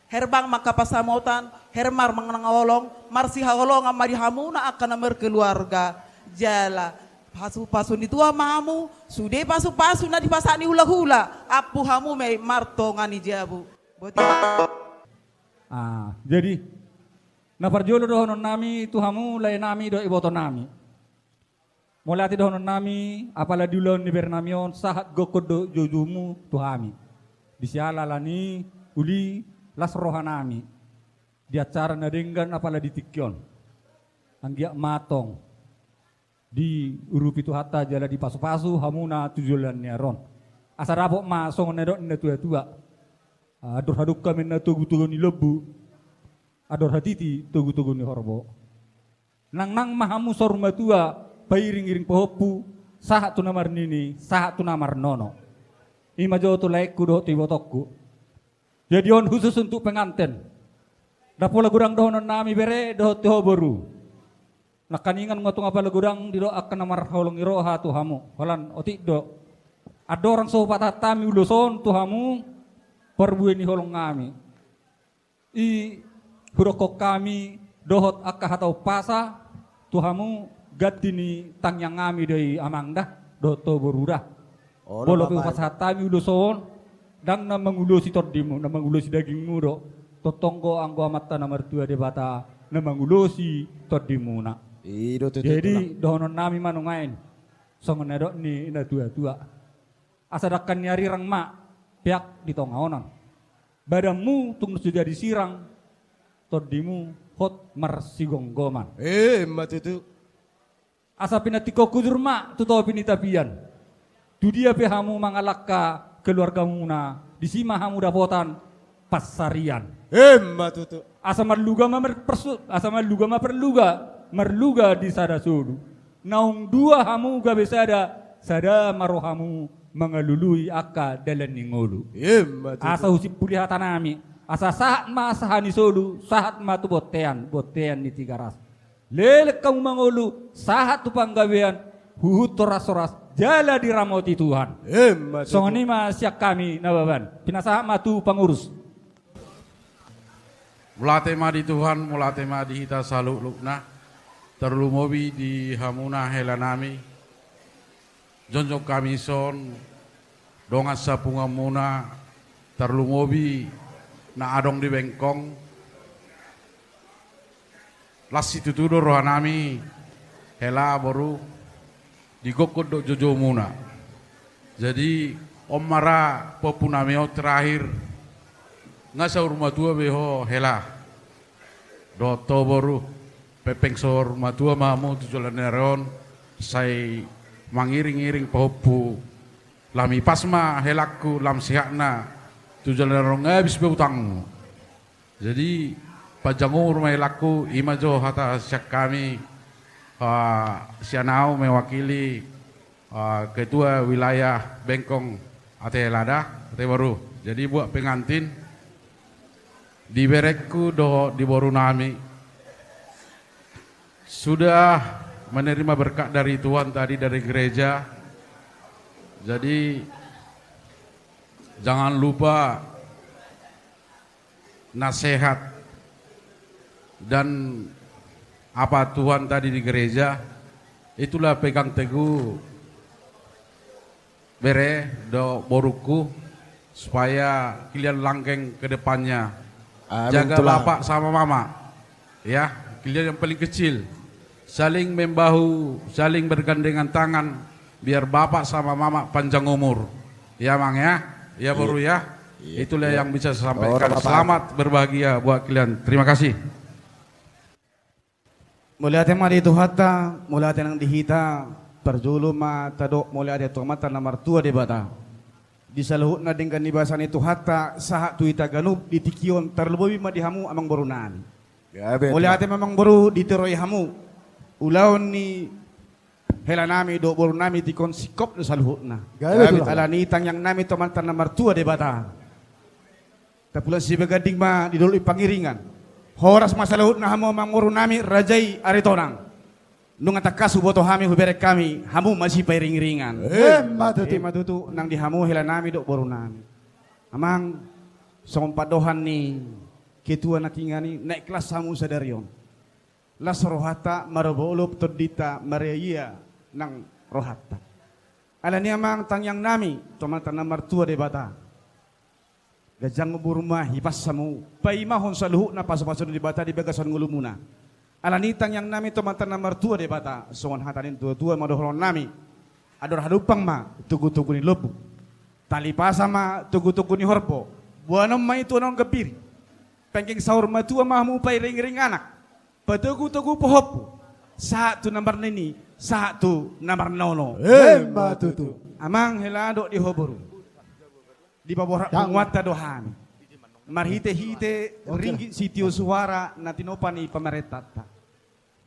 Herbang ma angka pansamotan, herbang ma nang holong, marsihaholongan ma di hamuna angka na markeluarga. Jala, pasupasu ni Tuhan ma hamu, sude pasupasu na dipasahat ni hulahula, ampu hamu ma i martonga ni jabu. Boti. Ah, jadi, na parjolo dohononnami tu hamu, laenami dohot ibotonami. Mauliate dohononnami, apala di ulaon ni berenami on, sahat gokkon do joujomu tu hami. Di siala ala ni uli las rohanami. Di acara na denggan apala di tingki on. Anggiat ma antong diurupi Tuhanta jala dipasupasu hamuna tu joloan ni ari on. Asa dapot ma songon na nidok ni natuatua. Andor hadungka ma inna togutogu ni lombu. Andor hatiti togutogu ni horbo. Nangnang ma hamu saur matua, pairingiring pahompu, sahat tu na marnini, sahat tu na marnono. I ma jo tu laengku dohot tu ibotongku. Jadi on khusus untuk penganten. Ndang pola godang dohononnami bere dohot tu ho boru. Nangkaningan nunga tung apala godang didok angka na marholong ni roha tu hamu. Holan otik do. Andorang so hupatahon hami ulos on tu hamu, parbue ni holongnami. I hudokkon hami dohot angka hata umpasa tu hamu, ganti ni tangiangnami do i amang da, dohot ho boru da. Olo, molo pe hupasahat hami ulos on, ndang na mangulosi tondimu, na mangulosi dagingmu do. Tongtong do anggo Amanta na martua Debata na mangulosi tondimuna. I do tutu. Jadi, tulang, dohononnami ma nuaeng songon na nidok ni natuatua. Asa dangka ni arirang ma peak di tonga onan. Badanmu tung so jadi sirang, tondimu hot marsigomgoman. Emma tutu. Asa pinantikhon hujur ma tu topi ni tapian. Tudia pe hamu mangalangka keluargamuna, disi ma hamu dapotan pansarian. Emma tutu. Asa marluga ma mar-, persu-, asa marluga ma parluga, marluga di sada solu. Naung dua hamu gabe sada, sada ma rohamu mangalului angka dalan ni ngolu. Emma tutu. Asa husimpuli hatanami, asa sahat ma sahat ni solu, sahat ma tu bontean, bontean ni Tigaras. Leleng hamu mangolu, sahat tu panggabean, huhut horas-horas, jala diramoti Tuhan. Emma tutu. Songon i ma sian hami Nababan. Pinasahat ma tu pangurus. Mauliate ma di Tuhan, mauliate ma di hita saluhutna, tarlumobi di hamuna helanami. Jongjong hami dison, dongan sapunguanmuna, tarlumobi na adong di Bengkong. Las situtu do rohanami, hela boru, di gokkon dohot joujomuna. Jadi, on ma ra pahompunami on terakhir, nga saur matua be ho hela. Dohot ho boru, pengpeng saur matua ma hamu tu joloan ni ari on, sai mangiring-iring pahompu. Lam ipas ma helangku, lam sehatna, tu joloan ni ari on nga abis be utangmu. Jadi, panjang umur ma helangku, i ma jo hata sian hami, ah, sian ahu mewakili, ah, ketua wilayah Bengkong, ate hela da, ate boru. Jadi, buat pengantin, di berengku dohot di borunami, sudah menerima berkat dari Tuhan tadi dari gereja. Jadi, jangan lupa nasihat dan apa Tuhan tadi di gereja, itulah pegang teguh bere dohot borungku, supaya kalian langgeng ke depannya. Amin, Tulang. Jaga bapak sama mama. Ya, kalian yang paling kecil. Saling membahu, saling bergandengan tangan, biar bapak sama mama panjang umur. Ya, Mang, ya. Ya, iya. Boru, ya. Iya. Itulah, iya, yang bisa saya sampaikan. Ora, Bapak. Selamat berbahagia buat kalian. Terima kasih. Mauliate ma di Tuhanta, mauliate nang di hita, parjolo ma tadok mauliate tu Amanta na martua Debata. Di saluhutna denggan ni basa ni Tuhanta, sahat tu hita ganup di tingki on, tarlumobi ma di hamu amangborunami. Gabe, Tulang. Mauliate ma amangboru ditoroi hamu ulaon ni helanami dohot borunami tingki on singkop do saluhutna. Gabe, Tulang. Alani tangiangnami tu Amanta na martua Debata. Tapulan sibaganding ma di dolok ni pangiringan. Horas ma saluhutna hamu amangboru nami, raja i Aritonang. Nunga tangkas huboto hami, hubereng hami hamu masipairingiringan. Emma tutu. Emma tutu, nang di hamu hela nami dohot boru nami. Amang, songon pandohan ni ketua nangkiningan i, na ikhlas hamu sadari on. Las rohanta, marolopolop tondinta, marria nang rohanta. Alani i amang, tangiang nami tu Amanta na martua Debata, ganjang umurmu ma, hipas hamu, paimahon saluhutna pasupasu ni Debata di bagasan ngolumuna. Alani i tangiang nami tu Amanta na martua Debata, songon hata ni natuatua ma dohonon nami: Andor halumpang ma togutogu ni lombu, tali pasa ma togutogu ni horbo, boanon ma i tu annon gambir i. Penggeng saur matua ma hamu pairingiring anak, patogutogu pahompu, sahat tu na marnini, sahat tu na marnono. Emma tutu. Amang, hela dohot di ho boru, dipaborhat punguanta do hami marhitehite ringgit sitio suara na tinopa ni pamarentanta.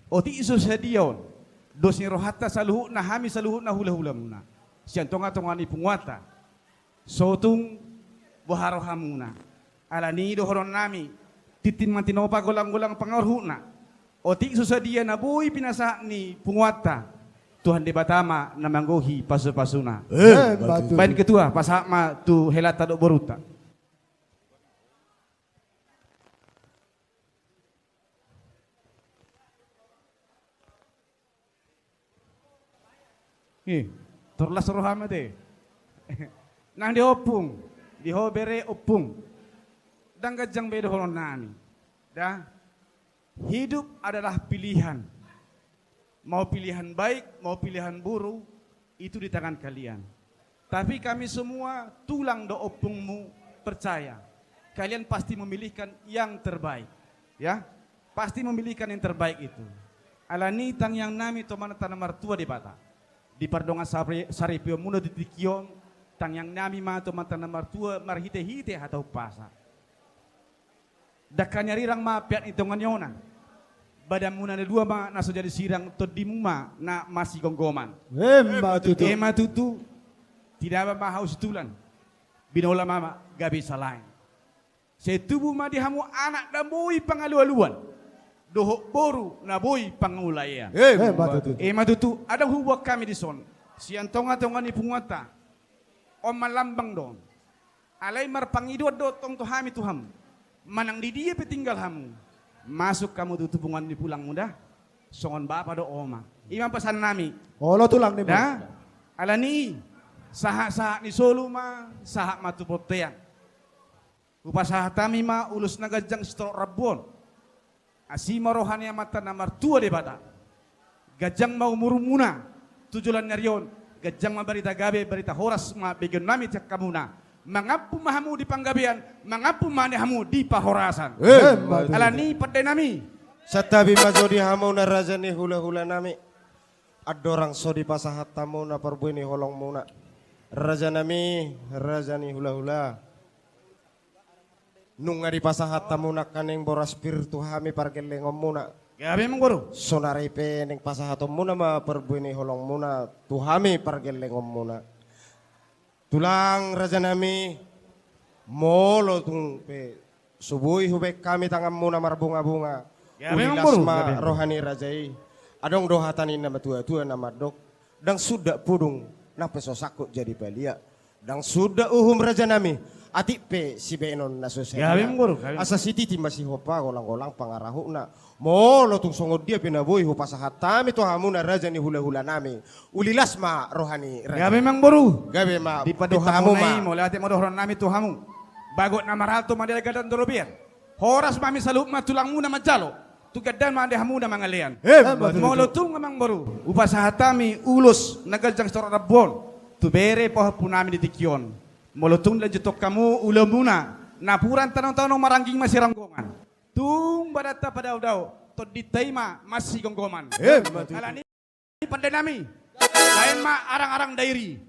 Otik so sadia on dos ni rohanta saluhutna, hami saluhutna hulahulamuna, sian tongatonga ni punguanta, so tung boha rohamuna. Alani i dohonon nami: Tintin ma tinopa, golanggolang pangarahutna. Otik so sadia na boi pinasahat ni punguanta, Tuhan Debata ma na manggohi pasupasuna. Emma tutu. Baen ketua, pasahat ma tu helanta dohot borunta. Ih, tor las roham ate. Nang di ho ompung, di ho bere ompung, ndang ganjang be dohonon nami. Da, hidup adalah pilihan. Mau pilihan baik, mau pilihan buruk, itu di tangan kalian. Tapi kami semua, tulang dohot ompungmu, percaya, kalian pasti memilihkan yang terbaik. Ya, pasti memilihkan yang terbaik itu. Alani i tangiang nami tu Amanta na martua Debata, di pardongansari-, saripionmuna di tingki on, tangiang nami ma tu Amanta na martua marhitehite hata umpasa. Dangka ni arirang ma peak ni tonga ni onan. Badanmuna na dua ma na so jadi sirang, tondimu ma na masigomgoman. Emma tutu. Emma tutu. Tinaba ma hau situlan, binola ma gabe salaen. Sai tubu ma di hamu anak na boi pangalualuan, dohot boru na boi pangulaean. Emma tutu. Emma tutu. Adong huboan hami dison, sian tongatonga ni punguanta. On ma lambang do on. Alai marpangidoan do tong tu hami tu hamu: Manang di dia pe tinggal hamu, masuk hamu tu punguan ni tulangmu da, songon bapa dohot oma. I ma pesan nami. Olo tulang ni da. Alani i, sahatsahat ni solu ma, sahat ma tu bontean. Hupasahat hami ma ulos na ganjang sitorop rambu on. Asi ma roha ni Amanta na martua Debata. Ganjang ma umurmuna tu joloan ni ari on. Ganjang ma barita gabe, barita horas ma begeon nami tu angkamuna. Mangampun ma hamu di panggabean, mangampun ma hamu di parhorasan. Emma tutu. Alani i pande nami, santabi ma jo di hamuna raja ni hulahula nami. Andorang so dipasahat hamuna parbue ni holongmuna, raja nami, raja ni hulahula, nunga dipasahat hamuna angka naeng boras pir tu hami pargellengonmuna. Gabe, amang boru. Saonari pe naeng pasahatonmuna ma parbue ni holongmuna tu hami pargellengonmuna. Tulang, raja nami, molo tung pe so boi hubaen hami tanganmuna marbungabunga, gabe, amang boru, uli las ma roha ni raja i. Adong do hata ni na matuatua na mandok: Ndang sundat pudung nang pe so sangkut jadi palia. Ndang sundat uhum, raja nami, atik pe sibaenon na so sadia. Gabe, amang boru, gabe. Asa sititi ma sihompa, golanggolang pangarahutna. Molo tung songon dia pe na boi hupasahat hami tu hamuna raja ni hulahula nami, uli las ma roha ni raja. Gabe, amang boru. Gabe ma. Di padohan hamu ma i, mauliate ma dohonon nami tu hamu. Bagot na marhalto ma di ale gandan dorobean. Horas ma hami saluhut ma tulangmuna manjalo. Tu gandan ma di hamuna mangalean. Emma tutu. Molo tung, amang boru, hupasahat hami ulos na ganjang sitorop rambu on tu bere pahompu nami di tingki on. Molo tung dilanjuthon hamu ulaonmuna, napuran tanotano, marangging masiranggongan. Tung badanta padaodao, tondinta i ma masigomgoman. Emma tutu. Alani i pande nami, baen ma arangarang dairi.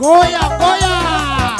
Goyang, goyang.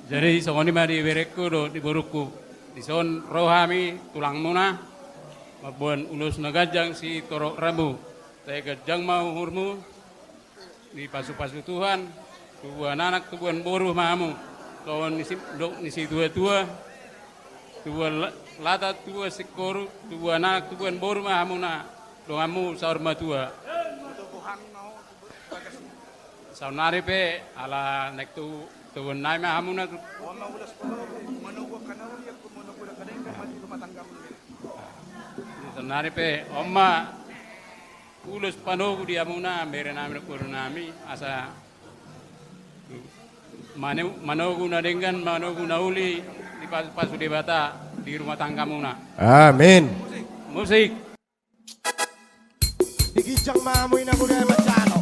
Jadi songon i ma di berengku dohot di borungku. Dison ro hami tulangmuna mamboan ulos na ganjang sitorop rambu. Sai ganjang ma umurmu, dipasupasu Tuhan, tubuan anak tubuan boru ma hamu. Songon ni si, dok ni situatua, tubuan la, lata tubuan singkoru, tubuan anak tubuan boru ma hamuna, donganmu saur matua. Saonari pe ala naeng tu, tubuan nai ma hamuna tu. Saonari pe on ma ulos panogu di hamuna, bere nami dohot boru nami, asa mane, manogu na denggan, manogu na uli, dipasupasu Debata di rumah tanggamuna. Amin. Musik. Di ginjang ma hamu i na godang manjalo.